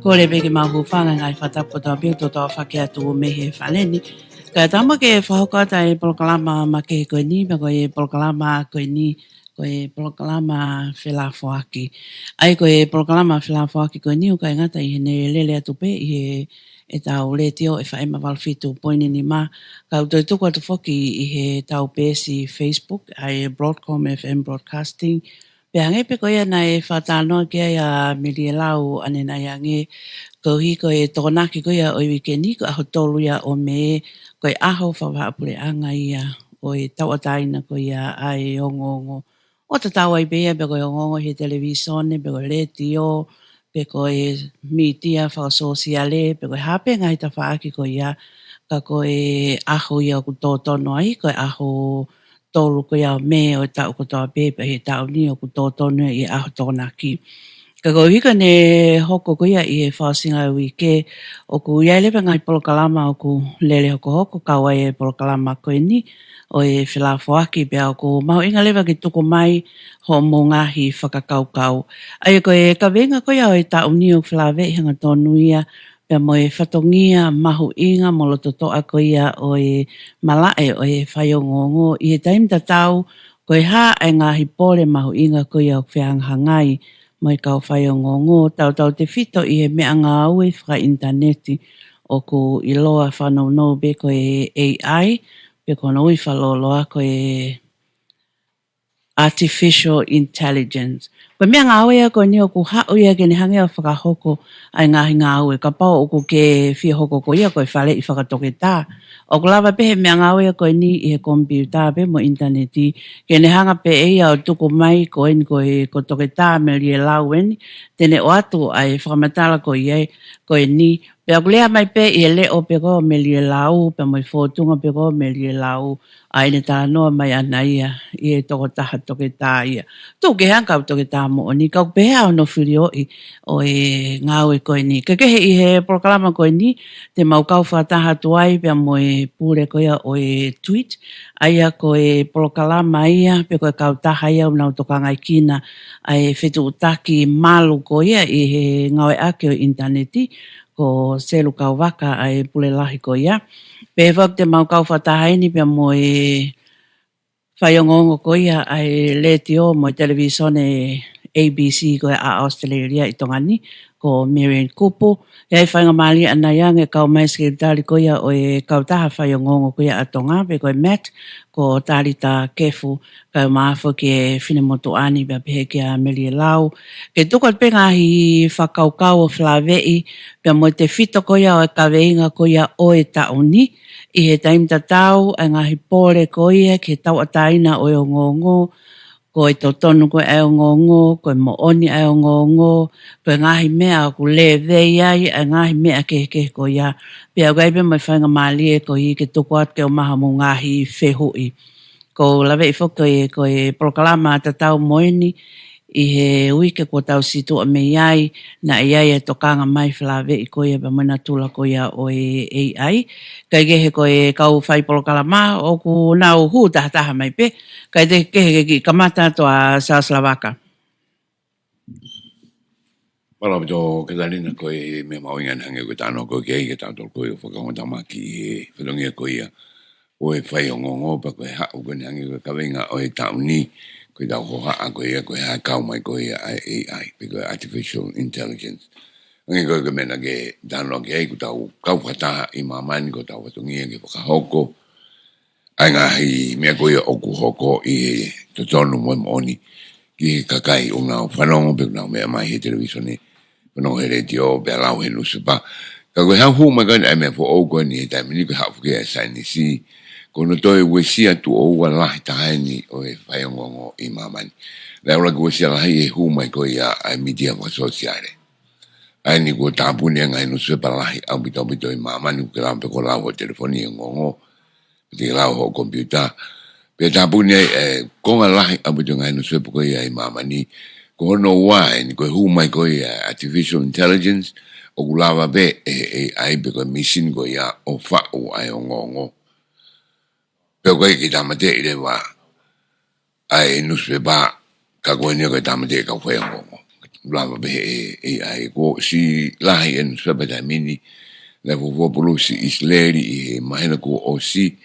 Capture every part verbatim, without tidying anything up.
Kole pē ke mau hūfanga he ngaahi fakatapu kotoa pē ʻoku tau fai atu mei he fale ni. Kae ʻatā muʻa ke fakahoko atu e polokalama makehe ko eni, pea ko e polokalama ko eni, ko e polokalama felāfoaki. ʻA ia ko e polokalama felāfoaki ko eni ʻoku ʻikai ngata ʻi heʻene lele atu pē ʻi he ʻetau letiō F M valu fitu poini nima, ka ʻoku toe tuku atu foki ʻi heʻetau peesi Facebook, ʻa e Broadcom F M Broadcasting. Pea hangē pē ko ia naʻe fakatalanoa ki ai ʻa Melie Lau ʻanenai ange, koeʻuhi ko e Tokonaki ko ia ʻo e uike ni, ko e ʻaho tolu ia ʻo Mē, ko e ʻaho fakavahaʻapuleʻanga ia ʻo e tauʻatāina ko ia ʻa e ongoongo. ʻO tatau ai pē ia pe ko e ongoongo he televīsone, pe ko e letiō, pe ko e mītia fakasōsiale, pe ko e hā pē ngaahi tafaʻaki ko ia, ka ko e ʻaho ia ʻoku totonu ai, ko e ʻaho tolu ko ia ʻo Mē ʻo e taʻu kotoa pē, pea he taʻu ni ʻoku totonu ʻi he ʻaho Tokonaki. Ka koeʻuhi ko ʻene hoko ko ia ʻi he fakaʻosinga ʻo e uike, ʻoku ʻi ai leva ngaahi polokalama ʻoku lele hokohoko, kau ai e polokalama ko eni ʻo e felāfoaki, pea ʻoku mahuʻinga leva ke tuku mai hoʻomou ngaahi fakakaukau. ʻA ia ko e kaveinga ko ia ʻo e taʻu ni ʻoku felāveʻi hangatonu ia pea mo e fatongia mahuʻinga mo lototoʻa ko ia ʻo e malaʻe ʻo e faiongoongo ʻi he taimi tatau, ko e hā ʻa e ngaahi pole mahuʻinga ko ia ʻoku fehangahangai mo e kau faiongoongo, tautautefito ʻi he meʻangāue fakaʻinitaneti ʻoku ʻiloa fakanounou pē ko e A I, pe ko hono ui fakalōloa ko e Artificial Intelligence. Ko e meʻangāue ia ko eni ʻoku haʻu ia ke ne hangē ʻo fakahoko ʻa e ngaahi ngāue. Kapau ʻoku ke fie hoko ko ia ko e faleʻi fakatoketā, ʻoku lava pē he meʻangāue ia ko eni ʻi he komipiuta pea mo e ʻinitaneti, ke ne hanga pē ʻe ia ʻo tuku mai ko eni ko e, ko Toketā Melie Lau eni, te ne ʻoatu ʻa e fakamatala ko ia ko eni. Pea ʻoku lea mai pē ʻi he leʻo pē ko ē ʻo Melie Lau, pea mo e fōtunga pē ko ē ʻo Melie Lau, ʻa ʻene talanoa mai ʻana ia ʻi he tokotaha toketā ia. Tuku kehe ange kau toketā moʻoni, ka ʻoku pehē hono filioʻi ʻo e ngāue ko eni. Kae kehe, ʻi he polokalama ko eni, te mau kau fakataha atu ai pea mo e pule ko ia ʻo e Tweet, ʻa ia ko e polokalama ia, pe ko e kautaha ia ʻoku nau tokangaʻi kina ʻa e fetuʻutaki malu ko ia ʻi he ngāueʻaki ʻo e ʻinitaneti, ko Selu Kauvaka ʻa e pule lahi ko ia. Pea ʻoku te mau kau fakataha eni pea mo e faiongoongo ko ia ʻa e letiō mo e televīsone A B C ko ia ʻa ʻAositelēlia ʻi Tonga ni, ko Marian Kupu. ʻI ai e faingamālie ʻanai ange kau mai e sekelitali ko ia ʻo e kautaha faiongoongo ko ia ʻa Tonga, pe ko e met, ko Talita Kefu, kae ʻumaʻā foki e finemotuʻa ni pea pehē kia Melie Lau, ke tuku atu pē ngaahi fakakaukau ʻo felāveʻi pea mo e tefito ko ia ʻo e kaveinga ko ia ʻo e taʻu ni, ʻi he taimi tatau, ʻa e ngaahi pole ko ia ki he tauʻatāina ʻo e ongoongo, ko e totonu ko ē ʻa e ongoongo, ko e moʻoni ʻa e ongoongo, ko e ngaahi meʻa ʻoku lēvei ai ʻa e ngaahi meʻa kehekehe ko ia. Pea ʻoku ʻi ai pē mo e faingamālie koeʻuhi ke tuku atu ke ʻomai haʻamou ngaahi fehuʻi. ʻOku ou laveʻi foki ko e, ko e polokalama tatau mo eni ʻi he uike kuo tau situʻa mei ai, naʻe ʻi ai e tokanga mai felāveʻi ko ia pea mo e natula ko ia ʻo e A I. Kae kehe, ko e kau fai polokalama ʻoku nau hū tahataha mai pē, kae kehe ke kiʻi kamata atu ʻa Charles Lavaka. Mālō ʻaupito Katalina, ko e meʻa mahuʻinga eni hangē ko e talanoa ko ē ki ai kitautolu ko ē ʻoku fakaongo tamaki ʻi he fatongia ko ia ʻo e faiongoongo, pea ko e haʻu ko eni hangē ko e kaveinga ʻo e taʻu ni, ko ʻetau hohaʻa ko ia, ko e hā e kau mai ko ia ʻa e A I, pe ko e Artificial Intelligence. Hangē ko e, ko e meʻa naʻa ke talanoa ki ai, ko ʻetau kau fakataha ʻi māmani, ko ʻetau fatongia ke fakahoko ʻa e ngaahi meʻa ko ia ʻoku hoko ʻi he totonu mo e moʻoni ki he kakai ʻoku nau fanongo pe ʻoku nau meʻa mai he televīsone, fanongo he letiō, pea lau he nusipepa. Ka ko e haʻu mai ko eni ʻa e meʻa foʻou ko eni he taimi ni, ko e haʻu foki ʻa e saienisi, ko hono toe uesia tuʻo ua lahi taha eni ʻo e faiongoongo ʻi māmani. Naʻe ʻuluaki uesia lahi he hū mai ko ia ʻa e mītia fakasōsiale. ʻA eni kuo tāpuni ʻa e ngaahi nusipepa lahi ʻaupito ʻaupito ʻi māmani, ʻoku ke lava pē ʻo lau hoʻo telefoni he ongoongo, te ke lau hoʻo komipiuta. Pea tāpuni ai e konga lahi ʻaupito e ngaahi nusipepa ko ia ʻi māmani. Ko hono ua eni, ko e hū mai ko ia ʻa e Artificial Intelligence, ʻoku lava pē ʻe he A I pe ko e mīsini ko ia ʻo faʻu ʻa e ongoongo. Pea ʻoku ʻikai ke tāmateʻi leva ʻa e nusipepa Ka ko eni ko e tāmateʻi e kau faiongoongo. Lava pē he ʻe, ʻe, ʻa e kuo ʻosi lahi e newspaper taimi ni, naʻe fuofua pulusi ʻi ʻIsileli ʻi he māhina kuo ʻosi,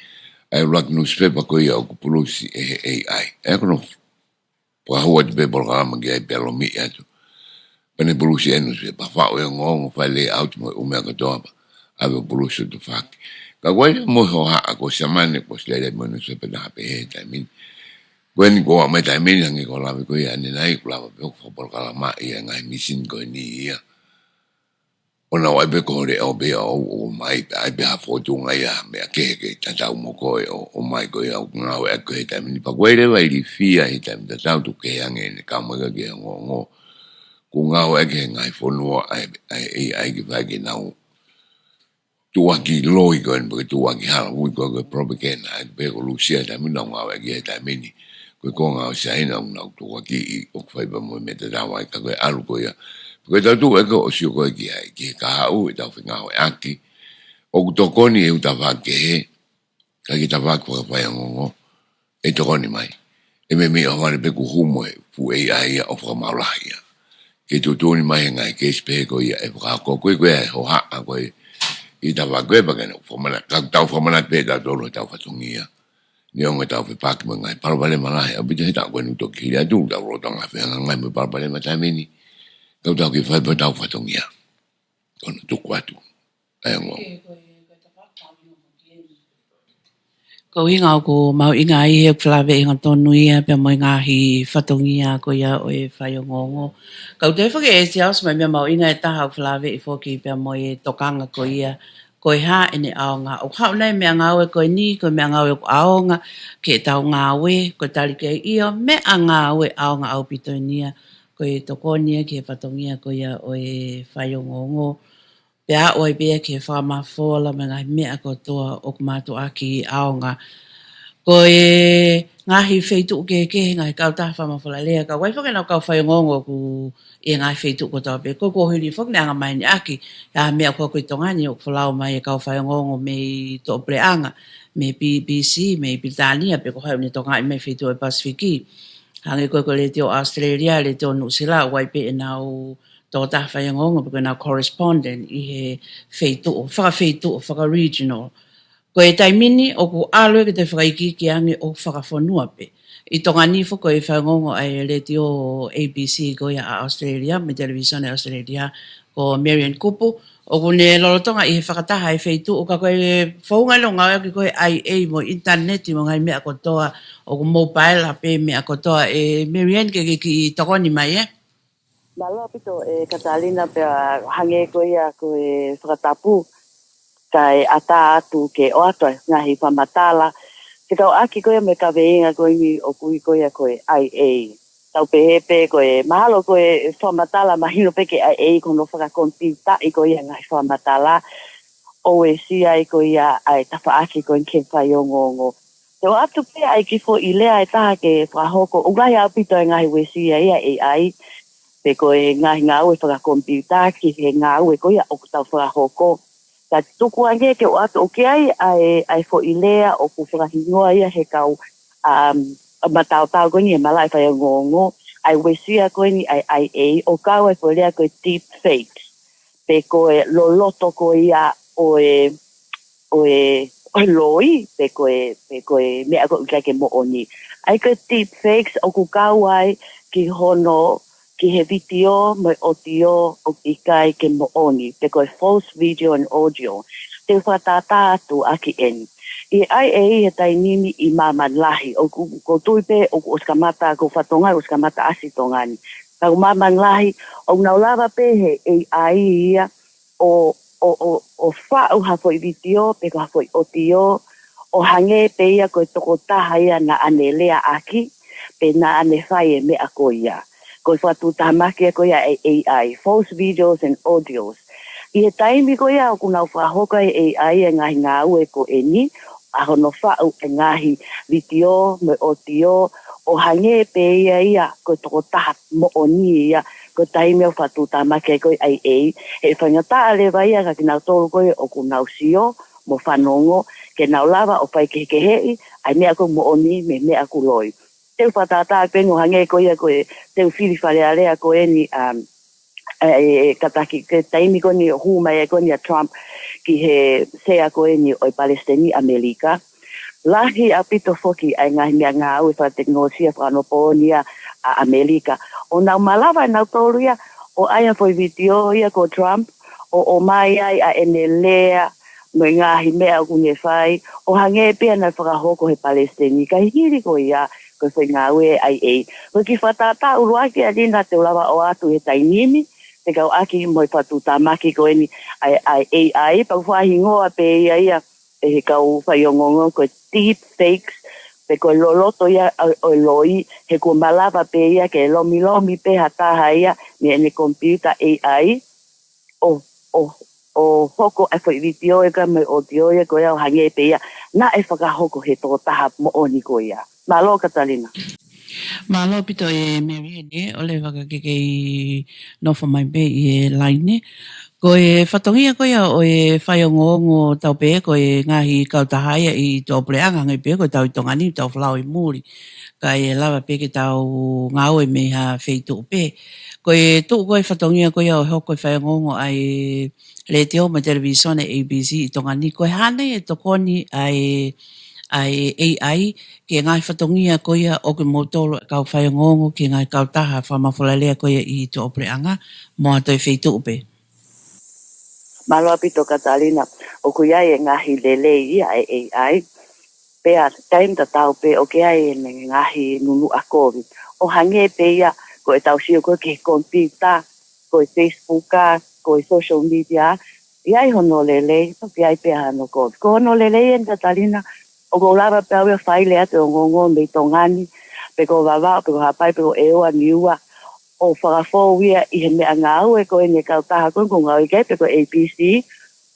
ʻa e ʻuluaki newspaper ko ia ʻoku pulusi ʻe he A I. ʻE ko no fakahū atu pē polokalama ki ai pea lomiʻi atu. Pea ne pulusi e newspaper, faʻu e ongoongo, fai e layout mo e ʻū meʻa kotoa pea ʻave ʻo pulusi ʻo tafaʻaki. Ka ko e mo e hohaʻa ko Siamane, ko ʻIsileli mo e newspaper taha pē he taimi ni. Ko eni ko ā mai taimi ni, hangē ko e lave ko ia ʻanenai, ʻoku lava pē ʻo fakapolokalamaʻi e ngaahi mīsini ko eni ia. ʻO nau ʻai pē ko e leʻo pē ʻo, ʻo mai, pea ʻai pē ha fōtunga ia, meʻa kehe ke tatau mo koe ʻo, ʻo mai ko ia ʻoku ngāueʻaki he taimi ni. Pea ko e leva ilifia he taimi tatau tuku kehe ange ʻene kau mai ki he ongoongo. Kuo ngāueʻaki he ngaahi fonua ʻa e, ʻa e, ʻa e, ʻa e ke fai ke nau tuʻuaki loi ko eni, pe ko e tuʻuaki hala ui ko e, ko e propaganda, ʻa ia pē ko Lūsia taimi ni ʻoku ngāueʻaki he taimi ni. Ko e konga ʻo Siaina ʻoku nau tuʻuaki ʻi, ʻoku fai pē mo e meʻa tatau ai ka ko e ʻalu ko ia. Ko e tau tuʻu ʻe ko ʻosi ʻo ko e ki ai, ki he kahaʻu ʻetau fengāueʻaki. ʻOku tokoni e ʻū tafaʻaki kehe, ka ki he tafaʻaki fakafaiongoongo, ʻe tokoni mai. ʻE meimei ʻohovale pē kuo hū mo e fuʻu A I ia ʻo fakamaau lahi ia. Ke tuʻutuʻuni mai he ngaahi keisi pehē ko ia ʻe fakahoko ko e, ko e hohaʻa ko e ʻi he tafaʻaki ko e pea ke nau fakamana, ka tau fakamana pē tautolu ʻetau fatongia. Neongo ʻetau fepaki mo e ngaahi palopalema lahi ʻaupito he taʻu ko eni ʻoku toki hili atu, tau lolotonga fehangahangai mo e palopalema taimi ni. Ka tau kei fai pē ʻetau fatongia. Ko hono tuku atu ʻa e ongoongo. Ko e ʻuhinga ʻoku mahuʻinga ai he ʻoku falaveʻi hangatonu ia pea mo e ngaahi fatongia ko ia ʻo e faiongoongo. Ka ʻoku toe foki ʻe Siaosi mai meʻa mahuʻinga ʻe taha ʻoku falaveʻi foki pea mo e tokanga ko ia, ko e hā ʻene ʻaonga. ʻOku haʻu nai e meʻangāue ko eni, ko e meʻangāue ʻoku ʻaonga ki heʻetau ngāue, ko e tali ki ai, ʻio, meʻangāue ʻaonga ʻaupito eni ia, ko e tokoni ia ki he fatongia ko ia ʻo e faiongoongo. Pea aʻu ai pē ia ki he fakamafola mo e ngaahi meʻa kotoa ʻoku mātuʻaki ʻaonga. Ko e ngaahi feituʻu kehekehe, ngaahi kautaha fakamafola lea, ka ʻoku ʻi ai foki ʻenau kau faiongoongo ʻoku ʻi he ngaahi feituʻu kotoa pē. Ko e kuo hili foki ne anga maheni ʻaki ʻa e meʻa ko ē ko ē ʻi Tonga ni ʻoku folau mai e kau faiongoongo mei tuʻapuleʻanga, mei B B C, mei Pilitānia, pe ko hai ʻoku ne tokangaʻi mai feituʻu ʻo e Pasifiki. Hangē ko e ko e Letiō ʻAositelēlia, Letiō Nuʻusila, ʻoku ʻi ai pē ʻenau tokotaha faiongoongo, pe ko ʻenau correspondent ʻi he feituʻu, fakafeituʻu, fakaregional. Ko e taimi ni ʻoku ʻalu ia ke toe fakaikiiki ange ʻo fakafonua pē. ʻI Tonga ni foki ko e faiongoongo ʻa e letiō A B C ko ia ʻa ʻAositelēlia, mo e televīsone ʻAositelēlia, ko Marian Kupu, ʻoku ne lolotonga ʻi he fakataha e feituʻu, ka ko e founga ʻoku ngāueʻaki ko e I A mo e ʻinitaneti mo e ngaahi meʻa kotoa, ʻoku mobile pē meʻa kotoa. ʻE Marian, ke ke kiʻi tokoni mai, ē? Mālō ʻaupito ʻe Katalina, pea hangē ko ia ko e fakatapu, kae ʻatā atu ke ʻoatu e ngaahi fakamatala fekauʻaki ko ia mo e kaveinga ko eni ʻoku ui ko ia ko e I A. Tau pehē pē ko e mahalo ko e fakamatala mahino pē ki he I A ko hono fakakomipiutaʻi ko ia e ngaahi fakamatala ʻo uesia ai ko ia ʻa e tafaʻaki ko eni ki he faiongoongo. Te u ʻoatu pē ʻa e kiʻi foʻi lea ʻe taha ke fakahoko, ʻoku lahi ʻaupito e ngaahi uesia ia ʻa e A I, pe ko e ngaahi ngāue fakakomipiuta ki he ngāue ko ia ʻoku tau fakahoko. Ka tuku ange ke u ʻoatu, ʻoku ʻi ai ʻa e, ʻa e foʻi lea ʻoku fakahingoa ia he kau, um, mataotao ko eni he malaʻe faiongoongo, ʻa e uesia ko eni ʻa e I A, ʻoku kau ai e foʻi lea ko e deep fake, pe ko e loloto ko ia ʻo e, ʻo e, ʻo e loi, pe ko e, pe ko e meʻa ʻoku ʻikai ke moʻoni. ʻA ia ko e deep fakes ʻoku kau ai ki hono, ki he vitiō mo e ʻotiō ʻoku ʻikai ke moʻoni, pe ko e false video and audio. Te u fakatātā atu ʻaki eni. ʻI he I A he taimi ni ʻi māmani lahi, ʻoku, ʻoku ou tui pē ʻoku ʻosi kamata, ko e fatongia ʻosi kamata ʻasi ʻi Tonga ni. Ka ʻoku māmani lahi, ʻoku nau lava pē he A I ia ʻo, ʻo, ʻo, ʻo faʻu ha foʻi vitiō, pe ko ha foʻi ʻotiō, ʻo hangē pē ia ko e tokotaha ia naʻa ne leaʻaki, pe naʻa ne fai e meʻa ko ia. Ko e fakatuʻutāmaki ia ko ia ʻa e A I, false videos and audios. ʻI he taimi ko ia ʻoku nau fakahoko ai ʻe he A I e ngaahi ngāue ko eni, ʻa hono faʻu e ngaahi vitiō mo e ʻotiō, ʻo hangē pē ia ia ko e tokotaha moʻoni ia, ko e taimi ʻoku fakatuʻutāmaki ai ko ia ʻa e A I, he faingataʻa leva ia kia kinautolu ko ia ʻoku nau sio mo fanongo, ke nau lava ʻo faikehekeheʻi ʻa e meʻa ʻoku moʻoni mei he meʻa ʻoku loi. Te u fakatātā pē ʻo hangē ko ia ko e, te u fili Fale Alea ko eni, um, e, e, kātaki, ko e taimi ko eni ʻo hū mai ai ko eni ʻa Trump ki he sea ko eni ʻo e Palesiteni ʻAmelika. Lahi ʻaupito foki ʻa e ngaahi meʻangāue fakatekinolosia fakanofo ni ʻa ʻAmelika. ʻO nau malava ʻe nautolu ia, ʻo ʻai ha foʻi vitiō ia ko Trump, ʻo, ʻomai ai ʻa ʻene lea, mo e ngaahi meʻa ʻoku ne fai, ʻo hangē pē ia naʻe fakahoko he Palesiteni. Ka hili ko ia, ko e foʻi ngāue ʻa e A I. Ko e kiʻi fakatātā ʻuluaki ʻa Lina te u lava ʻo ʻoatu he taimi ni, te kau ʻaki mo e fakatuʻutāmaki ko eni ʻa e, ʻa e A I, pea ʻoku fakahingoa pē ia ia, ʻe he kau faiongoongo ko e deep fakes, pe ko e loloto ia ʻo, ʻo e loi, he kuo malava pē ia ke lomilomi pē ha taha ia, mei heʻene komipiuta A I, ʻo, ʻo, ʻo hoko ʻa e foʻi vitiō ʻe ka mo e ʻōtiō ia ko ia ʻo hangē pē ia naʻe fakahoko he tokotaha moʻoni ko ia. Mālō Katalina. Mālō ʻaupito ʻe Mary Ann, ʻoua leva ka ke kei nofo mai pē ʻi he laine. Ko e fatongia ko ia ʻo e faiongoongo tau pē ko e ngaahi kautaha ia ʻi tuʻapuleʻanga hangē pē ko e tau ʻi Tonga ni, tau folau ʻi muli. Ka ʻe lava pē ke tau ngāue mei ha feituʻu pē. Ko e tuʻu ko e fatongia ko ia ʻo e hoko e faiongoongo ʻa e letiō mo e televīsone A B C ʻi Tonga ni, ko e hā nai e tokoni ʻa e, ʻa e A I ki he ngaahi fatongia ko ia ʻo kimoutolu kau faiongoongo ki he ngaahi kautaha fakamafolalea ko ia ʻi tuʻapuleʻanga mo ha toe feituʻu pē. Mālō ʻaupito Katalina, ʻoku ʻi ai e ngaahi lelei ia ʻa e A I, pea taimi tatau pē ʻoku ʻi ai e ngaahi nunuʻa kovi. ʻO hangē pē ia ko e tau sio ko ē ki he komipiuta, ko e Facebook, ko e social media, ʻi ai hono lelei, pea ʻi ai pē hono kovi. Ko hono lelei eni Katalina, ʻoku ou lava pē au ia ʻo fai lea atu e ongoongo mei Tonga ni, pe ko Vavaʻu, pe ko Haʻapai, pe ko ʻEua, Niua, ʻo fakafou ia ʻi he meʻangāue ko eni e kautaha ko eni ʻoku ou ngāue ki ai pe ko e A B C.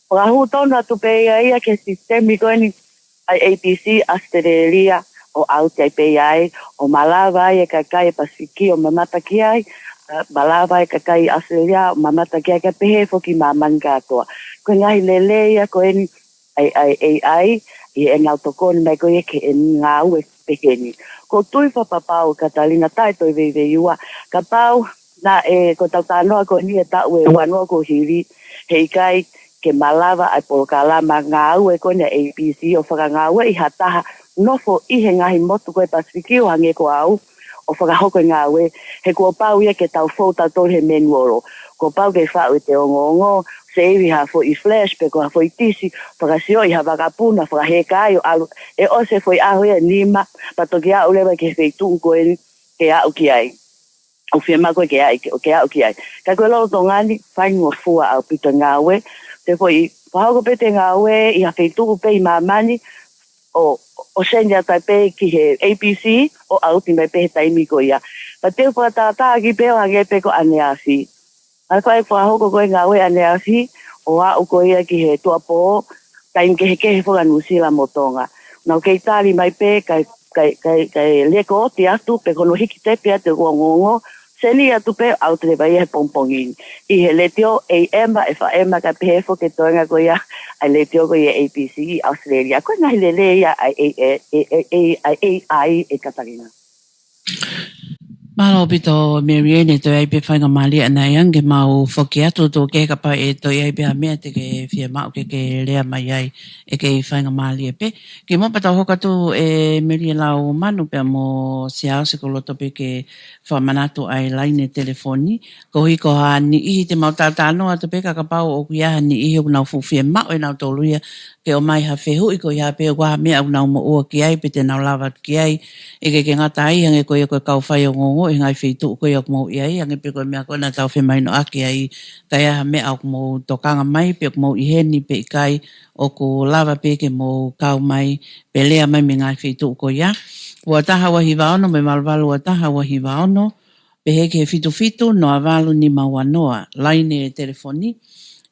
Fakahū tonu atu pē ia ia ki he sisitemi ko eni ʻa e A B C ʻAositelēlia ʻo ʻauti ai pē ia ai, ʻo malava ai e kakai e Pasifiki ʻo mamata ki ai, ʻa, malava ai e kakai ʻAositelēlia ʻo mamata ki ai, kae pehē foki māmani kātoa. Ko e ngaahi lelei ia ko eni ʻa e, ʻa e A I, ʻi heʻenau tokoni mai ko ia ki he ngāue pehē ni. ʻOku ou tui fakapapau Katalina taʻe toe veiveiua, kapau naʻe, ko e tau talanoa ko eni e taʻu ʻe uanoa kuo hili, heʻikai ke malava ʻa e polokalama ngāue ko eni ʻa e A B C ʻo fakangāueʻi ha taha nofo ʻi he ngaahi motu ko e Pasifiki ʻo hangē ko au, ʻo fakahoko e ngāue, he kuo pau ia ke tau fou tautolu he manual. Kuo pau ke faʻu ʻe he ongoongo, save ha foʻi flash pe ko ha foʻi tisi, fakasioʻi ha vakapuna, fakaheka ai ʻo ʻalu, ʻe ʻosi e foʻi ʻaho ia ʻe nima, pea toki aʻu leva ki he feituʻu ko eni ke aʻu ki ai. ʻOku fiemaʻu ko ē ke aʻu ki, ke aʻu ki ai. Ka ko e lolotonga ni, faingofua ʻaupito e ngāue, te foʻi, fakahoko pē ʻete ngāue ʻi ha feituʻu pē ʻi māmani, ʻo, ʻo send atu ai pē ki he A B C, ʻo ʻauti mai pē he taimi ko ia. Pea te u fakatātā ʻaki pē ʻo hangē pē ko ʻaneafi. ʻA e fai fakahoko ko ē ngāue ʻaneafi, ʻo aʻu ko ia ki he tuʻuapō, taimi kehekehe foki ʻa Nuʻusila mo Tonga. Nau kei tali mai pē, kae, kae, kae, kae lēkooti atu, pe ko hono hiki tepi atu e ongoongo, send atu pē ʻo ʻauti leva ia he pongipongi ni. ʻI he letiō A M, F M, kae pehē foki e toenga ko ia ʻa e letiō ko ia A B C ʻi ʻAositelēlia. Ko e ngaahi lelei ia ʻa e, ʻa e, ʻa e, ʻa e A I ʻe Katalina. Mālō ʻaupito Mary Ann, ʻe toe ʻi ai pē faingamālie ʻanai ange ke mau foki atu tuku kehe kapau ʻe toe ʻi ai pē ha meʻa te ke fiemaʻu ke ke lea mai ai ʻe kei faingamālie pē. Kimuʻa pea tau hoko atu ʻe Mary ʻe Laumanu pea mo Siaosi, ʻoku ou loto pē ke fakamanatu ʻa e laine telefoni. Koeʻuhi ko ha niʻihi te mau talanoa atu pē ka kapau ʻoku ʻi ai ha niʻihi ʻoku nau fuʻu fiemaʻu ʻe nautolu ia ke ʻomai ha fehuʻi ko e hā pē ʻoku ʻi ai ha meʻa ʻoku nau moʻua ki ai pe te nau lava atu ki ai. ʻIkai ke ngata ai, hangē ko ia ko e kau faiongoongo ʻi he ngaahi feituʻu ko ia ʻoku mou ʻi ai, hangē pē ko e meʻa ko ē naʻa tau femahinoʻaki ai, ka ʻi ai ha meʻa ʻoku mou tokanga mai pe ʻoku mou ʻi heni pe ʻikai, ʻoku lava pē ke mou kau mai pe lea mai mei he ngaahi feituʻu ko ia. Ua taha ua hiva ono mo e valu valu ua taha ua hiva ono, pehē ki he fitu fitu noa valu nima ua noa, laine telefoni,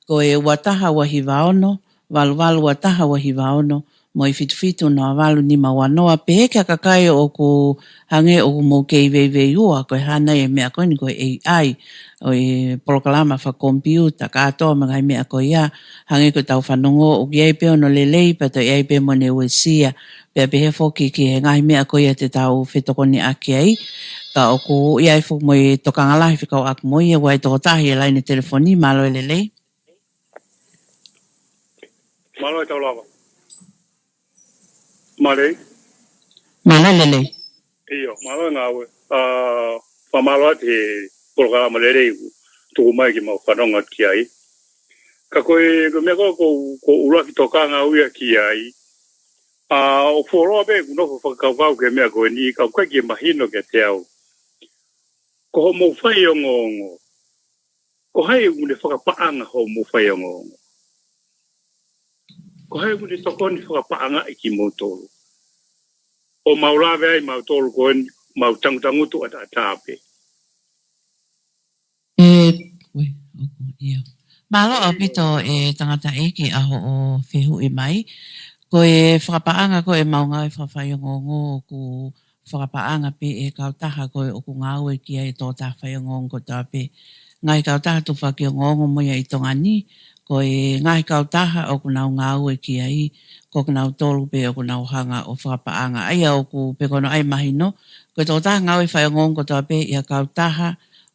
ko e ua taha ua hiva ono, valu valu ua taha ua hiva ono, mo e fitu fitu noa valu nima ua noa, pehē ki he kakai ʻoku hangē ʻoku mou kei veiveiua, ko e hā nai e meʻa ko eni ko e A I, ʻo e polokalama fakakompiuta, kātoa mo e ngaahi meʻa ko ia, hangē ko ʻetau fanongo, ʻoku ʻi ai pē hono lelei, pea toe ʻi ai pē mo ʻene uesia, pea pehē foki ki he ngaahi meʻa ko ia te tau fetokoniʻaki ai, ka ʻoku ʻi ai foki mo e tokanga lahi fekauʻaki mo ia, ʻoku ʻi ai e tokotaha he laine telefoni, mālō e lelei. Mālō e tau lava. Mālō. Mālō e lelei. ʻIo, mālō e ngāue. ʻA, fakamālō atu he polokalama lelei ʻoku tuku mai ke mau fanongo ki ai. Ka ko e, ko e meʻa ko, ko, ko e ʻuluaki tokanga ʻaʻaku ia ki ai. ʻA, ʻoku fuoloa pē ʻeku nofo fakakaukau ki he meʻa ko eni, ka ʻoku ʻikai ke mahino kiate au. Ko hoʻomou faiongoongo, ko hai ʻoku ne fakapaʻanga hoʻomou faiongoongo? Ko hai ʻoku ne tokoni fakapaʻangaʻi kimoutolu? ʻO mau lave ai mautolu ko eni, mau tangutangutu ʻataʻatā pē. E, ue, ʻoku, ʻio. Mālō ʻaupito e tangataʻeiki ʻa hoʻo fehuʻi mai. Ko e fakapaʻanga ko ē ʻemau ngāue fakafaiongoongo ʻoku fakapaʻanga pē ʻe he kautaha ko ē ʻoku ngāue ki ai e tokotaha faiongoongo kotoa pē. Ngaahi kautaha tufaki ongoongo mo ia ʻi Tonga ni, ko e ngaahi kautaha ʻoku nau ngāue ki ai, ko kinautolu pē ʻoku nau hanga ʻo fakapaʻanga. ʻA ia ʻoku pē ko hono ʻai mahino, ko e tokotaha ngāue faiongoongo kotoa pē ʻi ha kautaha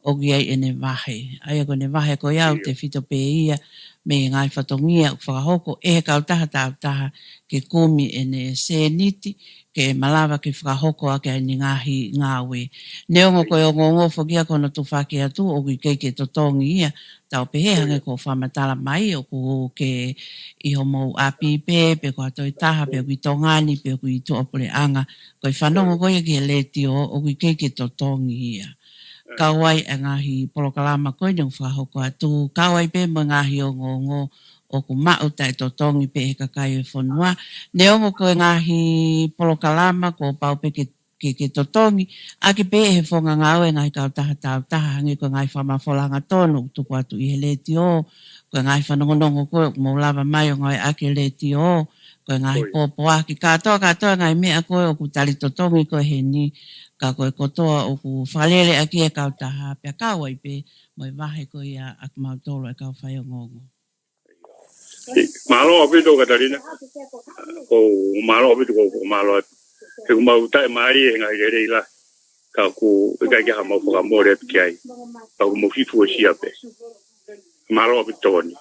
ʻoku ʻi ai ʻene vahe. ʻA ia ko ʻene vahe ko ia ʻoku tefito pē ia mei he ngaahi fatongia ʻoku fakahoko ʻe he kautaha tāutaha ke kumi ʻene sēniti, ke malava ke fakahoko ʻaki ʻene ngaahi ngāue. Neongo ko e ongoongo foki ia ko hono tufaki atu ʻoku ʻikai ke totongi ia, tau pehē hangē ko e fakamatala mai ʻoku ke ʻi homou ʻapi pē, pe ko ha toe taha, pe ʻoku ʻi Tonga ni, pe ʻoku ʻi tuʻapuleʻanga. Ko e fanongo ko ia ki he letiō ʻoku ʻikai ke totongi ia. Kau ai e ngaahi polokalama ko eni ʻoku fakahoko atu, kau ai pē mo e ngaahi ongoongo ʻoku maʻu taʻetotongi pē ʻe he kakai ʻo e fonua. Neongo ko e ngaahi polokalama kuo pau pē ke, ke, ke totongi ʻaki pē ʻe he founga ngāue e ngaahi kautaha tāutaha, hangē ko e ngaahi fakamafola hangatonu ʻoku tuku atu ʻi he letiō, ko e ngaahi fanongonongo ko ē ʻoku mou lava mai ʻo ngāueʻaki e letiō, ko e ngaahi pōpoaki, kātoa, kātoa e ngaahi meʻa ko ē ʻoku tali totongi ko ē heni, ka ko e kotoa ʻoku fakalele ʻaki e kautaha, pea kau ai pē mo e vahe ko ia ʻa kimautolu e kau faiongoongo. Mālō ʻaupito Katalina. Ko mālō ʻaupito ko, ko mālō atu. He ʻoku mau taʻemālie he ngaahi lelei lahi. Ka ʻoku ʻikai ke ʻi ai ha mau fakamole atu ki ai. Ka ʻoku mau fifua sia pē. Mālō ʻaupito Toni.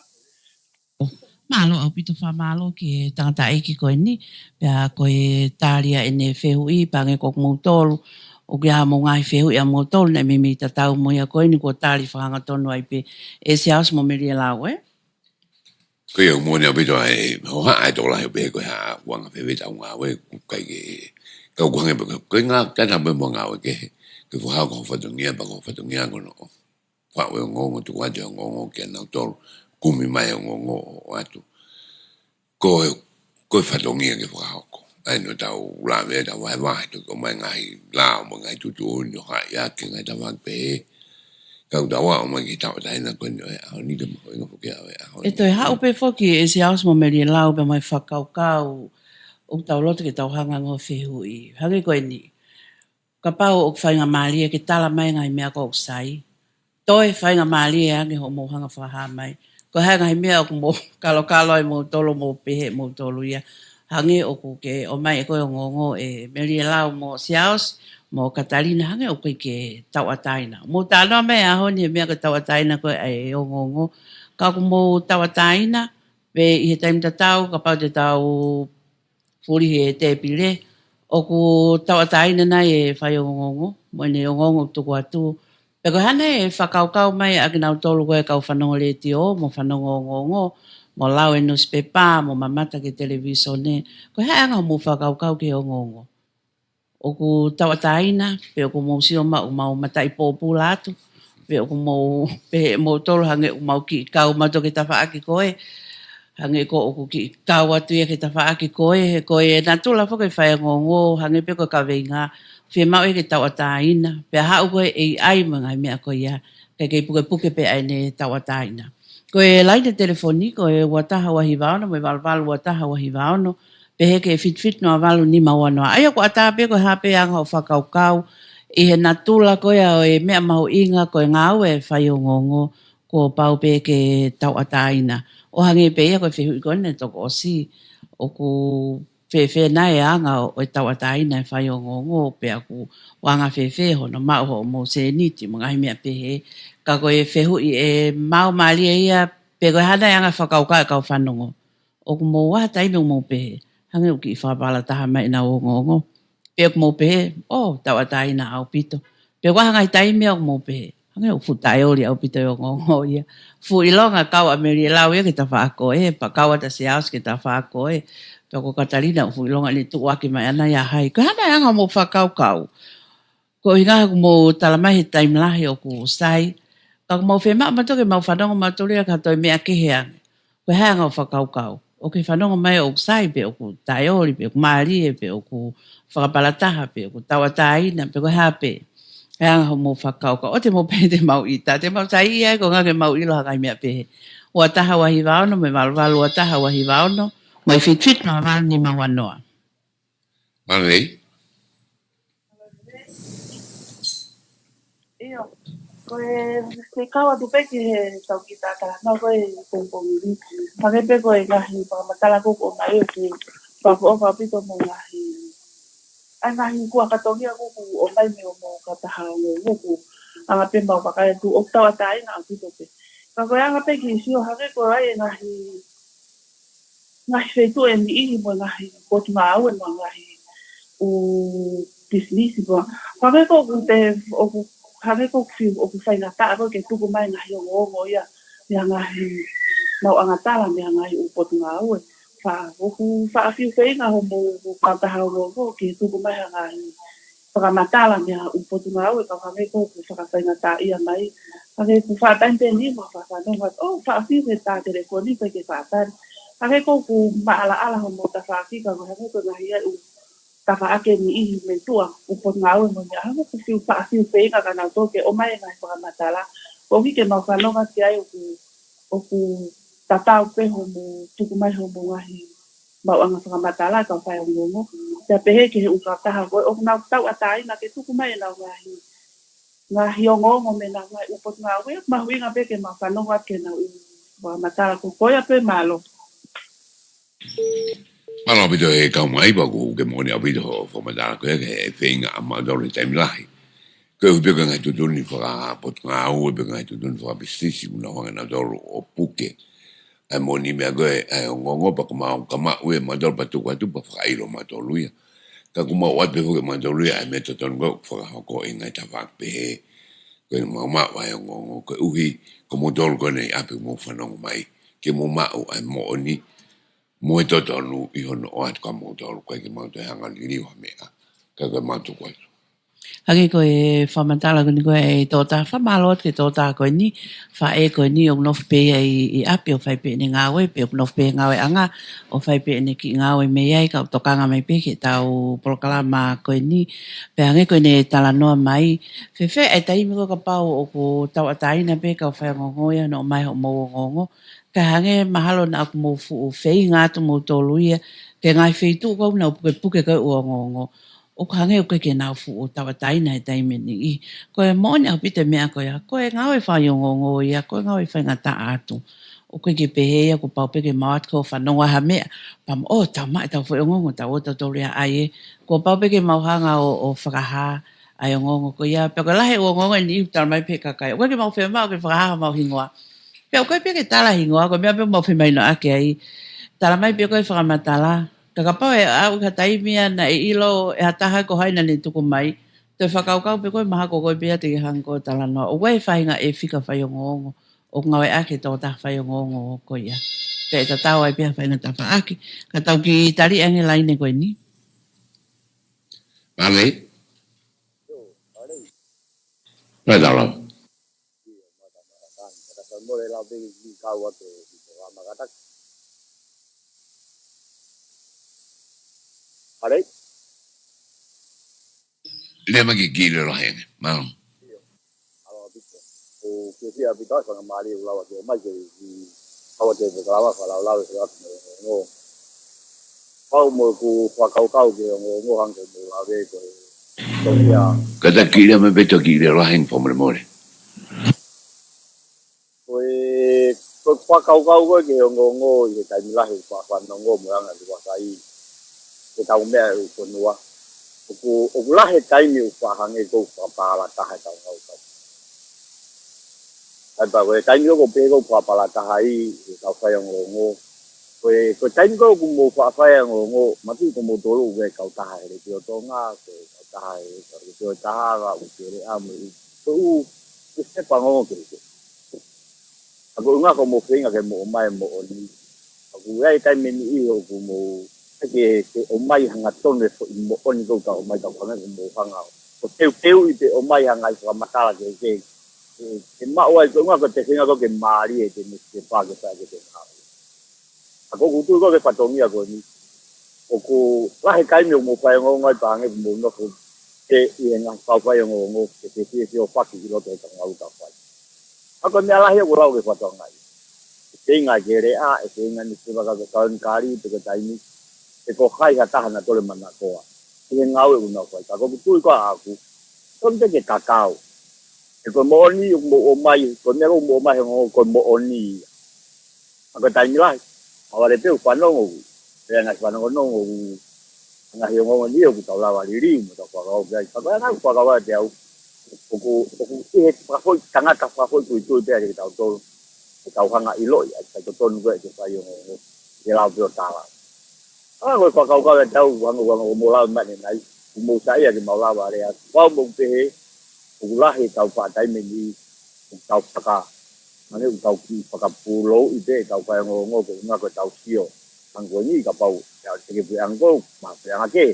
Mālō ʻaupito, fakamālō ki he tangataʻeiki ko eni, pea ko e tali ʻa ʻene fehuʻi, pea hangē ko kimoutolu, ʻoku ʻi ai haʻamou ngaahi fehuʻi ʻamoutolu, naʻe meimei tatau mo ia ko eni kuo tali fakahangatonu ai pē ʻe Siaosi mo Melie Lau, ē? Ko ia, moʻoni ʻaupito ʻa e hohaʻa e tokolahi ʻo pehē ko e hā ʻoku anga fēfē ʻetau ngāue, ʻoku ʻikai ke, ka ʻoku hangē pē ko e, ko e ngā, ka na pē mo e ngāue kehe, ke fakahoko ho fatongia, pea ko ho fatongia ko hono faʻu e ongoongo, tuku atu e ongoongo kia nautolu, kumi mai e ongoongo ʻo ʻoatu. Ko e, ko e fatongia ke fakahoko. ʻA ia naʻa tau lave, tau vahevahe, toki ʻomai ngaahi lao mo e ngaahi tuʻutuʻuni ʻo haʻi ʻaki e ngaahi tafaʻaki pehē. Ka ʻoku tau aʻu mai ki he tauʻatāina ko eni ʻo e ʻaho ni, ke mahuʻinga foki ʻa e ʻaho ni. ʻE toe haʻu pē foki ʻe Siaosi mo Melie Lau pea mo e fakakaukau ʻoku tau loto ke tau hanga ʻo fehuʻi. Hangē ko eni. Kapau ʻoku faingamālie ke tala mai e ngaahi meʻa ko ē ʻoku sai, toe faingamālie ange hoʻomou hanga ʻo fakahā mai ko e hā e ngaahi meʻa ʻoku mou kalokalo ai moutolu, mou pehē moutolu ia. Hangē ʻoku ke ʻomai ʻe koe e ongoongo ʻe Melie Lau mo Siaosi mo Katalina, hangē ʻoku ʻikai ke tauʻatāina. Mou talanoa mai he ʻaho ni he meʻa ko e tauʻatāina ko ē ʻa e ongoongo. Ka ʻoku mou tauʻatāina, pe ʻi he taimi tatau, kapau te tau fuli he tēpile, ʻoku tauʻatāina nai e faiongoongo, mo ʻene ongoongo ʻoku tuku atu. Pe ko e hā nai e fakakaukau mai ʻa kinautolu ko e kau fanongo letiō, mo fanongo ongoongo, mo lau e nusipepa, mo mamata ki he televīsone. Ko e hā e anga hoʻomou fakakaukau ki he ongoongo? ʻOku tauʻatāina, pe ʻoku mou sio mai ʻoku mau mataʻi pōpula atu, pe ʻoku mou pehē moutolu hangē ʻoku mau kiʻi kau mautolu ki he tafaʻaki ko ē, hangē ko ʻoku kiʻi kau atu ia ki he tafaʻaki ko ē, he ko e natula foki e faiongoongo, hangē pē ko e kaveinga, fiemaʻu ia ke tauʻatāina, pea haʻu ko ē ʻe ʻi ai mo e ngaahi meʻa ko ia, kae kei pukepuke pē ʻa ʻene tauʻatāina. Ko e laine telefoni, ko e ua taha ua hiva ono, mo e valu valu ua taha ua hiva ono, pehē ki he fitu fitu noa valu nima ua noa. ʻA ia ʻoku ʻatā pē ko e hā pē anga hoʻo fakakaukau ʻi he natula ko ia ʻo e meʻa mahuʻinga ko e ngāue ʻa e faiongoongo, kuo pau pē ke tauʻatāina. ʻO hangē pē ia ko e fehuʻi ko eni ʻa e tokoʻosi, ʻoku fēfē nai e anga ʻo, ʻo e tauʻatāina ʻa e faiongoongo, pe ʻoku anga fēfē hono maʻu hoʻomou sēniti mo e ngaahi meʻa pehē. Ka ko e fehuʻi ʻe maau mālie ia, pe ko e hā nai e anga fakakaukau ʻa e kau fanongo. ʻOku mou ʻi ai ha taimi ʻoku mou pehē, hangē ʻoku kiʻi fakapalataha mai ʻenau ongoongo. Pe ʻoku mou pehē, ʻō, tauʻatāina ʻaupito. Pe ko e hā e ngaahi taimi ʻoku mou pehē, hangē ʻoku fuʻu taʻeoli ʻaupito e ongoongo ia. Fuʻu ʻilonga kau ʻa Meli ʻe lau ia ki he tafaʻaki ko ē, pea kau ʻa Siaosi ki he tafaʻaki ko ē. Pea ko Katalina ʻoku fuʻu ʻilonga ʻene tuʻuaki mai ʻana ia hai. Ko e hā nai e anga hoʻomou fakakaukau. Ko e ʻuhinga ʻoku mou tala mai he taimi lahi ʻoku sai. Ka ʻoku mau fiemaʻu mautolu ke mau fanongo mautolu ia ki ha toe meʻa kehe ange. Ko e hā e anga hoʻo fakakaukau. ʻOku ke fanongo mai ʻoku sai pe ʻoku taʻeoli pe ʻoku mālie pe ʻoku fakapalataha pe ʻoku tauʻatāina pe ko e hā pē. Ko e anga hoʻomou fakakaukau. ʻOua te mou pehē te mau ʻita, te mau saiʻia ai koeʻuhi ke mau ʻilo ha ngaahi meʻa pehē. Ua taha ua hiva ono, mo e valu valu ua taha ua hiva ono, mo e fitu fitu noa valu nima ua noa. Mālō. ʻIo, ko e, ke kau atu pē ki he tau kiʻi talanoa ko ē pongipongi ni. Hangē pē ko e ngaahi fakamatala ko ē ʻoku ʻomai ʻoku fakaʻofoʻofa ʻaupito mo e ngaahi, ʻa e ngaahi kuonga fatongia ko ē ʻoku ʻomai mei hoʻomou kautaha ongoongo, ʻoku anga pē ʻemau vakai atu ʻoku tauʻatāina ʻaupito pē. Ka ko e anga pē ke sio hangē ko e ʻi ai e ngaahi ngaahi feituʻu ʻe niʻihi mo e ngaahi potungāue mo e ngaahi ʻū pisinisi mo. Hangē ko ʻoku te, ʻoku, hangē ko ʻoku fiu, ʻoku faingataʻa ko ē ke tuku mai ngaahi ongoongo ia, mei he ngaahi maʻuʻanga tala, mei he ngaahi ʻū potungāue. Pea ʻoku faʻa fiu feinga hoʻomou kautaha ongoongo ke tuku mai ha ngaahi fakamatala mei he ʻū potungāue ka hangē ko ʻoku fakafaingataʻaʻia mai. Hangē ʻoku faʻa taimi pē ni mo fakafanongo atu, ʻo faʻa fiu he tā telefoni pē ke faʻa tali. Hangē ko ʻoku maʻalaʻala hoʻomou tafaʻaki ka ko e hangē ko e ngaahi ʻū tafaʻaki ʻe niʻihi mei tuʻa, ʻū potungāue mo e meʻa, hangē ʻoku fiu faʻa fiu feinga kia nautolu ke ʻomai e ngaahi fakamatala. Koeʻuhi ke mau fanongo atu ki ai ʻoku, ʻoku tatau pē hoʻomou tuku mai hoʻomou ngaahi maʻuʻanga fakamatala ʻa e kau faiongoongo. Pea pehē ki he ʻū kautaha ko ē ʻoku nau tauʻatāina ke tuku mai ʻenau ngaahi, ngaahi ongoongo mei heʻenau ngaahi ʻū potungāue. Mahuʻinga pē ke mau fanongo atu ki heʻenau ʻū fakamatala ko ē. Ko ia pē, mālō. Mālō ʻaupito e kau mai, pea ʻoku ke moʻoni ʻaupito hoʻo fakamatala ko ē, ke feinga ʻa mautolu he taimi lahi. Koeʻuhi pē ko e ngaahi tuʻutuʻuni fakapotungāue, pe ko e ngaahi tuʻutuʻuni fakapisinisi, ʻoku nau hanga ʻe nautolu ʻo puke ʻa e moʻoni meʻa ko ē ʻa e ongoongo pea ko ʻemau kamaʻu ʻe mautolu pea tuku atu pea fakaʻilo ʻe mautolu ia. Ka ʻoku mau ʻoatu pē foki ʻe mautolu ia ʻa e meʻa totonu ko ē ʻoku fakahoko ʻi he ngaahi tafaʻaki pehē. Ko ʻemau maʻu ʻa e ongoongo koeʻuhi ko moutolu ko eni ʻi ʻapi ʻoku mou fanongo mai, ke mou maʻu ʻa e moʻoni mo e totonu ʻi hono ʻoatu kia moutolu, ʻikai ke mau toe hanga ʻo liliu ha meʻa, ka ko ʻemau tuku atu. Hangē ko e fakamatala ko eni ko ē ʻa e tokotaha, fakamālō atu ki he tokotaha ko eni, faʻē ko eni ʻoku nofo pē ia ʻi, ʻi ʻapi ʻo fai pē ʻene ngāue, pe ʻoku nofo pē he ngāueʻanga ʻo fai pē ʻene kiʻi ngāue mei ai, kau tokanga mai pē ki heʻetau polokalama ko eni, pea hangē ko ʻene talanoa mai, fēfē ʻa e taimi ko ē kapau ʻoku tauʻatāina pē kau faiongoongo ia hono ʻomai hoʻomou ongoongo, kae hangē mahalo naʻa ʻoku mou fuʻu feinga atu moutolu ia ki he ngaahi feituʻu ko ē ʻoku nau pukepuke ko ē ʻū ongoongo. ʻOku hangē ʻoku ʻikai ke nau fuʻu tauʻatāina he taimi ni. Ko e moʻoni ʻaupito e meʻa ko ia. Ko e ngāue faiongoongo ia, ko e ngāue faingataʻa atu. ʻOku ʻikai ke pehē ia kuo pau pē ke mau ʻalu ʻo fanongo ha meʻa, pea mo, ʻō, tau maʻu ʻetau foʻi ongoongo, tau ō tautolu ia ʻa ē. Kuo pau pē ke mau hanga ʻo, ʻo fakahā ʻa e ongoongo ko ia. Pea ko e lahi e ongoongo ʻe niʻihi ʻoku tala mai pē ʻe he kakai. ʻOku ʻikai ke mau fiemaʻu ke fakahā homau hingoa. Pea ʻoku ʻikai pē ke tala hingoa, ko e meʻa pē ʻoku mau femahinoʻaki ai. Tala mai pē ko e fakamatala. Ka kapau ʻe aʻu ki ha taimi ia naʻe ʻilo ʻe ha taha ko hai naʻa ne tuku mai, toe fakakaukau pē ko ē mahalo ko koe pē ia te ke hanga ʻo talanoa. ʻOku ʻi ai e faʻahinga ʻe fika faiongoongo ʻoku ngāueʻaki ʻe he tokotaha faiongoongo ko ia. Pea ʻe tatau ai pē ha faʻahinga tafaʻaki. Ka tau kiʻi tali ange laine ko eni. Mālō. Mālō. Mālō. Lea mai ke kiʻi lelei ange. Mālō. ʻOku ke fia pita ʻa e fakamālō ʻoku lava ke mai ke, ke kau atu he polokalama, fakalaulau e fakaʻamu mo e ongo. Pau mo ʻeku fakakaukau ki he ongoongo hangē ko e mou lave ko e tongia. Kātaki lea mai pē toki lea lahi ange fakamolemole. Ko e, ko e fakakaukau ko ē ki he ongoongo ʻi he taimi lahi ʻoku faʻa fanongo mo e anga ʻeku vakai ki he tau meʻa ʻi he fonua. ʻOku, ʻoku lahi e taimi ʻoku faʻa hangē ʻoku fakapālataha e tau ngāue tau. ʻAi pē ko e taimi ʻoku pehē ʻoku fakapālataha ai e tau fai ongoongo. Ko e, ko e taimi ko ē ʻoku mou faʻa fai ongoongo, matu ko mou tolu ʻoku ʻi ai e kautaha he Letiō Tonga, ko e kautaha he, ko e Letiō Taha, ʻoku kele ʻa mo e, ko u, ko e sepa ongoongo kele kele. ʻA ko e ʻuhinga ko mou feinga ke mou ʻomai e moʻoni. ʻA ko e ʻi ai e taimi ʻe niʻihi ʻoku mou, ke, ke ʻomai hangatonu e foʻi moʻoni ko ē ʻoku tau ʻomai tau hanga ko mou hanga ʻo teuteuʻi pē ʻomai hanga ʻi fakamatala ke, ke, ke, ke maʻu ai ko e ʻuhinga ko e feinga ko ē ke mālie e te mesi ke pā ke pā ke te ngāue. ʻA ko ʻeku tui ko ē ki he fatongia ko eni. ʻOku lahi e taimi ʻoku mou fai ongoongo ai pea hangē ʻoku mou nofo pē ʻi he ngaahi kau fai ongoongo ke te fiefia ʻo faki ʻi loto he tau ngāue tau fai. ʻA ko e meʻa lahi ʻoku lau ki he fatongia. ʻE feinga ke lea, ʻe feinga ni ke vaka ko e kau ni kali, pe ko e taimi, pe ko hai ha taha naʻa tole manakoa. ʻI he ngāue ʻoku nau fai. Ka ko ʻeku tui ko ē ʻaʻaku. Tonu pē ke tatau. ʻE ko e moʻoni ʻoku mou ʻomai, ko e meʻa ʻoku mou ʻomai he ongoongo ko e moʻoni ia. ʻA ko e taimi lahi, ʻa vale pē ʻoku fanongo ʻoku. Pea ngaahi fanongonongo ʻoku, ngaahi ongoongo ni ʻoku tau lava liliu mo tau fakakaukau ki ai. Ka ko e anga ʻeku fakakaukau ʻe au, ʻoku, ʻoku ʻi he fakafoʻi, tangata fakafoʻituitui pē ʻa kitautolu. Ke tau hanga ʻiloʻi, ʻa e sai totonu ko ē ke fai ongoongo. Ke lau pē ʻo tala. ʻA ko e fakakaukau ʻe au, hanga, hanga ʻo mou lau mai ʻanenai, ʻoku mou saiʻia ke mau lava lea. Pau mo pehē, ʻoku lahi e tau faʻa taimi ni, ʻoku tau faka, mane ʻoku tau kiʻi fakapulouʻi pē, tau fai ongoongo, ko e ʻuhinga ko e tau sio. Hangē ko eni kapau, ia te ke pē ango, ma pē anga ke,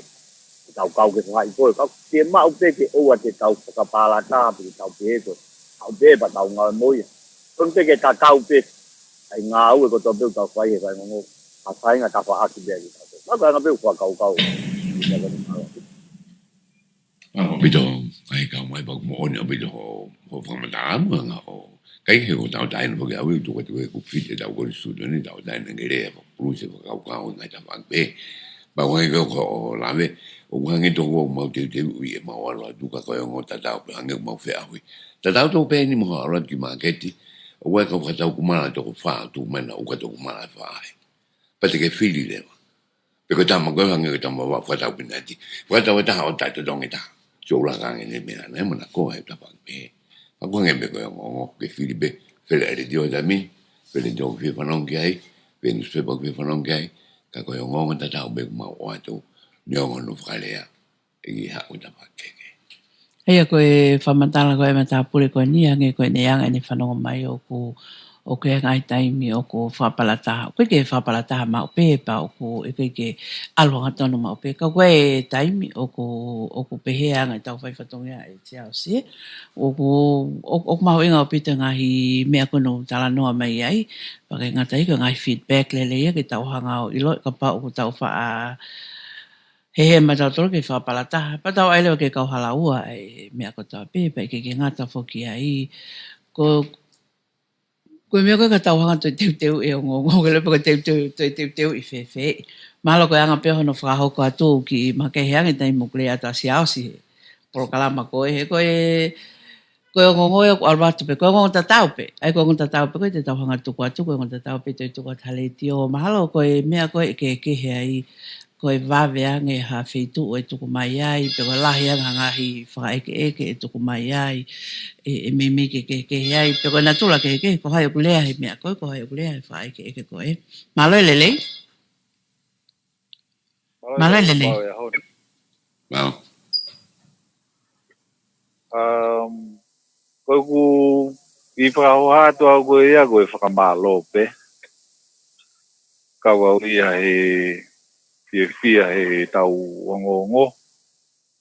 tau kau ke fakaʻi ko ē, kau ke maʻu pē ke ʻoua te tau fakapālataha, pe ke tau pehē ko, tau pehē pea tau ngāue mo ia. Tonu pē ke tatau pē, ʻa e ngāue kotoa pē ʻoku tau fai he fai ongoongo, ʻa e faʻahinga tafaʻaki pē ʻa kitautolu. Ma ko e anga pē ʻeku fakakaukau. Ia ko e malo. ʻAupito, ʻai kau mai pea ʻoku moʻoni ʻaupito hoʻo, hoʻo fakamatala mo e anga ʻo. Kae kehe ko ʻetau taʻahine foki au ʻi tuku atu ʻeku fiti ʻetau koli sūtoni, ʻetau taʻahine ngere, ʻa e fakapulu se fakakaukau ʻi he ngaahi tafaʻaki pē. Pea ʻoku hangē ko hoʻo lave, ʻoku hangē tofu ʻoku mau teuteuʻi ʻemau ʻalu atu ka ko e ongo tatau pē hangē ʻoku mau feʻauhi. Tatau tofu pē eni mo hoʻo ʻalu atu ki māketi, ʻoku ʻi ai e kau fakatau kumala ʻe toko fā, tuku mai naʻa ʻoku ʻi ai e toko kumala ʻe fā ai. Pea te ke fili leva. Pe ko e tama ko ē hangē ko e tama vaʻa fakatau pē naʻe ti. Fakatau ʻe taha ʻo taʻetotongi ʻe taha. Sio ʻuluaki ange ʻene meʻa naʻe manakoa he tafaʻaki pē. Pea ʻoku hangē pē ko e ongoongo ke fili pē. Fele ʻa e letiō he taimi ni. Fele letiō ke fie fanongo ki ai. Fele nusipepa ke fie fanongo ki ai. Ka ko e ongoongo tatau pē ʻoku mau ʻoatu. Neongo hono fakalea. ʻI he haʻu tafaʻaki kehekehe. ʻA ia ko e fakamatala ko ē ʻa e matāpule ko eni, hangē ko ʻene anga ʻene fanongo mai ʻoku, ʻoku ʻi ai e ngaahi taimi ʻoku fakapālataha. ʻOku ʻikai ke fakapālataha maʻu pē pea ʻoku ʻikai ke ʻalu hangatonu maʻu pē. Ka ko e taimi ʻoku, ʻoku pehē anga ʻetau fai fatongia ʻe Siaosi. ʻOku, ʻoku, ʻoku mahuʻinga ʻaupito e ngaahi meʻa ko ē ʻoku talanoa mai ai. Pea ʻikai ngata ai ko e ngaahi feedback lelei ia ke tau hanga ʻo ʻiloʻi kapau ʻoku tau faʻa hehema tautolu ke fakapālataha, pea tau ʻai leva ke kau hala ua e meʻa kotoa pē, pea ʻikai ke ngata foki ai. Ko, ko e meʻa ko ē ka tau hanga ʻo teuteuʻi e ongoongo, ke lepe ko e teuteu, toe teuteuʻi fēfē. Mahalo ko e anga pē hono fakahoko atu ki makehe ange taimi ʻoku lea atu ʻa Siaosi he polokalama ko ē, he ko e, ko e ongoongo ia ʻoku ʻalu atu pē, ko e ongoongo tatau pē. ʻAi ko e ongoongo tatau pē, ko e te tau hanga ʻo tuku atu, ko e ongoongo tatau pē, toe tuku atu ha letiō. Mahalo ko e meʻa ko ē ʻe kehekehe ai, ko e vave ange ha feituʻu ʻe tuku mai ai, pe ko e lahi ange ha ngaahi fakaʻekeʻeke ʻe tuku mai ai, ʻe, ʻe meimei ke kehekehe ai, pe ko e natula kehekehe, ko hai ʻoku lea he meʻa ko ē, ko hai ʻoku lea he fakaʻekeʻeke ko ē. Mālō e lelei. Mālō e lelei. Mālō. Um, ko ʻeku kiʻi fakahoha atu au ko ia ko e fakamālō pē. Kau au ia he fiefia he tau ongoongo.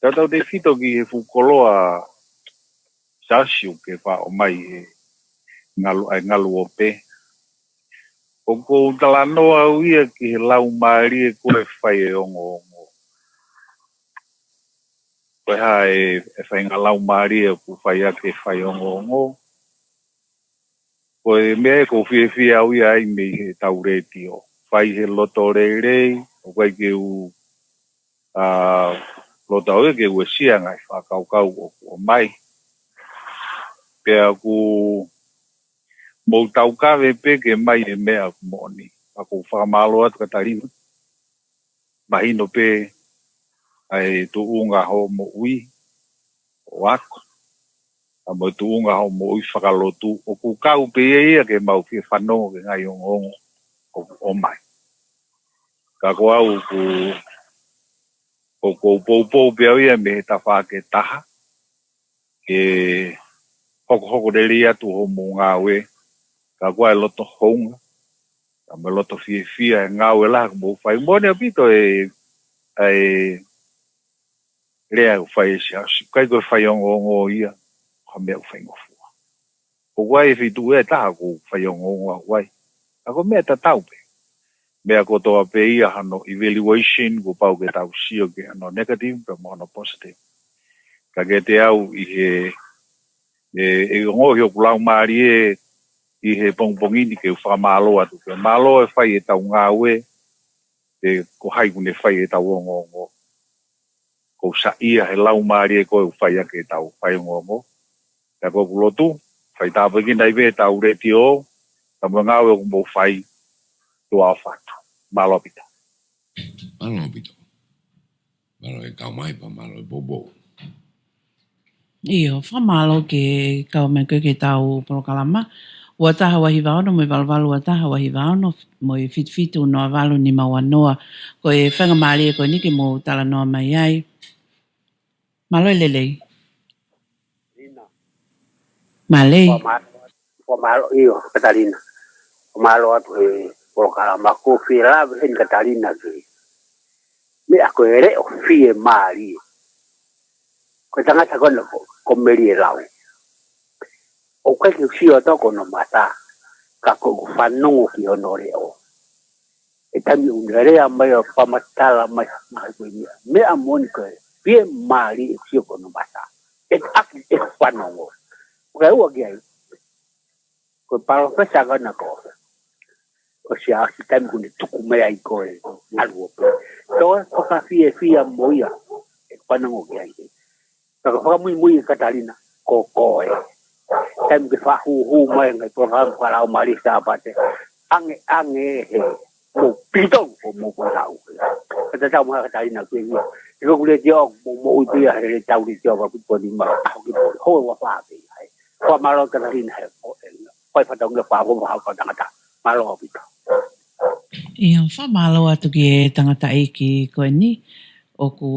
Tautautefito ki he fuʻu koloa Siaosi ʻoku ke faʻa ʻomai he ngalu, ʻa e ngalu ope. ʻOku ou talanoa au ia ki he laumālie ko e fai e ongoongo. Ko e hā e, e faʻahinga laumālie ʻoku fai ʻaki e fai ongoongo. Ko e meʻa ʻoku ou fiefia au ia ai mei he tau letiō. Fai he loto lelei, ʻOku ʻikai ke u, ā, loto au ia ke uesia e ngaahi fakakaukau ʻoku ʻomai. Pea ʻoku mou taukave pē ke ʻomai e meʻa ʻoku moʻoni. Pea ʻoku ou fakamālō atu Katalina. Mahino pē ʻa e tuʻunga hoʻo moʻui ʻo ako, ʻa mo e tuʻunga hoʻo moʻui fakalotu, ʻoku kau pē ia ia ke mau fie fanongo ki he ngaahi ongoongo ʻoku ʻomai. Ka ko au ʻoku, ʻoku ou poupou pē au ia mei he tafaʻaki ʻe taha, ke hokohoko lelei atu hoʻomou ngāue, ka ko e loto hounga, ka mo e loto fiefia he ngāue lahi ʻoku mou fai. Moʻoni ʻaupito e, ʻa e lea ʻoku fai ʻe Siaosi, ʻikai ko e faiongoongo ia, ko e meʻa ʻoku faingofua. ʻOku ʻi ai e feituʻu ʻe taha ʻoku faiongoongo ai. Ka ko e meʻa tatau pē. Meʻa kotoa pē ia hano evaluation, kuo pau ke tau sio ki hano negative, pea mo hano positive. Ka kiate au ʻi he, e, e ongoʻi hoku laumālie ʻi he pongipongi ni ke u fakamālō atu. Ke mālō e fai ʻetau ngāue, pe ko hai ʻoku ne fai ʻetau ongoongo. Ko u saiʻia he laumālie ko ē ʻoku fai ʻaki ʻetau faiongoongo. Pea ko ʻeku lotu, fai tāpuekina ai pē ʻetau letiō, ka mo e ngāue ʻoku mou fai, tuʻa ʻofa atu. Mālō ʻaupito. Mālō ʻaupito. Mālō e kau mai pea mālō e poupou. ʻIo, fakamālō ke kau mai koe ki heʻetau polokalama. Ua taha ua hiva ono mo e valu valu ua taha ua hiva ono mo e fitu fitu noa valu nima ua noa. Ko e faingamālie ko eni ke mou talanoa mai ai. Mālō e lelei. Mālō. Fakamālō, fakamālō, ʻio, Katalina. Fakamālō atu he polokalama. ʻOku ou fie lave heni Katalina ki he meʻa ko e leʻo fiemālie. Ko e tangata ko ena ko, ko Melie Lau. ʻOku ʻikai ke u sio atu ko hono mata, ka ʻoku ou fanongo ki hono leʻo. ʻI he taimi ʻoku ne lea mai ʻo fakamatala mai, mai ko e meʻa, meʻa moʻoni ko e fiemālie ʻeku sio ki hono mata. ʻE ʻaki ʻeku fanongo. Ko e ua ki ai, ko e palōfesa ko ena ko, ko Siaosi, taimi ʻoku ne tuku mai ai ko e ʻalu ʻo pē. Toe fakafiefia mo ia, ʻeku fanongo ki ai. Ka ko e fakamuimui ʻe Katalina, ko koe. Taimi ʻoku ke fakahūhū mai ngaahi polokalama fakalaumālie Sāpate. Ange, ange he mou pito ʻo mou ko lau. Ka tatau mo Katalina ke ia. He ko e letiō ʻoku mou moʻui pē ia he letiō, letiō ʻa Piponi ma ʻaho ki pō. Hoa ua fā pē ia. Fakamālō Katalina he ko e, ko e fatongia fakaʻofoʻofa ʻo e kau tangata. Mālō ʻaupito. ʻIo, fakamālō atu ki he tangataʻeiki ko eni ʻoku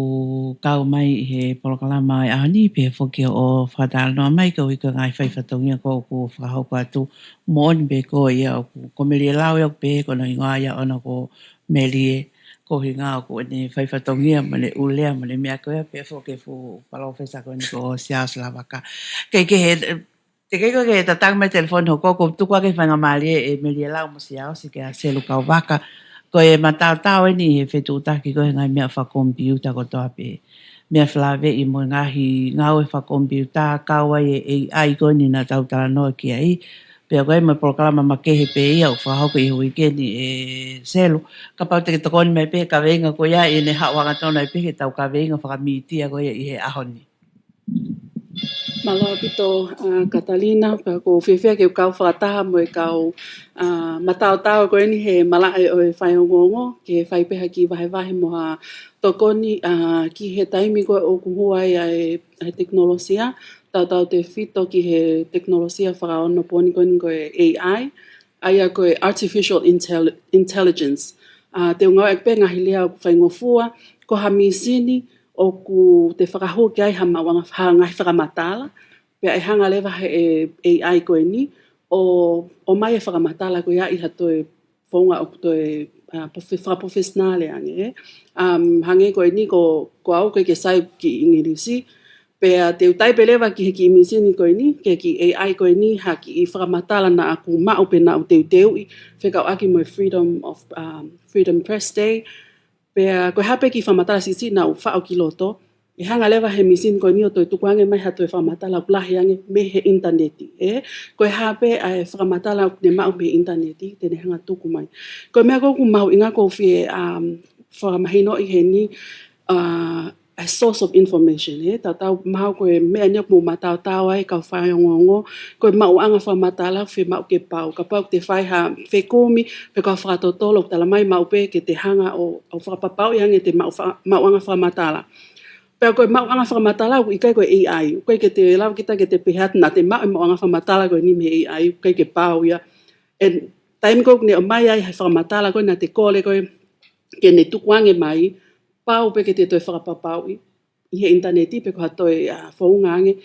kau mai ʻi he polokalama ʻo e ʻaho ni, pea foki ʻo fakatalanoa mai koeʻuhi ko e ngaahi fai fatongia ko ē ʻoku fakahoko atu. Moʻoni pē ko ia ʻoku, ko Melie Lau ia ʻoku pehē ko hono hingoa ia ʻoʻona ko Melie, ko e ʻuhinga ʻoku ne fai fatongia mo ne ʻū lea mo e meʻa ko ia, pea foki e fuʻu palōfesa ko eni ko Siaosi Lavaka. Kei kehe, teʻeki ke tataki mai e telefoni hoko, ʻoku ou tuku ake e faingamālie ʻe Melie Lau mo Siaosi kia Selu Kauvaka. Ko e mataotao eni he fetuʻutaki ko ē he ngaahi meʻa fakakomipiuta kotoa pē. Meʻa felāveʻi mo e ngaahi ngāue fakakomipiuta, kau ai e A I ko eni naʻa tau talanoa ki ai. Pea ko e mo e polokalama makehe pē ia ʻoku fakahoko ʻi he uike ni ʻe Selu. Kapau te ke tokoni mai pē he kaveinga ko ia ʻi heʻene haʻu hangatonu ai pē ki heʻetau kaveinga fakamītia ko ia ʻi he ʻaho ni. Mālō ʻaupito, ʻa, Katalina, pea ʻoku ou fiefia ke u kau fakataha mo e kau, ʻa, mataotao ko eni he malaʻe ʻo e faiongoongo, ke fai pē ha kiʻi vahevahe mo ha tokoni, ʻa, ki he taimi ko ē ʻoku hū ai ʻa e, ʻa e tekinolosia, tautautefito ki he tekinolosia fakaonopooni ko eni ko e A I, ʻa ia ko e artificial intel-, intelligence. ʻA, te u ngāueʻaki pē ngaahi lea ʻoku faingofua, ko ha mīsini ʻoku te fakahū ki ai ha maʻuʻanga, ha ngaahi fakamatala, pea ʻe hanga leva he ʻe A I ko eni ʻo, ʻomai e fakamatala ko ia ʻi ha toe founga ʻoku toe, ʻa, profe-, fakapolofesinale ange, ē. Um, hangē ko eni ko, ko au ʻoku ʻikai ke sai ki he ʻIngilisi, pea te u taipe leva ki he kiʻi mīsini ko eni, ki he kiʻi A I ko eni, ha kiʻi fakamatala naʻa ku maʻu pe naʻa ku teuteuʻi, fekauʻaki mo e Freedom of, um, Freedom Press Day. Pea ko e hā pē kiʻi fakamatala siʻisiʻi naʻa ku faʻo ki loto, ʻe hanga leva he mīsini ko eni ʻo toe tukuange mai ha toe fakamatala ʻoku lahi ange mei he ʻinitaneti, ē? Ko e hā pē ʻa e fakamatala ʻoku ne maʻu mei he ʻinitaneti, te ne hanga tuku mai. Ko e meʻa ko ē ʻoku mahuʻinga ʻoku ou fie, um, fakamahinoʻi heni, ʻa e source of information, ē, tatau mahalo ko e meʻa ni ʻoku mou mataotao ai kau faiongoongo, ko e maʻuʻanga fakamatala ʻoku fiemaʻu ke pau. Kapau te fai ha fekumi, pe ko ha fakatotolo, ʻoku talamai maʻu pē ke te hanga ʻo, ʻo fakapapauʻi ange ʻete maʻu fa-, maʻuʻanga fakamatala. Pea ko e maʻuʻanga fakamatala ʻoku ʻikai ko e A I, ʻoku ʻikai ke te lava kita ke te pehē atu naʻa te maʻu e maʻuʻanga fakamatala ko eni mei he A I, ʻoku ʻikai ke pau ia. And taimi ko ē ʻoku ne ʻomai ai he fakamatala ko ē naʻa te kole ko ē ke ne tukuange mai, pau pē ke te toe fakapapauʻi ʻi he ʻinitaneti pe ko ha toe, ʻa, founga ange,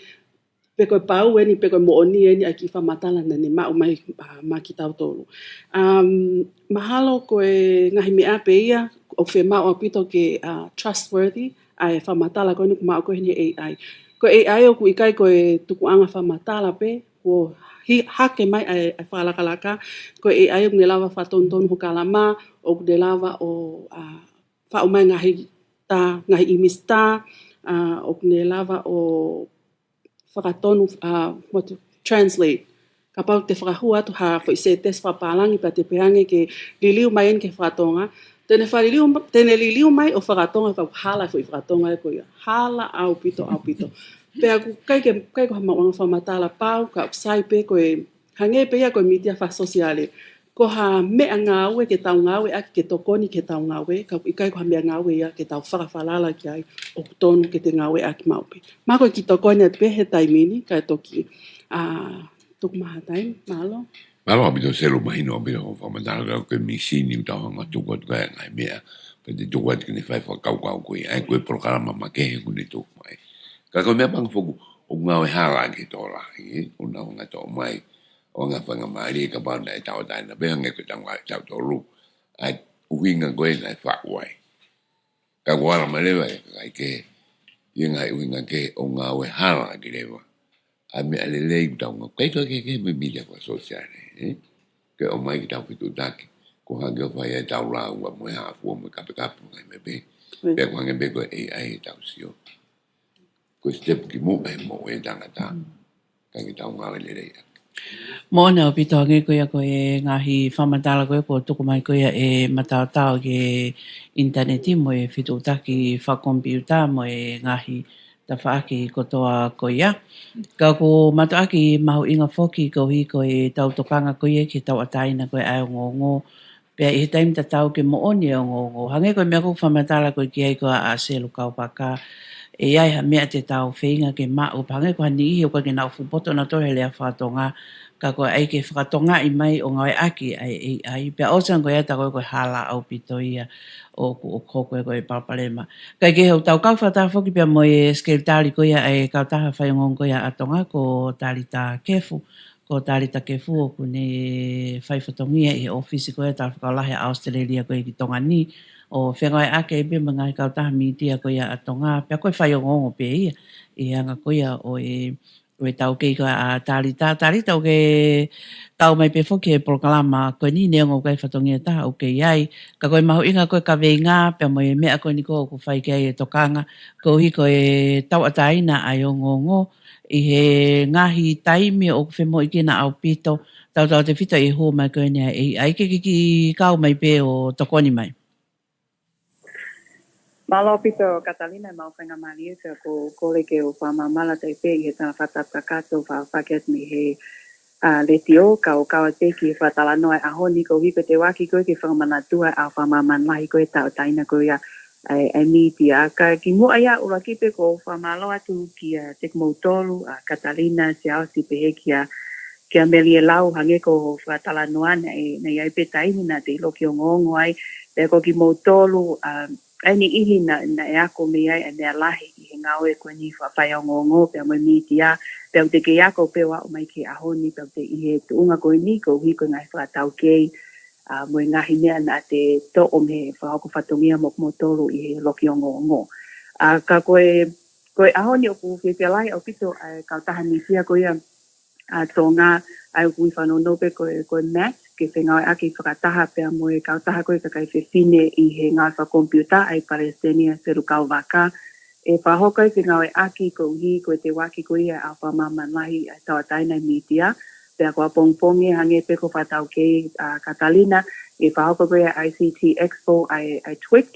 pe ko e pau eni, pe ko e moʻoni eni ʻa e kiʻi fakamatala naʻa ne maʻu mai, ʻa, maʻa kitautolu. Um, mahalo ko e ngaahi meʻa pē ia ʻoku fiemaʻu ʻaupito ke, ʻa, trustworthy ʻa e fakamatala ko eni ʻoku maʻu ko eni he A I. Ko e A I ʻoku ʻikai ko e tukuʻanga fakamatala pē, kuo hi-, hake mai ʻa e, ʻa e fakalakalaka, ko e A I ʻoku ne lava fakatonutonu ho kalama, ʻoku ne lava ʻo, ʻa, faʻu mai ngaahi tā, ngaahi ʻīmisi tā, ʻa, ʻoku ne lava ʻo fakatonu, ʻa, what to, translate. Kapau te fakahua atu ha foʻi sētesi fakapālangi pea te pehē ange ke liliu mai eni ki he fakatonga, te ne fakaliliu ma-, te ne liliu mai ʻo fakatonga ka ʻoku hala e foʻi fakatonga ē ko ia. Hala ʻaupito, ʻaupito. Pea ʻoku ʻikai ke, ʻikai ko ha maʻuʻanga fakamatala pau, ka ʻoku sai pē ko e, hangē pē ia ko e mītia fakasōsiale. Ko ha meʻangāue ke tau ngāueʻaki ke tokoni ke tau ngāue, ka ʻoku ʻikai ko ha meʻangāue ia ke tau fakafalala ki ai, ʻoku tonu ke te ngāueʻaki maʻu pē. Mahalo ko e kiʻi tokoni atu pē he taimi ni, kae toki, ʻa, tuku mai ha taimi, mālō. Mālō ʻaupito Selu, mahino ʻaupito hoʻo fakamatala ko e mīsini ʻoku tau hanga ʻo tuku atu ki ai e ngaahi meʻa, pea te tuku atu ke ne fai fakakaukau ko ia, ʻa ia ko e polokalama makehe ʻoku ne tuku mai. Ka ko e meʻa pango foki, ʻoku ngāue hala ʻaki e tokolahi, ʻoku nau hanga ʻo toʻo mai ʻo ngaahi faingamālie kapau naʻe tauʻatāina pē hangē ko e tau ngāue ʻatautolu, ʻa e ʻuhinga ko ē naʻe faʻu ai. Ka ʻoku ala mai leva e kakai kehe ʻi he ngaahi ʻuhinga kehe ʻo ngāue hala ʻaki leva ʻa e meʻa lelei ʻoku tau ngāue. ʻIkai toe kehekehe mo e mītia fakasōsiale, ē? Ke ʻomai ke tau fetuʻutaki, ko e hangē ʻoku fai ai e tau lāua mo e hā fua mo e kapekape mo e ngaahi meʻa pehē. Pea ʻoku hangē pē ko e A I ʻetau sio. Ko e step ki muʻa he moʻui e tangata. Ka ke tau ngāue lelei ʻaki. Moʻoni ʻaupito, hangē ko ia ko e ngaahi fakamatala ko ē kuo tuku mai ko ia ʻe Mataotao ki he ʻinitaneti mo e fetuʻutaki fakakomipiuta mo e ngaahi tafaʻaki kotoa ko ia. Ka ʻoku mātuʻaki mahuʻinga foki koeʻuhi ko e tau tokanga ko ia ki he tauʻatāina ko ē ʻa e ongoongo. Pea ʻi he taimi tatau ke moʻoni e ongoongo. Hangē ko e meʻa ʻoku fakamatala ko ē ki ai ko ē ʻa Selu Kauvaka, ʻe ʻi ai ha meʻa te tau feinga ke maʻu, pea hangē ko ha niʻihi ʻoku ʻikai ke nau fuʻu poto nautolu he lea fakatonga, ka ko e ʻai ke fakatongaʻi mai ʻo ngāueʻaki ʻa e A I. Pea ʻosi ange ko ia tā ko ē ko e hala ʻaupito ia ʻoku, ʻoku hoko ko ē ko e palopalema. Kae kehe ʻoku tau kau fakataha foki pea mo e sekelitali ko ia ʻa e kautaha faiongoongo ko ia ʻa Tonga ko Talita Kefu. Ko Talita Kefu ʻoku ne fai fatongia ʻi he ʻōfisi ko ia Talafakau Lahi ʻa ʻAositelēlia ko ia ki Tonga ni, ʻo fengāueʻaki ai pē mo e ngaahi kautaha mītia ko ia ʻa Tonga, pea ko e faiongoongo pē ia, ʻi he anga ko ia ʻo e, ʻo e taukei ko ia ʻa Talita. Talita ʻoku ke kau mai pē foki he polokalama ko eni neongo ʻoku ʻikai fatongia ʻe taha ʻoku ke ʻi ai. Ka ko e mahuʻinga ko e kaveinga, pea mo e meʻa ko eni ko ē ʻoku fai ki ai e tokanga, koeʻuhi ko e tauʻatāina ʻa e ongoongo, ʻi he ngaahi taimi ʻoku femoʻuekina ʻaupito, tautautefito ʻi he hū mai ko eni ʻa e A I, ke ke kiʻi kau mai pē ʻo tokoni mai. Mālō ʻaupito Katalina, mau faingamālie pea ʻoku ou kole ke u fakamāmala atu pē ʻi he tala fakatapu kakato, fakafeʻiloaki atu mei he, ʻa, letiō, kau kau atu pē ki he fakatalanoa ʻo e ʻaho ni koeʻuhi ko e teuaki ko ē ke fakamanatua ʻa e ʻaho fakamāmani lahi ko ē tauʻatāina ko ia ʻa e, ʻa e mītia. Ka kimuʻa ia ʻuluaki pē ʻoku ou fakamālō atu kia, ā, kimoutolu, ʻa, Katalina, Siaosi pehē kia, kia Melie Lau, hangē ko hoʻo fakatalanoa naʻe, naʻe ʻi ai pē taimi naʻa te ʻi loki ongoongo ai, pea ko kimoutolu, ʻa, ʻa e niʻihi naʻa, naʻe ako mei ai ʻa e meʻa lahi ʻi he ngāue ko eni fakafaiongoongo, pea mo e mītia, pea ʻoku te kei ako pē ʻo aʻu mai ki he ʻaho ni, pea ʻoku te ʻi he tuʻunga ko eni koeʻuhi ko e ngaahi fakataukei, ʻa, mo e ngaahi meʻa naʻa te toʻo mei he fakahoko fatongia mo kimoutolu ʻi he loki ongoongo. ʻA, ka ko e, ko e ʻaho ni ʻoku fiefia lahi ʻaupito ʻa e kautaha mītia ko ia ʻa Tonga, ʻa ia ʻoku ui fakanounou pē ko e, ko e MAT, ke fengāueʻaki fakataha pea mo e kautaha ko ē kakai fefine ʻi he ngāue fakakomipiuta ʻa e Palesiteni ʻa Selu Kauvaka, ʻe fakahoko ai e fengāueʻaki koeʻuhi ko e teuaki ko ia ʻa e ʻaho fakamāmani lahi ʻa e tauʻatāina ʻa e mītia, pea ko ʻapongipongi hangē pē ko e fakataukei ʻa Katalina, ʻe fakahoko ko ia ʻa e I C T Expo ʻa e, ʻa e TWICT,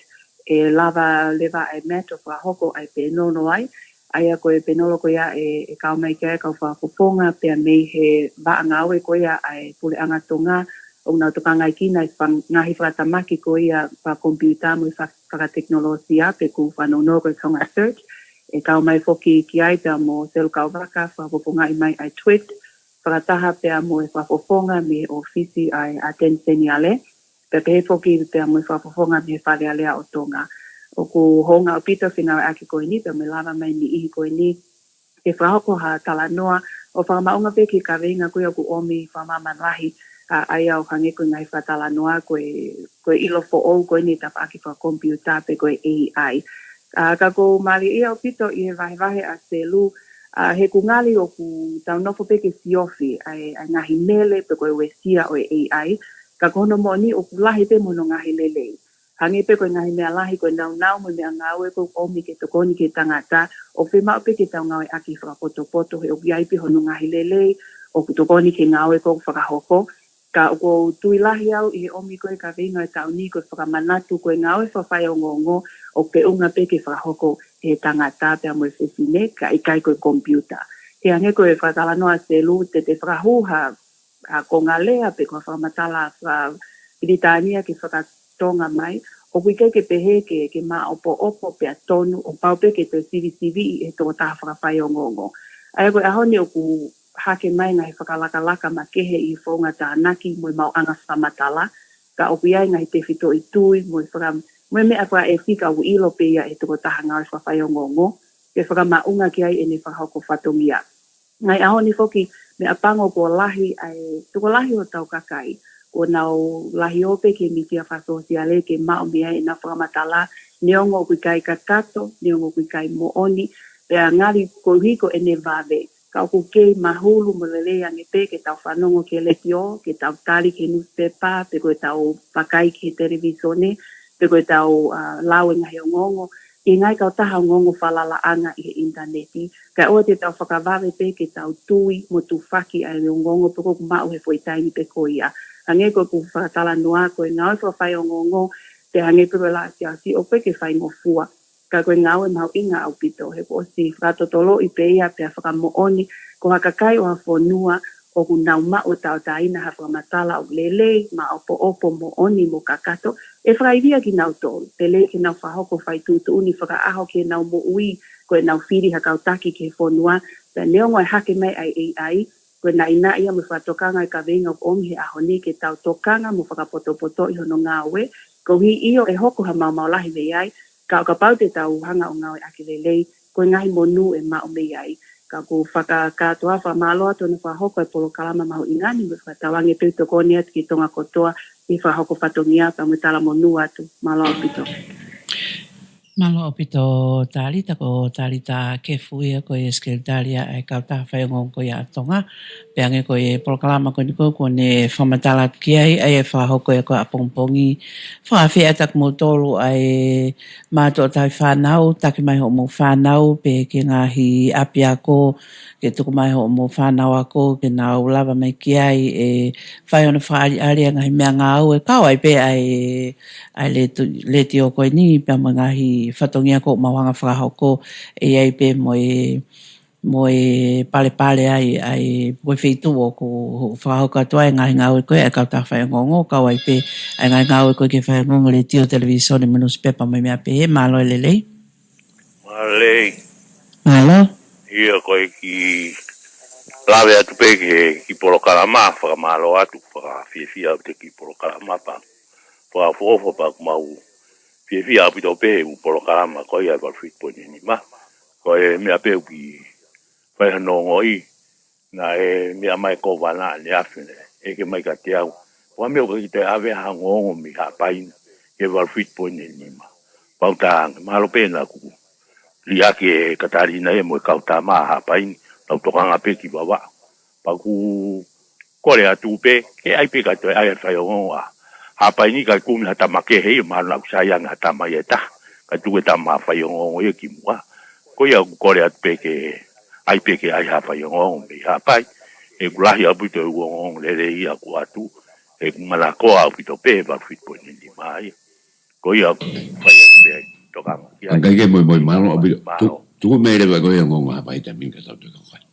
ʻe lava leva ʻa e Met ʻo fakahoko ʻa e pēnolo ai, ʻa ia ko e pēnolo ko ia ʻe, ʻe kau mai ki ai e kau fakafofonga pea mei he vaʻa ngāue ko ia ʻa e Puleʻanga Tonga, ʻoku nau tokangaekina e fak-, ngaahi fakatamaki ko ia fakakomipiuta mo e fak-, fakatekinolosia pe ʻoku fanongo ko e Tonga Search, ʻe kau mai foki ki ai pea mo Selu Kauvaka, fakafofongaʻi mai ʻa e TWIT, fakataha pea mo e fakafofonga mei he ʻōfisi ʻa e ʻAteni Seniale, pea pehē foki pea mo e fakafofonga mei he Fale Alea ʻo Tonga. ʻOku hounga ʻaupito e fengāueʻaki ko eni, pea mo e lava mai e niʻihi ko eni ke fakahoko ha talanoa ʻo fakamaʻunga pē ki he kaveinga ko ia ʻoku ʻomi fakamāmani lahi, ʻa, ʻa ia ʻoku hangē ko e ngaahi fakatalanoa ko e, ko e ʻilo foʻou ko eni ʻe tafaʻaki fakakomipiuta pe ko e A I. ʻA, ka ʻoku ou mālieʻia ʻaupito ʻi he vahevahe ʻa Selu, ʻa, he ʻoku ngali ʻoku tau nofo pē ke siofi ʻa e, ʻa e ngaahi mele pe ko e uesia ʻo e A I, ka ko hono moʻoni ʻoku lahi pē mo hono ngaahi lelei. Hangē pē ko e ngaahi meʻa lahi ko e nāunau mo e meʻangāue ʻoku ʻomi ke tokoni ki he tangata, ʻoku fiemaʻu pē ke tau ngāueʻaki fakapotopoto he ʻoku ʻi ai pē hono ngaahi lelei ʻoku tokoni ki he ngāue ʻoku fakahoko. Ka ʻoku ou tui lahi au ʻi he ʻomi ko e kaveinga ʻo e taʻu ni ko e fakamanatu ko e ngāue fakafaiongoongo ʻoku feʻunga pē ke fakahoko ʻe he tangata pea mo e fefine kae ʻikai ko e komipiuta. He hangē ko e fakatalanoa ʻa Selu, te te fakahū ha, ha konga lea pe ko ha fakamatala faka-Pilitānia ke fakatonga mai, ʻoku ʻikai ke pehē ke, ke maʻopoʻopo pea tonu, ʻoku pau pē ke toe sivisiviʻi ʻe he tokotaha fakafaiongoongo. ʻA ia ko e ʻaho ni ʻoku hake mai e ngaahi fakalakalaka makehe ʻi he founga tānaki mo e maʻuʻanga fakamatala, ka ʻoku ʻi ai e ngaahi tefitoʻi tui mo e faka-, mo e meʻa fakaʻefika ʻoku ʻilo pē ia ʻe he tokotaha ngāue fakafaiongoongo ke fakamaʻunga ki ai ʻene fakahoko fatongia. Ngaahi ʻaho ni foki, meʻapango kuo lahi ʻa e tokolahi hotau kakai kuo nau lahi ʻo pē ki he mītia fakasōsiale ke maʻu mei ai ʻenau fakamatala, neongo ʻoku ʻikai kakato, neongo ʻoku ʻikai moʻoni, pea ngali koeʻuhi ko ʻene vave, ka ʻoku kei mahulu mo lelei ange pē ke tau fanongo ki he letiō, ke tau tali ki he nusipepa, pe ko ʻetau vakai ki he televīsone, pe ko ʻetau, ʻa, lau e ngaahi ongoongo ʻi he ngaahi kautaha ongoongo falalaʻanga ʻi he ʻinitaneti, kae ʻoua te tau fakavave pē ke tau tui mo tufaki ʻa e ongoongo pe ko ʻoku maʻu he foʻi taimi pē ko ia. Hangē ko ʻeku fakatalanoa ko e ngāue fakafaiongoongo, pea hangē pē ko e lea ʻa Siaosi, ʻoku ʻikai ke faingofua. Ka ko e ngāue mahuʻinga ʻaupito, he kuo ʻosi fakatotoloʻi pē ia pea fakamoʻoni ko ha kakai ʻo ha fonua ʻoku nau maʻu ʻo tauʻatāina ha fakamatala ʻoku lelei, maʻopoʻopo, moʻoni mo kakato, ʻe fakaivia kinautolu, lelei ke nau fakahoko fai tuʻutuʻuni fakaʻaho ki heʻenau moʻui, ko ʻenau fili ha kau taki ki he fonua, pea neongo e hake mai ʻa e A I, ko e naʻinaʻi ia mo e fakatokanga e kaveinga ʻoku ʻomi he ʻaho ni ke tau tokanga mo fakapotopotoʻi hono ngāue, koeʻuhi ʻio ʻe hoko ha maumau lahi mei ai, ka ʻo kapau te tau hanga ʻo ngāueʻaki lelei, ko e ngaahi monū ʻe maʻu mei ai. Ka ʻoku fakakātoa fakamālō atu hono fakahoko e polokalama mahuʻinga ni, mo fakatauange pē ʻoku tokoni atu ki Tonga kotoa ʻi he fakahoko fatongia pea mo e talamonū atu. Mālō ʻaupito. Mālō ʻaupito Talita, ko Talita Kefu ia ko e Sekelitali ʻa e Kautaha Faiongoongo ko ia ʻa Tonga. Pea hangē ko e polokalama ko eni ko ē kuo ne fakamatala atu ki ai, ʻa ia ʻe fakahoko ia ko e ʻapongipongi. Fakafeʻiloaki atu kiate kimoutolu ʻa e mātuʻa tauhi fānau, taki mai hoʻomou fānau pē ki he ngaahi ʻapiako, ke tuku mai hoʻomou fānau ako, ke nau lava mai ki ai ʻo fai hono fakaʻaliʻali ʻa e ngaahi meʻangāue, kau ai pē ʻa e, ʻa e letu-, letiō ko eni, pea mo e ngaahi fatongia ʻoku mau hanga ʻo fakahoko, ʻe ʻi ai pē mo e, mo e palepale ai, ʻa e, ko e feituʻu ʻoku fakahoko atu ai e ngaahi ngāue ko ē ʻa e Kautaha Faiongoongo, kau ai pē ʻa e ngaahi ngāue ko ē ki he faiongoongo letiō, televīsone, mo e nusipepa mo e meʻa pehē. Mālō e lelei. Mālō. Mālō. ʻIo, ko e kiʻi lave atu pē ki he kiʻi polokalama, fakamālō atu, fakafiefia ʻaupito e kiʻi polokalama pea fakaʻofoʻofa pea ʻoku mau fiefia ʻaupito pē he ʻū polokalama ko ia ʻa e valu fitu poini nima. Ko e meʻa pē ʻoku kiʻi fai hano ongoʻi, naʻe meʻa mai e Kōvana ʻaneafi ʻo ʻeke mai kiate au, ko e hā e meʻa ʻoku ʻikai toe ʻave ha ongoongo mei Haʻapai ni ki he valu fitu poini nima. Pea u talaange, mahalo pē naʻa ku liʻaki e Katalina ia mo e kau tama ʻa Haʻapai ni, tau tokanga pē ki Vavaʻu. Pea u kole atu pē, ke ʻai pē kae toe ʻai ha faiongoongo ʻa Haʻapai ni, kae kumi ha tama kehe ia, mahalo naʻa ku sai ange ha tama ia ʻe taha, kae tuku e tama faiongoongo ia ki muʻa. Ko ia ʻoku kole atu pē ke ʻai pē ke ʻai ha faiongoongo mei Haʻapai. He ʻoku lahi ʻaupito e ʻū ongoongo lelei ia ʻoku ʻoatu, he ʻoku manakoa ʻaupito pē e valu fitu poini nima ia. Ko ia ʻoku fai atu pē ʻa e tokanga ki ai. ʻOku ʻikai ke moimoi, mālō ʻaupito. Mālō. Tu-, tuku mai leva ko e ongoongo ha pē taimi ka tau toe kau ai.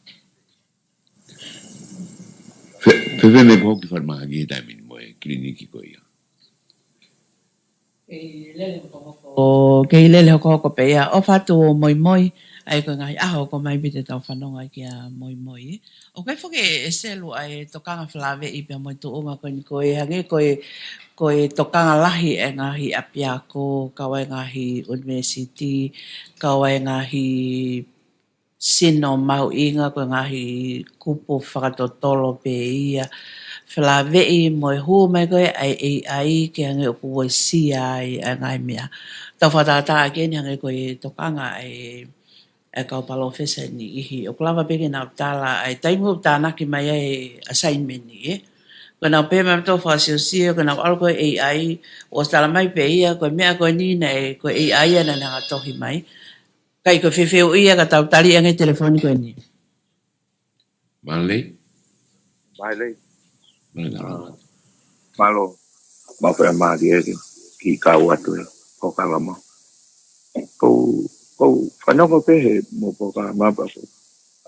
Fe-, fēfē meʻa ko ē ki falemahaki he taimi ni mo e kiliniki ko ia? Kei lele hokohoko. ʻOku kei lele hokohoko pē ia. ʻOfa atu ʻo moimoi, ʻa ia ko e ngaahi ʻaho ʻoku ʻomai pē te tau fanongo ai kia moimoi. ʻOku ʻi ai foki e selu ʻa e tokanga felāveʻi pea mo e tuʻunga ko eni ko e hangē ko e, ko e tokanga lahi e ngaahi ʻapiako, kau ai e ngaahi university, kau ai e ngaahi sino mahuʻinga, ko e ngaahi kupu fakatotolo pē ia. Felāveʻi mo e hū mai ko ē ʻa e A I ke hangē ʻoku uesia ai ʻa e ngaahi meʻa. Tau fakatātā ʻaki eni hangē ko e tokanga ʻa e, ʻa e kau palōfesa ʻe niʻihi. ʻOku lava pē ke nau tala ʻa e taimi ʻoku tānaki mai ai e assignment ni, ē. Ko ʻenau pehē mai ʻe tau fakasiosio, ko ʻenau ʻalu ko ē A I, ʻoku tala mai pē ia, ko e meʻa ko eni naʻe, ko e A I ia naʻa ne hanga ʻo tohi mai. Kae ʻikai ko e fefeuʻi ia ka tau tali ange telefoni ko eni. Mālō. Mālō. Mālō. ʻĀ, mālō. Mau pē mālō e ki kau atu e polokalama. Ko, ko fanongo pē he mo polokalama pea ko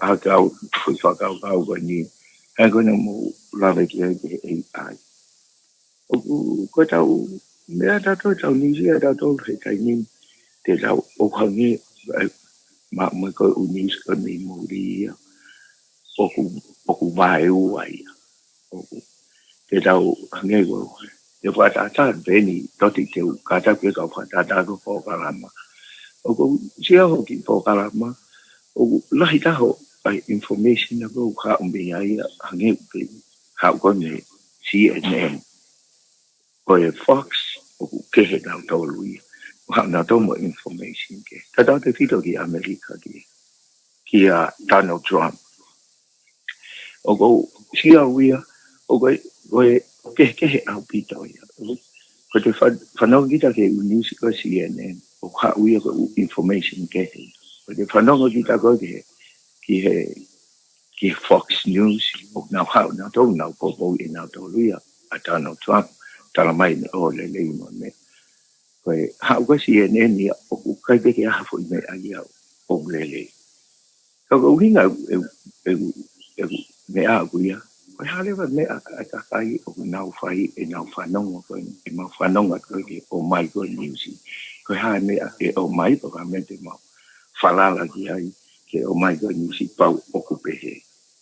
ʻa e kau, ko e fakakaukau ko eni. He ko ena mo lave ki ai ki he A I. ʻOku, ko ʻetau, meʻa tautolu, tau Nuʻu Sila tautolu he taimi ni, te tau ʻohake, ē, ma-, mo e ko e ʻū news ko eni muli ia, ʻoku, ʻoku vaeua ia. ʻOku, te tau hangē ko, te fakatātā pē eni, toti te u kātaki ke kau fakatātā ko e polokalama. ʻOku ou sio hoki polokalama, ʻoku lahi taha ʻa e information ʻoku haʻu mei ai ia hangē pē, haʻu ko eni C N N. Ko e Fox, ʻoku kehe nautolu ia. ʻOku haʻu nautolu mo e information kehe. Tatau tefito ki ʻAmelika ki, kia Donald Trump. ʻOku ou sio au ia, ʻoku ʻi ai, ko e, ʻoku kehekehe ʻaupito ia. Ko ʻete fa-, fanongo kita ki he ʻū news ko ē C N N, ʻoku haʻu ia ko e ʻū information kehe. Ko ʻete fanongo kita ko ē ki he, ki he ki he Fox News, ʻoku nau haʻu nautolu, nau poupou ʻe nautolu ia ʻa Donald Trump, tala mai ʻene ʻoho lelei mo e meʻa. Ko e haʻu ko ē C N N ia, ʻoku ʻikai pē ke ʻi ai ha foʻi meʻa ia ʻoku lelei. Ka ko e ʻuhinga ʻeku, ʻeku, ʻeku, ʻeku meʻa ʻaʻaku ia, ko e hā leva e meʻa ʻa e kakai ʻoku nau fai ʻenau fanongo ko ē, ʻemau fanongo ko ē ke ʻomai ko ē news. Ko e hā e meʻa ʻe ʻomai, ko e hā e meʻa te mau falala ki ai, ke ʻomai ko ē news pau ʻoku pehē.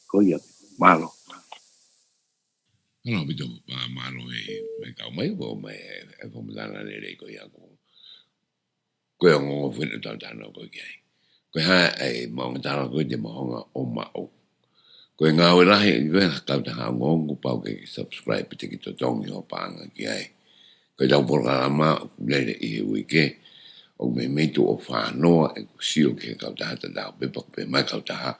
Ko ia, mālō. Mālō ʻaupito, mā-, mālō e, mei kau mai, ko mai e, e fakamatala lelei ko ia ko. Ko e ongoongo foʻi naʻa tau talanoa ko ē ki ai. Ko e hā e maʻuʻanga tala ko ē te mau hanga ʻo maʻu. Ko e ngāue lahi, ko e kautaha ongoongo pau ke subscribe, te ke totongi hoʻo paʻanga ki ai. Ko ʻetau polokalama ʻoku lele ʻi he uike, ʻoku meimei tuʻo fā noa ʻeku sio ki he kautaha tatau pē, pea ʻoku pehē mai e kautaha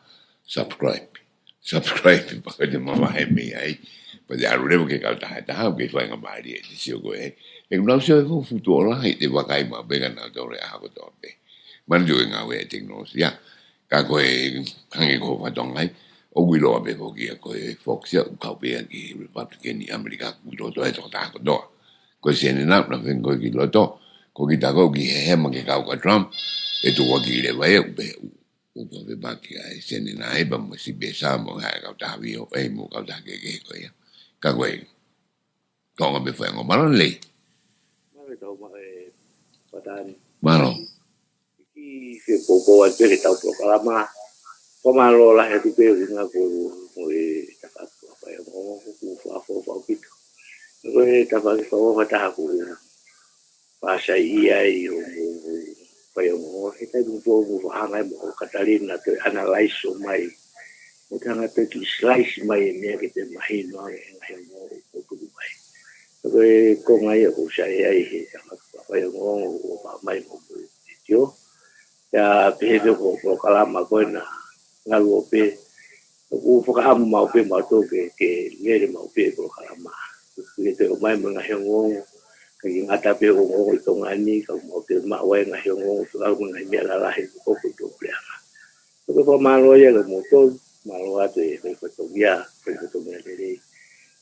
subscribe. Subscribe, pea ko ʻete mavahe mei ai. Pea te ʻalu leva ki he kautaha ʻe taha, ʻoku kei faingamālie ʻete sio ko ē. ʻOku nau sio he fuʻu fuʻu tuʻo lahi, te u vakai maʻu pē kia nautolu he ʻaho kotoa pē. Manatuʻi e ngāue ʻa e tekinolosia. Ka ko e hangē ko hoʻo fakatonga ai, ʻoku ʻiloa pē foki ia ko e Fox ia, ʻoku kau pē ia ki he Republican ʻi ʻAmelika, ʻoku toutou ʻi ai e tokotaha kotoa. Ko e C N N naʻa nau feinga ko ē ki loto, ko kita ko ē ʻoku hehema ke kau kia Trump, ʻe tukuakiʻi leva ia, ʻoku pehē ʻoku, ʻoku pehē pē kia C N N ai, pea mo C B S mo e kautaha V O A mo e kautaha kehekehe ko ia. Ka ko e, ko e ngaahi meʻa fai ngomala lei. Mālō e tau ma-, e, patani. Mālō. Ki he poupou atu pē ki heʻetau polokalama. Fakamālō lahi atu pē ʻi he ngāue ko ē ʻa e tafaʻaki fakafaiongoongo, ʻoku fakaʻofoʻofa ʻaupito. Ko e tafaʻaki fakaʻofoʻofa taha ʻoku ou fakaʻosi ai ʻo, ʻo, ʻo faiongoongo. He taimi ʻoku ou fakahanga ai mo Katalina ʻo toe analyze mai. ʻO toe hanga ʻo toe kiʻi slice mai e meʻa ke toe mahino ange e ngaahi ongoongo ʻoku tuku mai. Ko e konga ia ʻoku ou saiʻia ai he tafaʻaki fakafaiongoongo ʻoku ʻomai mo e siteitio. Pea pehē pē ko e polokalama ko ena, ngaluope, ʻoku fakaʻamu maʻu pē mautolu ke, ke lele maʻu pē e polokalama. Ke toe ʻomai mo e ngaahi ongoongo, ʻikai ke ngata pē he ongoongo ʻi Tonga ni, ka ʻoku maʻu pē maʻu ai e ngaahi ongoongo, ʻoku ʻalu mo e ngaahi meʻa lalahi ʻoku hoko ʻi tuʻapuleʻanga. Ko e fakamālō ia kia moutolu, mālō atu e fai fatongia, fai fatongia lelei,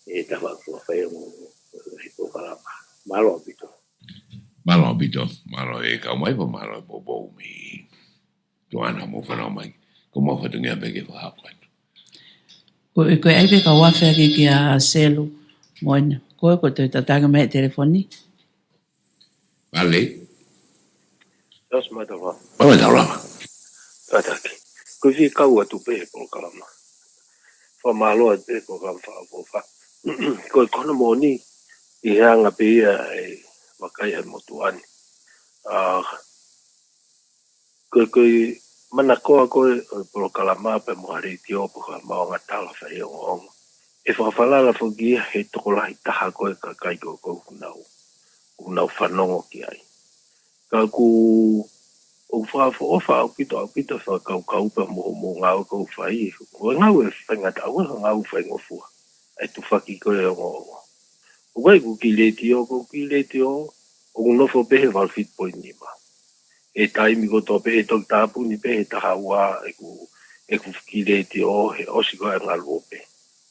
e tafaʻaki fakafaiongoongo, e ngaahi polokalama. Mālō ʻaupito. Mālō ʻaupito, mālō e kau mai, pea mālō e poupou mei Tokelau mo fanau mai. Ko mau fatongia pē ke fakahoko atu. Ko e, ko e ʻai pē kau afeʻi kia Selu Moena. Ko e ko e toe tataki mai e telefoni. Mālō. Yes, mālō. Mālō. Tataki. Ko e fie kau atu pē he polokalama. Fakamālō atu pē he polokalama fakaʻofoʻofa. Ko e kono moʻoni ʻi he anga pē ia e vakai ʻa e motuʻa ni. ʻA, ko e, ko e manakoa ko ē ʻo e polokalama pea mo ha letiō pea mo ha maʻuʻanga tala fai ongoongo. ʻE fakafalala foki ia he tokolahi taha ko ē kakai ko ē ʻoku nau, ʻoku nau fanongo ki ai. Ka ʻoku, ʻoku fakaʻofoʻofa ʻaupito, ʻaupito fakakaukau pea mo, mo e ngāue ʻoku fai. Ko e ngāue faingataʻa, ko e ngāue faingofua. ʻA e tufaki ko ē ongoongo. ʻOku ʻi ai ʻeku kiʻi letiō, ko e kiʻi letiō, ʻoku nofo pē he valu fitu poini nima. He taimi kotoa pē, he toki tāpuni pē he taha ua ʻeku, ʻeku kiʻi letiō, he ʻosi ko ē ngaluope.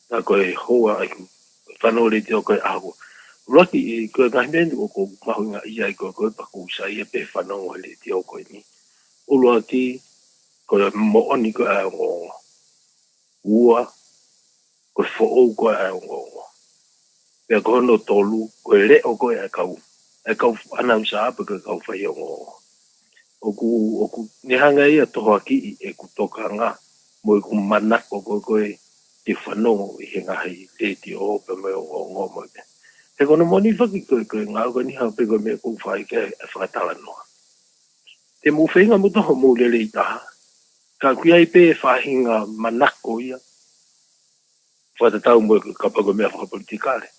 Ka ko e houa ʻeku fanongo letiō ko e ʻaho. ʻUluaki, ko e ngaahi meʻa ʻoku ou mahuʻingaʻia ai ko ē, ko e pea ʻoku ou saiʻia pē fanongo he letiō ko eni. ʻUluaki, ko e moʻoni ko ē ʻa e ongoongo. Ua, ko e foʻou ko ē ʻa e ongoongo. Pea ko hono tolu, ko e leʻo ko ē ʻa e kau, ʻa e kau ʻanausa pea ko e kau fai ongoongo. ʻOku, ʻoku ne hanga ia ʻo tohoakiʻi ʻeku tokanga mo ʻeku manako ko ē ke fanongo ʻi he ngaahi letiō pea mo e ongoongo mo e. He kono moʻoni foki ko e, ko e ngāue ko eni ʻoku pē ko e meʻa ʻoku ou fai ke fakatalanoa. Te mou feinga mo toho mou lelei taha. Ka ʻoku ʻi ai pē faʻahinga manako ia. Fakatatau mo e kapau ko e meʻa fakapolitikale.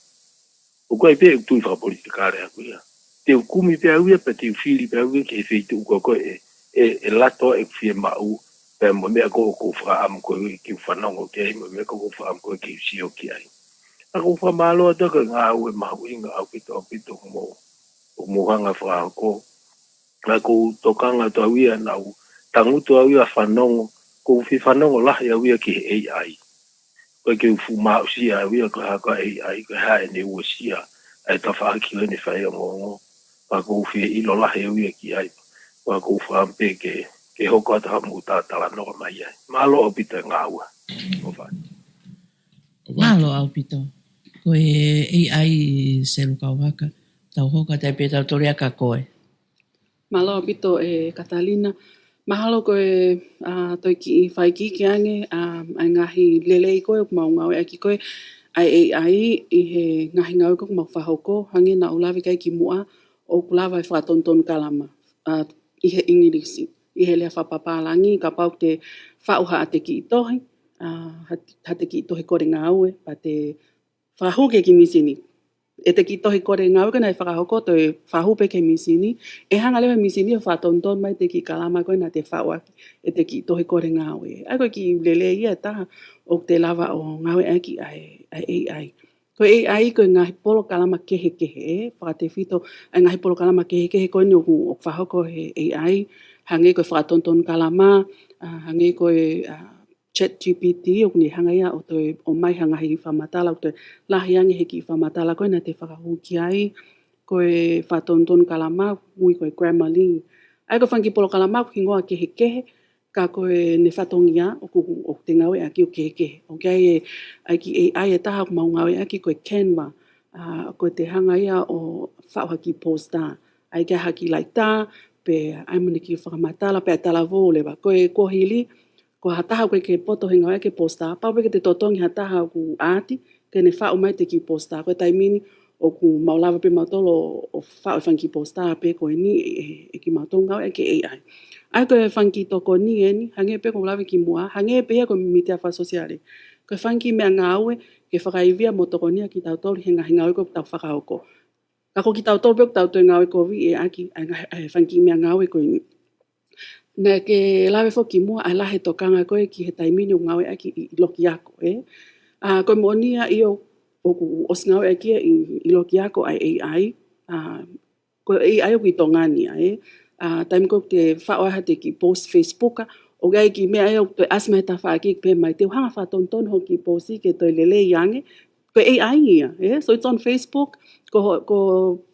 ʻOku ʻi ai pē ʻeku tui fakapolitikale ʻaʻaku ia. Te u kumi pē au ia, pea te u fili pē au ia ki he feituʻu ko ē ʻe, ʻe, ʻe lato ai ʻeku fiemaʻu, pea mo e meʻa ko ē ʻoku ou fakaʻamu ko ē ke u fanongo ki ai, mo e meʻa ko ē ʻoku ou fakaʻamu ko ē ke u sio ki ai. ʻA, ʻoku ou fakamālō atu ko e ngāue mahuʻinga ʻaupito, ʻaupito ʻoku mou, ʻoku mou hanga ʻo fakahoko. ʻA, ʻoku ou tokanga atu au ia naʻa ku tangutu au ia ʻo fanongo, ʻoku ou fie fanongo lahi au ia ki he A I. Ko e ke u fuʻu maʻusia au ia ko e hā ko ē A I, ko e hā ʻene uesia ʻa e tafaʻaki ʻo ʻene fai ongoongo. Pea ʻoku ou fie ʻilo lahi au ia ki ai. Pea ʻoku ou fakaʻamu pē ke, ke hoko atu ha mou talanoa mai ai. Mālō ʻaupito e ngāue. ʻOfa. Mālō ʻaupito. Ko e A I Selu Kauvaka, tau hoko atu ai pē tautolu ia kia koe. Mālō ʻaupito e Katalina. Mahalo ko e, ʻa, toe kiʻi fakaikiiki ange, ʻa, ʻa e ngaahi lelei ko ē ʻoku mau ngāueʻaki ko ē ʻa e A I ʻi he ngaahi ngāue ko ē ʻoku mau fakahoko, hangē naʻa ku lave ki ai kimuʻa, ʻoku lava e fakatonutonu kalama, ʻa, ʻi he ʻIngilisi, ʻi he lea fakapapālangi, kapau te faʻu haʻate kiʻi tohi, ʻa, haʻate, haʻate kiʻi tohi kole ngāue, pea te fakahū ki he kiʻi mīsini. ʻEte kiʻi tohi kole ngāue ko ē naʻe fakahoko toe fakahū pē ki he mīsini. ʻE hanga leva e mīsini ʻo fakatonutonu mai ʻete kiʻi kalama ko ē naʻa te faʻu ʻaki ʻete kiʻi tohi kole ngāue. ʻA ia ko e kiʻi lelei ia ʻe taha ʻoku te lava ʻo ngāueʻaki ʻa e, ʻa e A I. Ko e A I ko e ngaahi polokalama kehekehe, ʻe, fakatefito ʻa e ngaahi polokalama kehekehe ko eni ʻoku, ʻoku fakahoko he A I, hangē ko e fakatonutonu kalama, ʻa, hangē ko e, ʻa, ChatGPT, ʻoku ne hanga ia ʻo toe ʻomai ha ngaahi fakamatala, ʻo toe lahi ange he kiʻi fakamatala ko ē naʻa te fakahū ki ai, ko e fakatonutonu kalama, ui ko e Grammarly. ʻA ia ko e fanga kiʻi polokalama ʻoku hingoa kehekehe, ka ko ʻene fatongia ʻoku, ʻoku te ngāueʻaki ʻoku kehekehe. ʻOku ʻi ai e, ʻa e kiʻi A I ʻe taha ʻoku mau ngāueʻaki ko e Canva, ʻa, ko ʻete hanga ia ʻo faʻu ha kiʻi poster. ʻA ia ke ʻai ha kiʻi laitā, pe ʻai mo ʻene kiʻi fakamatala, pe ʻai talavou leva. Ko e kuohili, ko ha taha ʻoku ʻikai ke poto he ngāueʻaki e poster, pau pē ke te totongi ha taha ʻoku ʻaati, ke ne faʻu mai ʻete kiʻi poster. Ko e taimi ni, ʻoku mau lava pē mautolu ʻo, ʻo faʻu e fanga kiʻi poster pē ko eni ʻe, ʻe, ʻe kimautolu ngāueʻaki e A I. ʻA ia ko e fanga kiʻi tokoni eni, hangē pē ko ʻeku lave kimuʻa, hangē pē ia ko e mītia fakasōsiale. Ko e fanga kiʻi meʻangāue, ke fakaivia mo tokonia kitautolu he ngaahi ngāue ko ē ʻoku tau fakahoko. Ka ko kitautolu pē ʻoku tau toe ngāue kovi ʻe ʻaki, ʻa e ngaahi, ʻa e fanga kiʻi meʻangāue ko eni. Naʻa ke lave foki kimuʻa ʻa e lahi e tokanga ko ē ki he taimi ni ʻoku ngāueʻaki ʻi, ʻi loki ako, ʻe. ʻA, ko e moʻoni ia ʻoku, ʻoku ʻosi ngāueʻaki ia ʻi, ʻi loki ako ʻa e A I, ʻa, ko e A I ʻoku ʻi Tonga ni ia, ʻe. ʻA, taimi ko ē ʻoku te faʻu ai haʻate kiʻi post Facebook, ʻa, ʻoku ʻi ai e kiʻi meʻa ia ʻoku toe ʻasi mai he tafaʻaki ʻoku pehē mai te u hanga ʻo fakatonutonu hoʻo kiʻi post ke toe lelei ange, ko e A I ia, ē? So it's on Facebook, ko, ko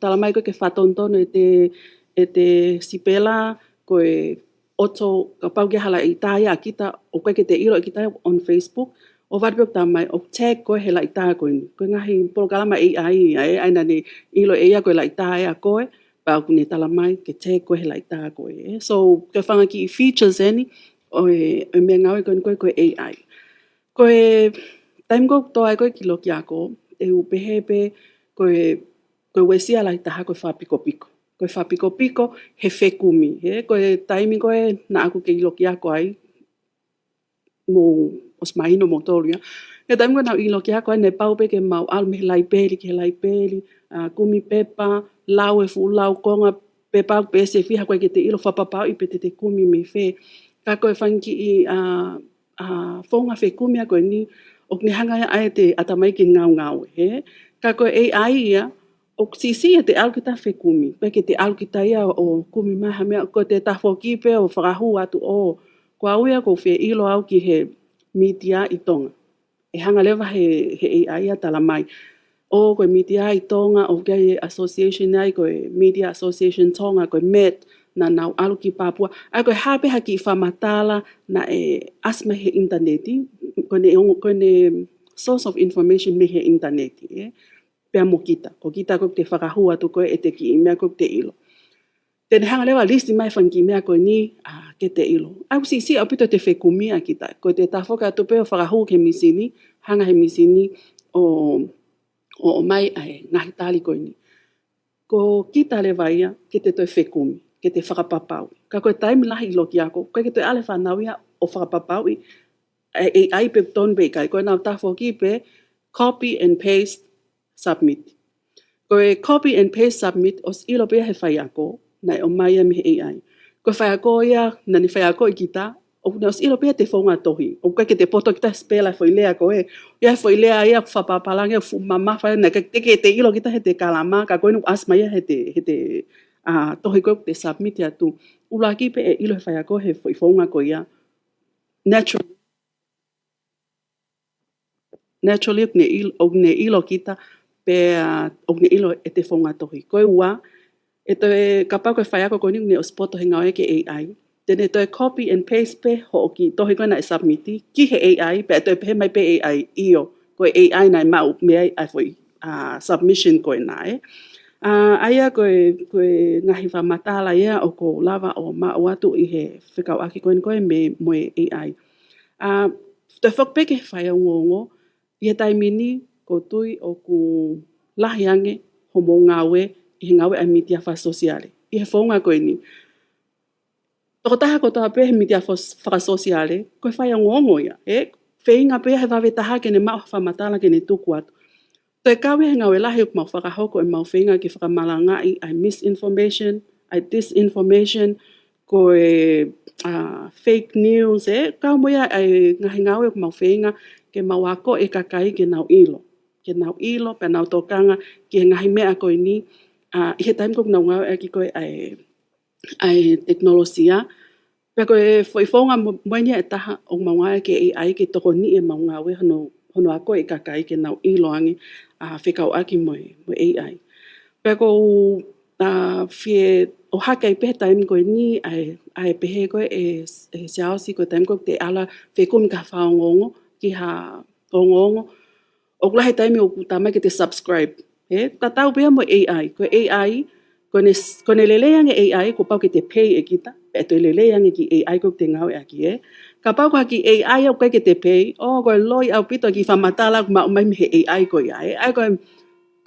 talamai ko e ke fakatonutonu ʻete, ʻete sipela, ko e ʻoto, kapau ʻoku ʻi ai ha laʻitā ia ʻa kita, ʻoku ʻikai ke te ʻilo ʻe kita on Facebook, ʻoku vave pē ʻo talamai, ʻo tag koe he laʻitā ko eni. Ko e ngaahi polokalama A I ia, ē? ʻA ia naʻa ne ʻilo ʻe ia ko e laʻitā ia ʻa koe, pea ʻoku ne talamai ke tag koe he laʻitā ko ē, ē? So, ko e fanga kiʻi features eni ʻo e, ʻo e meʻangāue ko eni ko e, ko e A I. Ko e taimi ko ē ʻoku tō ai ko e kiʻi loki ako, ʻe u pehē pē ko e, ko e uesia lahi taha ko e fakapikopiko. Ko e fakapikopiko he fekumi, ē? Ko e taimi ko ē naʻa ku kei loki ako ai, mou ʻosi mahino moutolu ia. He taimi ko ē naʻa ku ʻi loki ako ai, naʻe pau pē ke mau ʻalu mei he laipeli ki he laipeli, ʻa, kumi pepa, lau e fuʻu laukonga, pepa ʻoku peesi ʻe fiha, ʻoku ʻikai ke te ʻilo, fakapapauʻi pe te te kumi mei fē. Ka ko e fanga kiʻi, ʻa, ʻa, founga fekumi ia ko eni, ʻoku ne hanga ia ʻa ʻete ʻatamai ke ngaungaue, ē? Ka ko e A I ia, ʻoku siʻisiʻi ʻete ʻalu kita fekumi, pe ke te ʻalu kita ia ʻo kumi mai ha meʻa, ko ʻete tafoki pē ʻo fakahū atu, ʻo, ko au ia ʻoku ou fie ʻilo au ki he mītia ʻi Tonga. ʻE hanga leva he, he A I ia ʻo talamai, ʻo, ko e mītia ʻi Tonga, ʻoku ʻi ai e association ai, ko e Media Association Tonga, ko e MET, naʻa nau ʻalu ki Papua. ʻA ia ko e hā pē ha kiʻi fakamatala naʻe ʻasi mai he ʻinitaneti, ko ʻene, ko ʻene source of information mei he ʻinitaneti, ē? Pea mo kita, ko kita ʻoku te fakahū atu ko ē ʻete kiʻi meʻa ʻoku te ʻilo. Te ne hanga leva ʻo list mai e fanga kiʻi meʻa ko eni, ʻa, ke te ʻilo. ʻA ia ʻoku siʻisiʻi ʻaupito ʻete fekumi ʻa kita. Ko ʻete tafoki atu pē ʻo fakahū ki he mīsini, hanga he mīsini ʻo, ʻo ʻomai ʻa e ngaahi tali ko eni. Ko kita leva ia ke te toe fekumi, ke te fakapapauʻi. Ka ko e taimi lahi ʻi loki ako, ʻoku ʻikai ke toe ʻalu e fānau ia ʻo fakapapauʻi ʻa e A I pe ʻoku tonu pe ʻikai, ko ʻenau tafoki pē, copy and paste, submit. Ko e copy and paste, submit, ʻosi ʻilo pē ia he faiako, naʻe ʻomai ia mei he A I. Ko e faiako ia, naʻa ne faiakoʻi kita, ʻoku ne ʻosi ʻilo pē ia ʻete founga tohi. ʻOku ʻikai ke te poto kita he sipela e foʻi lea ko ē. ʻI ai e foʻi lea ia ʻoku fakapapālangi, ʻoku fuʻu mamafa, naʻe ʻikai te ke te ʻilo kita he ʻete kalama, ka ko eni ʻoku ʻasi mai ia he ʻete, he ʻete, ʻa, tohi ko ē ʻoku te submit atu. ʻUluaki pē ʻe ʻilo he faiako he foʻi founga ko ia. Naturally, naturally, ʻoku ne ʻilo, ʻoku ne ʻilo kita, pea, ʻoku ne ʻilo ʻete founga tohi. Ko e ua, ʻe toe, kapau ko e faiako ko eni ʻoku ne ʻosi poto he ngāue ki he A I, te ne toe copy and paste pē hoʻo kiʻi tohi ko ē naʻe submit ki he A I, pea ʻe toe pehē mai pē ʻe he A I, ʻio, ko e A I naʻe maʻu mei ai ʻa e foʻi, ʻa, submission ko ena, ē. ʻA, ʻa ia ko e, ko e ngaahi fakamatala ia ʻoku ou lava ʻo maʻu atu ʻi he fekauʻaki ko eni ko ē mei, mo e A I. ʻA, toe foki pē ki he faiongoongo, ʻi he taimi ni, ʻoku ou tui ʻoku lahi ange hoʻomou ngāue ʻi he ngāue ʻa e mītia fakasōsiale. ʻI he founga ko eni. Tokotaha kotoa pē he mītia fos-, fakasōsiale, ko e faiongoongo ia, ē? Feinga pē ia he vave taha ke ne maʻu ha fakamatala ke ne tuku atu. Toe kau ia he ngāue lahi ʻoku mau fakahoko ʻemau feinga ke fakamalangaʻi ʻa e misinformation, ʻa e disinformation, ko e, ʻa, fake news, ē, kau mo ia ʻa e ngaahi ngāue ʻoku mau feinga ke mau akoʻi e kakai ke nau ʻilo. Ke nau ʻilo, pea nau tokanga ki he ngaahi meʻa ko eni, ʻa, ʻi he taimi ko ē ʻoku nau ngāueʻaki ko ē ʻa e, ʻa e tekinolosia. Pea ko e foʻi founga mo-, mo eni ʻe taha ʻoku mau ngāueʻaki e A I ke tokoniʻi ʻemau ngāue hono, hono akoʻi e kakai ke nau ʻilo ange, ʻa, fekauʻaki mo e, mo e A I. Pea ʻoku ou, ʻa, fie ʻohake ai pē he taimi ko eni, ʻa e, ʻa e pehē ko ē ʻe, ʻe Siaosi ko e taimi ko ē ʻoku te ʻalu ʻo fekumi ki ha faiongoongo, ki ha ongoongo. ʻOku lahi e taimi ʻoku talamai ke te subscribe. Ē, tatau pē ia mo e A I. Ko e A I, ko ʻene, ko ʻene lelei ange e A I, kuo pau ke te pay ʻe kita, pea toe lelei ange e kiʻi A I ko ē ʻoku te ngāueʻaki, ē. Kapau ko ha kiʻi A I ʻoku ʻikai ke te pay, ʻo, ko e loi ʻaupito e kiʻi fakamatala ʻoku maʻu mai mei he A I ko ia, ē. ʻA ia ko e,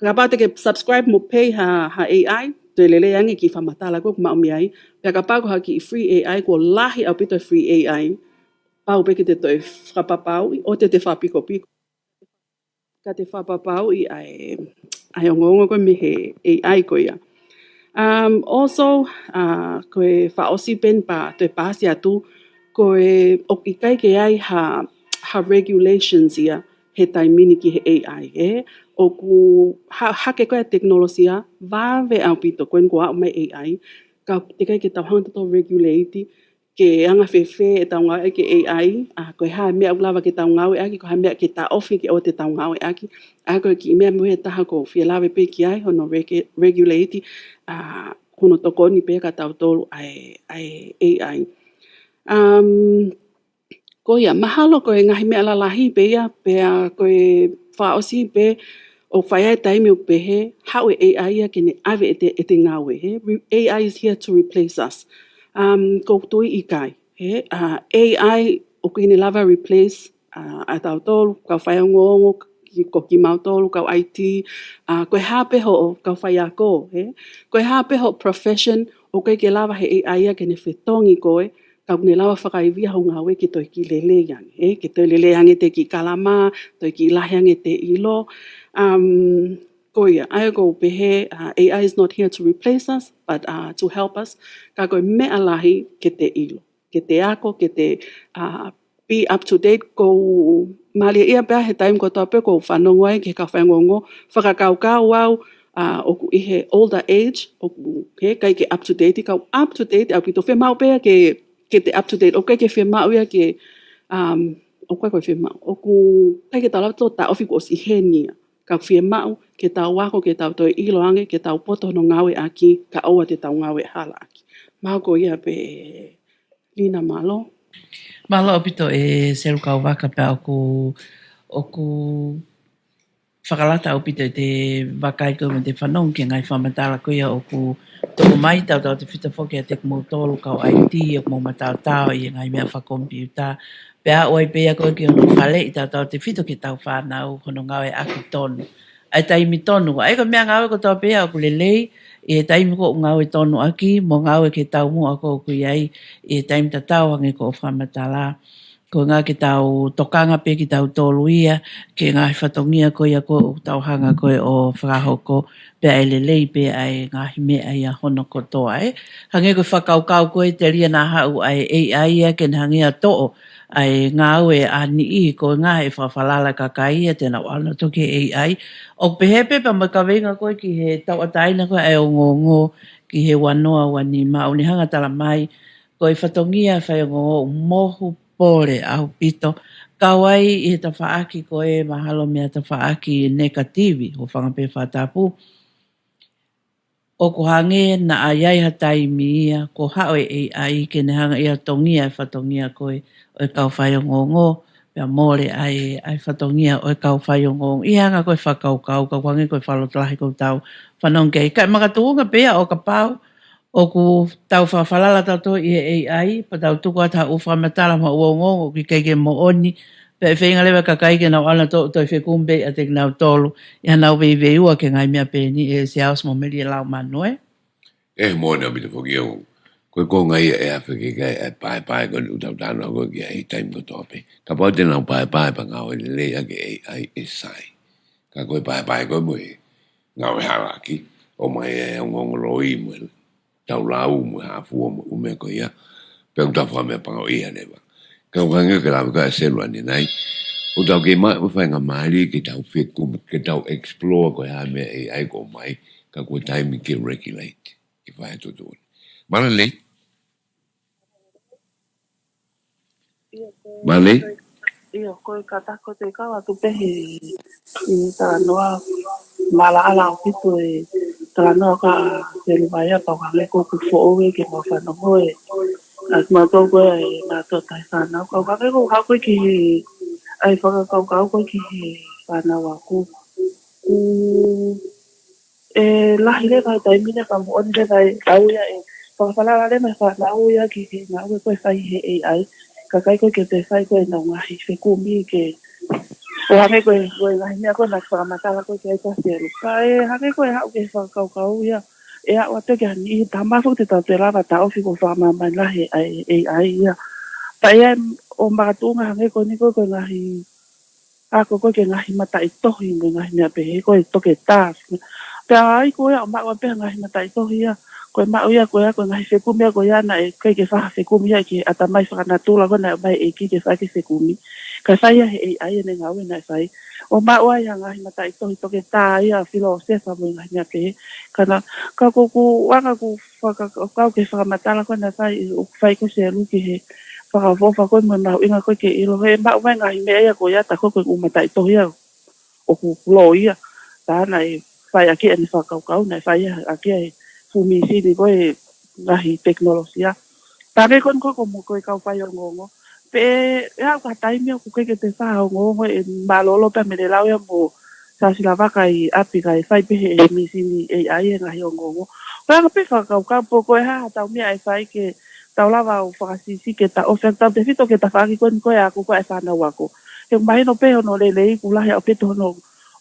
kapau te ke subscribe mo pay ha, ha A I, toe lelei ange e kiʻi fakamatala ko ē ʻoku maʻu mei ai. Pea kapau ko ha kiʻi free A I, kuo lahi ʻaupito e free A I, pau pē ke te toe fakapapauʻi, ʻo te te fakapikopiko. Ka te fakapapauʻi ʻa e, ʻa e ongoongo ko ē mei he A I ko ia. Um, also, ʻa, ko e fakaʻosi pē eni pea toe paasi atu, ko e ʻoku ʻikai ke ʻi ai ha, ha regulations ia he taimi ni ki he A I, ē? ʻOku ha-, hake ko ē e tekinolosia, vave ʻaupito ko eni kuo aʻu mai e A I, ka ʻoku ʻikai ke tau hanga ʻo regulate, ke anga fēfē ʻetau ngāueʻaki e AI, ʻa ko e hā e meʻa ʻoku lava ke tau ngāueʻaki, ko e hā e meʻa ke taʻofi ke ʻoua te tau ngāueʻaki. ʻA ko e kiʻi meʻa mo e taha ʻoku ou fie lave pē ki ai, hono rege-, regulate, ʻa hono tokoni pē kia tautolu ʻa e, ʻa e AI. Um, ko ia, mahalo ko e ngaahi meʻa lalahi pē ia, pea ko e fakaʻosi pē ʻoku fai ai e taimi ʻoku pehē, haʻu e AI ia ke ne ʻave ʻete, ʻete ngāue, hē? Re-, AI is here to replace us. Um, ʻoku ou tui ʻikai, hē? ʻA, AI ʻoku ʻikai ke ne lava replace, ʻa, ʻa tautolu, kau faiongoongo, ki-, ko kimautolu, kau IT, ʻa, ko e hā pē hoʻo, kau faiako, hē? Ko e hā pē hoʻo profession, ʻoku ʻikai ke lava he AI ia ke ne fetongi koe, ka ʻoku ne lava fakaivia hoʻo ngāue ke toe kiʻi lelei ange, ē? Ke toe lelei ange ʻete kiʻi kalama, toe kiʻi lahi ange ʻete ʻilo. Um, ko ia, ʻa ia ʻoku ou pehē, uh, AI is not here to replace us, but, uh, to help us. Ka ko e meʻa lahi ke te ʻilo, ke te ako, ke te, uh, be up to date, ʻoku ou mālieʻia pē he taimi kotoa pē ʻoku ou fanongo ai ki he kau faiongoongo, fakakaukau au, ʻa, ʻoku ʻi he older age, ʻoku, hē, ʻikai ke up to date, kau up to date, ʻaupito fiemaʻu pē ia ke, ke te up to date, ʻoku ʻikai ke fiemaʻu ia ke, um, ʻoku ʻikai ko e fiemaʻu, ʻoku ʻikai ke tau lava ʻo taʻofi kuo ʻosi ʻi heni ia. Ka fiemaʻu ke tau ako, ke tau toe ʻilo ange, ke tau poto hono ngāueʻaki, kae ʻoua te tau ngāue halaʻaki. Mahalo ko ia pē, Lina, mālō. Mālō ʻaupito ʻe Selu Kauvaka, pea ʻoku, ʻoku fakalata ʻaupito ʻete vakai ko ē mo ʻete fanongo ki he ngaahi fakamatala ko ia ʻoku tuku mai, tautautefito foki kiate kimoutolu kau IT ʻoku mou mataotao ʻi he ngaahi meʻa fakakomipiuta. Pea aʻu ai pē ia ko ē ki hono faleʻi tautautefito ki heʻetau fānau hono ngāueʻaki tonu ʻa e taimi tonu. ʻA ia ko e meʻangāue kotoa pē ia ʻoku lelei ʻi he taimi ko ē ʻoku ngāue tonu ʻaki, mo e ngāue ki he taumuʻa ko ē ʻoku ʻi ai ʻi he taimi tatau, hangē ko hoʻo fakamatala. Ko e ʻuhinga ke tau tokanga pē kitautolu ia ki he ngaahi fatongia ko ia ʻoku tau hanga ko ē ʻo fakahoko, pea ʻe lelei pē ʻa e ngaahi meʻa ia hono kotoa, ē. Hangē ko e fakakaukau ko ē telia naʻa haʻu ʻa e AI ia ke ne hangē ʻo toʻo ʻa e ngāue ʻa e niʻihi, ko e ʻuhinga he fakafalala e kakai ia te nau ʻalu nautolu ki he AI. ʻOku pehē pē pea mo e kaveinga ko ē ki he tauʻatāina ko ē ʻa e ongoongo ki he ua noa ua nima, ʻoku ne hanga ʻo tala mai ko e fatongia e faiongoongo ʻoku mohu pole ʻaupito, kau ai ʻi he tafaʻaki ko ē mahalo meʻa tafaʻaki negative, hūfanga pē he fakatapu. ʻOku hangē naʻa ʻi ai ha taimi ia kuo haʻu e AI ke ne hanga ia ʻo tongia e fatongia ko ē ʻo e kau faiongoongo, pea mole ai ʻa e fatongia ʻo e kau faiongoongo. ʻI he anga ko ē e fakakaukau, ka ʻoku hangē ko e fakalotolahi ʻoku tau fanongo ki ai. Kae makatuʻunga pē ia ʻo kapau ʻoku tau fakafalala tautolu ʻi he AI, pea tau tuku atu ha ʻū fakamatala mo ha ʻū ongoongo ʻoku ʻikai ke moʻoni, pea ʻe feinga leva e kakai ke nau ʻalu nautolu ʻo toe fekumi pē ʻiate kinautolu ʻi haʻanau veiveiua ki he ngaahi meʻa pehē ni, ʻe Siaosi mo Melie Laumanu, ē? ʻE moʻoni ʻaupito foki ʻoku, ko e konga ia ʻe afe ki he kakai ʻa e paepae ko eni ʻoku tau talanoa ko ē ki ai he taimi kotoa pē. Kapau te nau paepae pea ngāue lelei ʻaki e AI, ʻe sai. Ka ko e paepae ko ē mo e ngāue halaʻaki, ʻomai e ongoongo loi mo e taulau mo e hā fua mo e ʻū meʻa ko ia, pea ʻoku tau fakameʻapangoʻia leva. Ka ʻoku hangē ko e lave ko ē ʻa Selu ʻanenai, ʻoku tau kei maʻu e faingamālie ke tau fekumi, ke tau explore ko e hā e meʻa ʻe ʻi ai ʻoku ʻomai, ka ko e taimi ke regulate, ke fai e tuʻutuʻuni. Mālō Lei. Mālō Lei. ʻIo, ko e kātaki ko ē te u kau atu pē he, ʻi he talanoa, maʻalaʻala ʻaupito e talanoa ʻa Selu Vaea, pea ʻoku hangē ko ʻeku foʻou ē ke mau fanongo ē. ʻA kimautolu ko ē ʻa e mātuʻa taʻefānau. Ka ʻoku hangē ko ʻeku haʻu ko ē ki he, ʻa e fakakaukau ko ē ki he fānau ʻaʻaku. ʻOku ʻe lahi leva e taimi ni pea moʻoni leva ʻe ʻau ia ʻe fakafalala leva e fānau ia ki he ngāue ko ē ʻe fai ʻe he AI. Kakai ko ē ke toe fai ko ē ʻenau ngaahi fekumi ke, ʻo hangē ko e, ko e ngaahi meʻa ko ē naʻe fakamatala ko ē ki ai ʻa Selu. Ka ʻe hangē ko e haʻu ki he fakakaukau ia, ʻe aʻu atu ki ha niʻihi, taha mai foki te tau toe lava taʻofi kuo fakamāmani lahi ʻa e AI ia. Pea ʻe ʻai ʻo makatuʻunga hangē ko eni ko ē ko e ngaahi ako ko ē ki he ngaahi mataʻitohi mo e ngaahi meʻa pehē ko e toketā. Pea ʻai ko ia ʻo maʻu pē ha ngaahi mataʻitohi ia, ko e maʻu ia ko ia ko e ngaahi fekumi ia ko ia naʻe ʻikai ke fai ha fekumi ia ki he ʻatamai fakanatula ko ē naʻe ʻomai ʻe he ʻEiki ke fai ki he fekumi. Ka fai ia he A I ʻene ngāue naʻe fai. ʻO maʻu ai ha ngaahi mataʻitohi toketā ia, filōsefa mo e ngaahi meʻa pehē. Ka na, ka ko ʻeku anga ʻeku fakakaukau ke fakamatala ko ē naʻe fai, ʻoku fai ko ē Selu ki he fakaʻofoʻofa ko ē mo e mahuʻinga ko ē ke ʻilo. He maʻu mai ngaahi meʻa ia ko ia, tā ko ē ko ʻeku mataʻitohi ia ʻoku lōia. Tā naʻe fai ʻaki ʻene fakakaukau, naʻe fai ʻaki ʻe he fuʻu mīsini ko ē ngaahi tekinolosia. Tā ko ē ko eni ko ē ko mo ko e kau faiongoongo. Pea ʻe aʻu ki ha taimi ʻoku ʻikai ke te faʻa ongoongo ʻe mālōlō pea mei he lau ia mo Sasilavaka ʻi ʻapi kae fai pē ʻe he mīsini A I e ngaahi ongoongo. Ko e anga pē fakakaukau pe ko e hā haʻatau meʻa ʻe fai ke tau lava ʻo fakasiʻisiʻi ke taʻofi ʻetau tefito ki he tafaʻaki ko eni ko ē ako ko ē ʻa e fānau ako. He ʻoku mahino pē hono lelei, ʻoku lahi ʻaupito hono,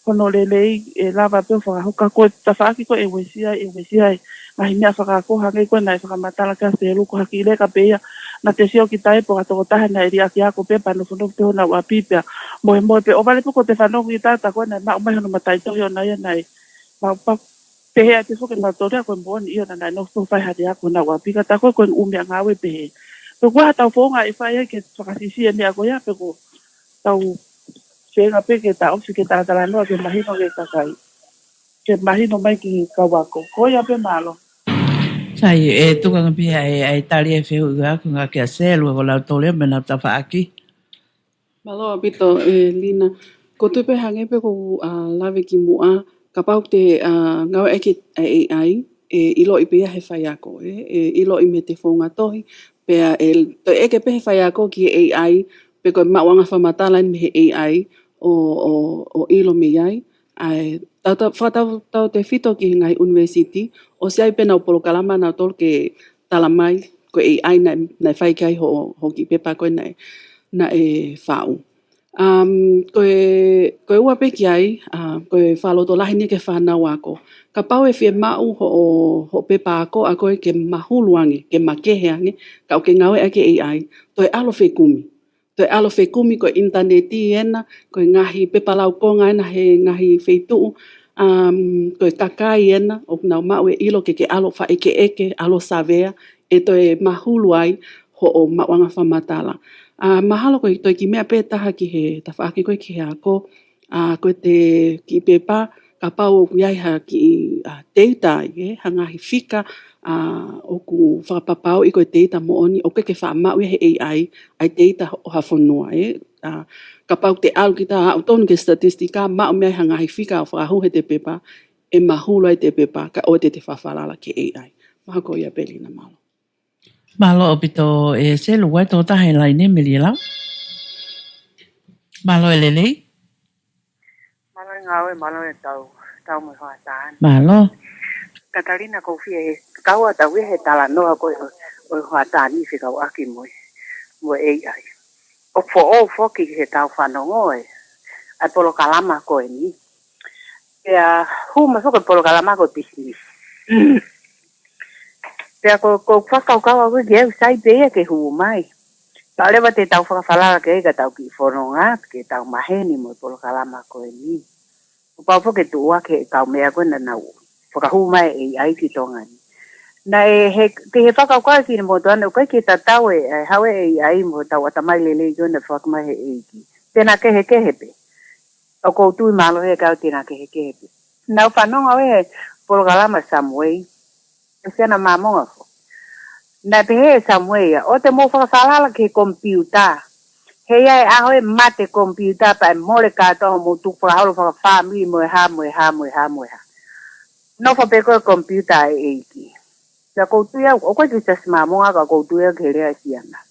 hono lelei ʻe lava pē ʻo fakahoko. Ko e tafaʻaki ko ē ʻe uesia, ʻe uesia e ngaahi meʻa fakaako hangē ko ē naʻe fakamatala ki ai Selu, ko ha kiʻi leka pē ia naʻa te sio ki ai pe ko ha tokotaha naʻe liʻaki ako pē pea nofonofo pē honau ʻapi pea moemoe pē. ʻO vale pē ko ʻete fanongo ki he taha ko ē naʻe maʻu mai hono mataʻitohi ʻona ia naʻe maʻu pē, pehē atu foki ʻe mautolu ia ko e moʻoni ia naʻa nau nofo fai ha lea ko honau ʻapi, ka tā ko ē ko e ʻū meʻangāue pehē. Pe ko e hā haʻatau founga ʻe fai ai ke fakasiʻisiʻi e meʻa ko ia pe ko ʻetau feinga pē ke taʻofi ke talatalanoa ke mahino ki he kakai. Ke mahino mai ki he kau ako. Ko ia pē, mālō. Sai, ʻe tukanga pē ʻa e, ʻa e tali e fehuʻi ʻa e kuonga kia Selu, ko lautolu ia mo ʻenau tafaʻaki. Mālō ʻaupito, ʻe Lina. ʻOku ou tui pē hangē pē ko ʻeku, ʻa, lave ki muʻa, kapau te, ʻa, ngāueʻaki ʻa e A I, ʻe ʻiloʻi pē ia he faiako, ē, ʻe ʻiloʻi mei he founga tohi, pea ʻe toe ʻeke pē he faiako ki he A I, pe ko e maʻuʻanga fakamatala eni mei he A I, ʻo, ʻo, ʻo ʻilo mei ai. ʻA e, tau, tau, fakatau, tau tefito ki he ngaahi ʻunivēsiti, ʻosi ʻi ai pē ʻenau polokalama ʻanautolu ke tala mai, ko e A I naʻe, naʻe fai ki ai hoʻo, hoʻo kiʻi pepa ko ē naʻe, naʻe faʻu. Um, ko e, ko e ua pē ki ai, ʻa, ko e fakalotolahi eni ki he fānau ako. Kapau ʻe fiemaʻu hoʻo, hoʻo pepa ako, ʻa ko ē ke mahulu ange, ke makehe ange, ka ʻoku ke ngāueʻaki e A I, toe ʻalu ʻo fekumi. Toe ʻalu ʻo fekumi ko e ʻinitaneti ena, ko e ngaahi pepa laukonga ena he ngaahi feituʻu, um, ko e kakai ena, ʻoku nau maʻu e ʻilo ke ke ʻalu ʻo faʻa ʻekeʻeke, ʻalu ʻo savea, ʻe toe mahulu ai hoʻo maʻuʻanga fakamatala. ʻA, mahalo ko e toe kiʻi meʻa pē taha ki he tafaʻaki ko ē ki he ako, ʻa, ko ʻete kiʻi pepa, kapau ʻoku ʻi ai ha kiʻi, ʻa, data, ē, ha ngaahi fika, ʻa, ʻoku fakapapauʻi ko e data moʻoni, ʻoku ʻikai ke faʻa maʻu ia he A I, ʻa e data ʻo ha fonua, ē. ʻA, kapau te ʻalu kita ʻo aʻu tonu ki he statistika, maʻu mei ai ha ngaahi fika ʻo fakahū heʻete pepa, ʻe mahulu ai ʻete pepa, kae ʻoua te te fakafalala ki he A I. Mahalo ko ia pē Lina, mālō. Mālō ʻaupito ʻe Selu. ʻOku ʻi ai ha tokotaha he laine, Meliela? Mālō ʻe Lelei. Mālō e ngāue, mālō e tau, tau mo e hoʻatā ni. Mālō. Katalina, ʻoku ou fie he, kau atu au ia he talanoa ko ē ʻo e hoʻatā ni fekauʻaki mo e, mo e A I. ʻOku foʻou foki he tau fanongo ē, ʻa e polokalama ko eni. Pea hū mai foki e polokalama ko e pisinisi. Pea ko, ko e fakakaukau au ki ai, sai pē ia ke hū mai. Ka ʻoua leva te tau fakafalala ki ai ka tau kiʻi fononga, ke tau maheni mo e polokalama ko eni. Kuo pau foki ke tuʻuaki e kau meʻa ko ē naʻa nau fakahū mai e A I ki Tonga ni. Naʻe he, ki he fakakaukau ki he motuʻa ni, ʻoku ʻikai ke tatau e, e haʻu e A I mo e tau ʻatamai lelei ko ē naʻe foaki mai he ʻEiki. Te na kehekehe pē. ʻOku ou tui mālō e kau te na kehekehe pē. Naʻa ku fanongo au he polokalama Samuei. ʻE Siana Māmonga foki. Naʻe pehē ʻe Samuei ia, ʻoua te mou fakafalala ki he komipiuta. He ʻe ʻi ai e ʻaho ʻe mate e komipiuta pea ʻe mole kātoa hoʻomou tukufakaholo fakafāmili mo e hā, mo e hā, mo e hā, mo e hā. Nofo pē ko e komipiuta ʻa e ʻEiki. Pea ʻoku ou tui au, ʻoku ʻikai ke Siasi Māmonga ka ʻoku ou tui au ki he lea ʻa Siana.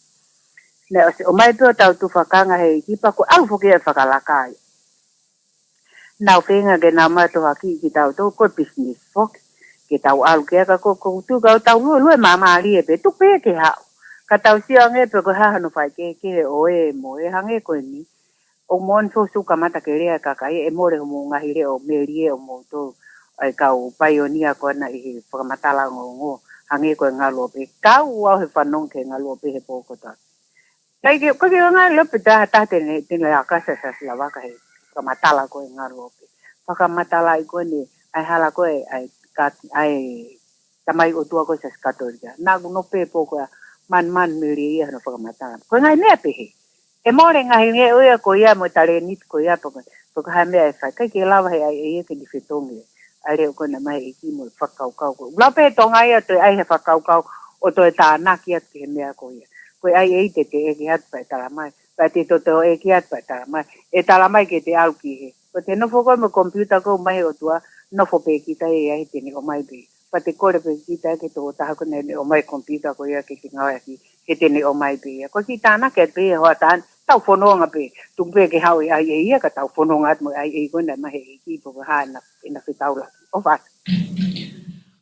Naʻe ʻosi ʻomai pē hotau tufakanga he ʻEiki pea kuo ʻalu foki ia ʻo fakalaka ia. Nau feinga ke nau mātuʻaki kitautolu ko e pisinisi foki. Ke tau ʻalu ki ai ka ko, ko tuku ʻetau luelue māmālie pē, tuku pē ke haʻu. Ka tau sio ange pe ko e hā hano faikehekehe ʻo ē mo ē hangē ko eni. ʻOku moʻoni, sio, sio, kamata ke lea e kakai, ʻe mole hoʻomou ngaahi leʻo melie ʻomoutolu, ʻa e kau paionia ko ena ʻi he fakamatala ongoongo, hangē ko e ngaluope. Kau au he fanongo ki he ngaluope he pō kotoa. ʻIkai ke, ʻikai ke ngaahi leʻo pē taha, taha te ne, te ne laka Siasi Lavaka he fakamatala ko e ngaluope. Fakamatalaʻi ko eni ʻa e hala ko ē ʻa e, ʻa e Tamai ʻOtua ko e Siasi Katolika. Naʻa ku nofo pē he pō ko ia, manman melie ia hono fakamatala. Ko e ngaahi meʻa pehē. ʻE mole ngaahi ngeʻe ia ko ia mo e talēniti ko ia pe ko e, pe ko e hā e meʻa ʻe fai. ʻIkai ke lava he ʻai ʻe ia ke ne fetongi ʻa e leʻo ko ena mai ʻEiki mo e fakakaukau ko ē. ʻOku lau pē he Tonga ia toe ʻai he fakakaukau ʻo toe tānaki atu ki he meʻa ko ia. Ko e ʻai ʻe ia te te ʻeke atu pea ʻe tala mai. Pea te totoʻo ʻeke atu pea ʻe tala mai. ʻE tala mai ke te ʻalu ki hē. Ko te nofo ko ē mo e komipiuta ko ē mai ʻOtua, nofo pē kita ia he te ne ʻomai pē. Pea te kole pē kita ke tō taha ko ē ne ʻomai komipiuta ko ia ke te ngāueʻaki, he te ne ʻomai pē ia. Ko e kiʻi tānaki atu pē ia hoʻatā ni, tau fononga pē. Tuku pē ke haʻu e ʻai ʻe ia ka tau fononga atu mo e ʻai ʻe ia ko ena mai he ʻEiki pe ko e hā ʻena, ʻena fetaulaki. ʻOfa atu.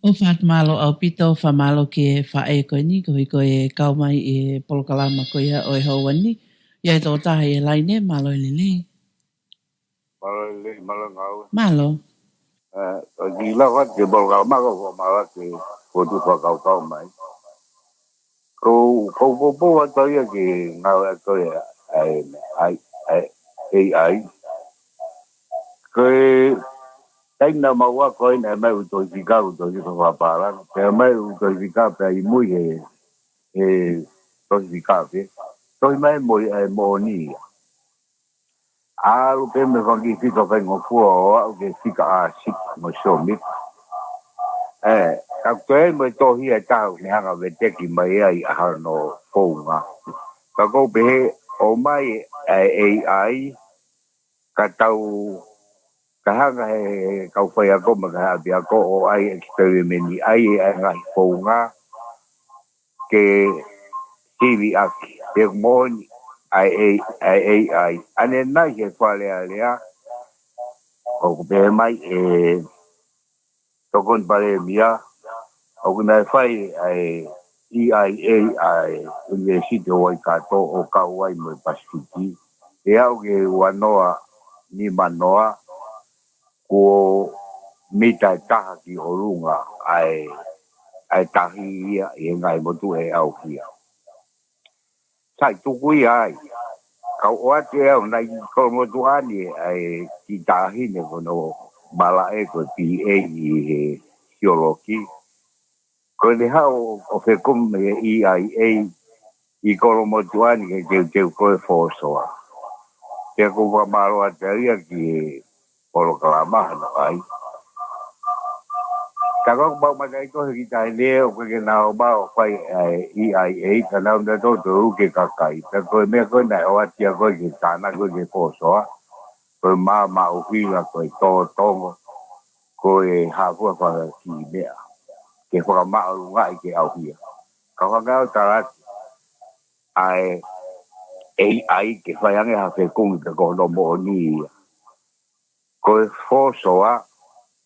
ʻOfa atu, mālō ʻaupito, fakamālō ki he faʻē ko eni, koeʻuhi ko e kau mai ʻi he polokalama ko ia ʻo e houa ni. ʻI ai e tokotaha ʻi he laine, mālō e lelei. Mālō e lelei, mālō e ngāue. Mālō. ʻE, ʻoku ou lau atu ki he polokalama ko ē, fakamālō ki he fotu fakakaukau mai. Ko, ko, ko, ko, atu ia ki he ngāue ʻa e ko e, ʻa e, ʻa e, ʻa e, ʻa e, ʻa e. Ko e taimi naʻa mau ako ai naʻe ʻomai ʻū tohi fika, ʻū tohi fika fakapālangi. Pea ʻomai ʻū tohi fika pea ʻi mui he, he tohi fika pē. Tohi mai mo ia ʻa e moʻoni ia. ʻAlu pē mei he fanga kiʻi fika faingofua ʻo aʻu ki he fika ʻa Sipa mo Siomita. ʻE, ka ko e mo e tohi ʻe taha ʻoku ne hanga ʻo veteki mai ai ʻa hono founga. Ka ʻoku ou pehē ʻomai ʻa e ʻAi, ka tau, ka hanga he kau faiako mo e kau ʻapiako ʻo ʻai ʻekipelimeni, ʻai ʻa e ngaahi founga ke sivi ʻaki, pe ʻoku moʻoni ʻa e, ʻa e ʻAi. ʻAnenai he Fale Alea, ʻoku pehē mai ʻe Tokoni Palēmia, ʻoku ne fai ʻa e ʻAi ʻa e ʻUnivēsiti ʻo Waikato ʻo kau ai mo e Pasifiki, ʻe aʻu ki he ua noa nima noa, kuo mita ʻe taha ki ʻolunga ʻa e, ʻa e tahi ia ʻi he ngaahi motuʻa ʻe ʻauhia. Sai tuku ia ai. Kau ʻoatu ʻe au naʻe ʻi Kolomotuʻa ni ʻa e kiʻi taʻahine ko hono malaʻe ko e B A ʻi he sioloki. Ko ʻene haʻu ʻo fekumi mei he ʻAi ʻi Kolomotuʻa ni ke teuteu ko e Fōsoa. Pea ʻoku ou fakamālō atu ia ki he polokalama hono ʻai. Ka ko e mau mataʻi ko ē he kiʻi taʻahine ʻoku ʻikai ke nau ō mai ʻo fai ʻa e ʻAi, ka nau na toto uke kakai. Pea ko e meʻa ko ē naʻe ʻoatu ia ko ē ke tānaki ko ē ki he Fōsoa, ko e māmā ʻuhila, ko e tōtongo, ko e hā fua fanga kiʻi meʻa ke fakamāʻolungaʻi ke ʻauhia. Ka ʻoku ou hanga ʻo tala atu ʻa e ʻAi ke fai ange ha fekumi pe ko hono moʻoni ia. Ko e Fōsoa,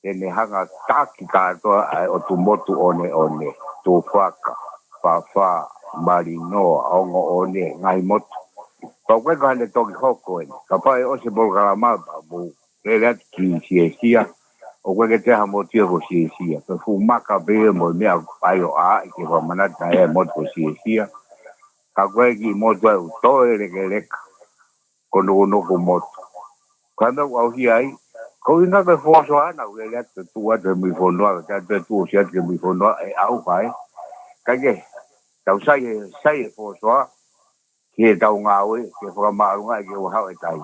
te ne hanga ʻo taki kātoa ʻa e ʻotu motu ʻoneʻone, Tufaka, Fafā, Malinoa, Ongoʻone, ngaahi motu. Pea ʻoku ʻikai ko haʻane toki hoko eni. Kapau ʻe ʻosi e polokalama pea mou lele atu ki Siesia, ʻoku ʻikai ke toe ha motu ia ko Siesia. Ko e fuʻu maka pē ia mo e meʻa ʻoku ʻai ʻo ʻai ke fakamanatu ʻa e motu ko Siesia. Ka ko e kiʻi motu ʻoku toe lekeleka, ko Nukunuku motu. Ka naʻa ku ʻauhia ai, ko e ʻuhinga ko e Fōsoa naʻa ku lele atu tuʻu atu he mui fonua, ka te atu tuʻu ʻosi atu he mui fonua ʻe ʻauha ai. Ka ke, tau sai e, sai e Fōsoa, ki heʻetau ngāue, ke fakamāʻolungaʻi ke ʻoua haʻu e tai.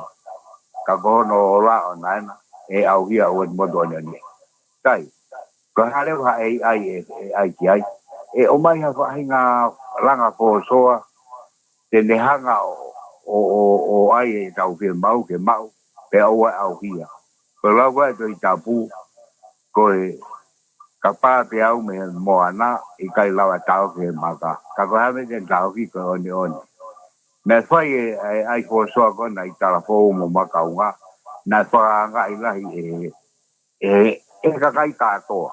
Ka ko hono ola ʻoʻona ena, ʻe ʻauhia ʻa e motu ʻoneʻone. Sai, ko e hā leva ha ʻAi ʻe, ʻe ʻai ki ai. ʻE ʻomai ha faʻahinga langa Fōsoa, te ne hanga ʻo, ʻo, ʻo, ʻo ʻai ʻetau fiemaʻu ke maʻu, pea ʻoua ʻe ʻauhia. Ko e lau ko ē ʻa e Tohi Tapu, ko e kapau te u ʻalu mei he moana, ʻikai lava ʻo taʻofi he maka. Ka ko e hā e meʻa te ne taʻofi? Ko e ʻoneʻone. Naʻe fai e, e ʻAi Fōsoa ko ena ʻi Talafou mo Makaunga, naʻe fakaangaʻi lahi ʻe, ʻe, ʻe he kakai kātoa.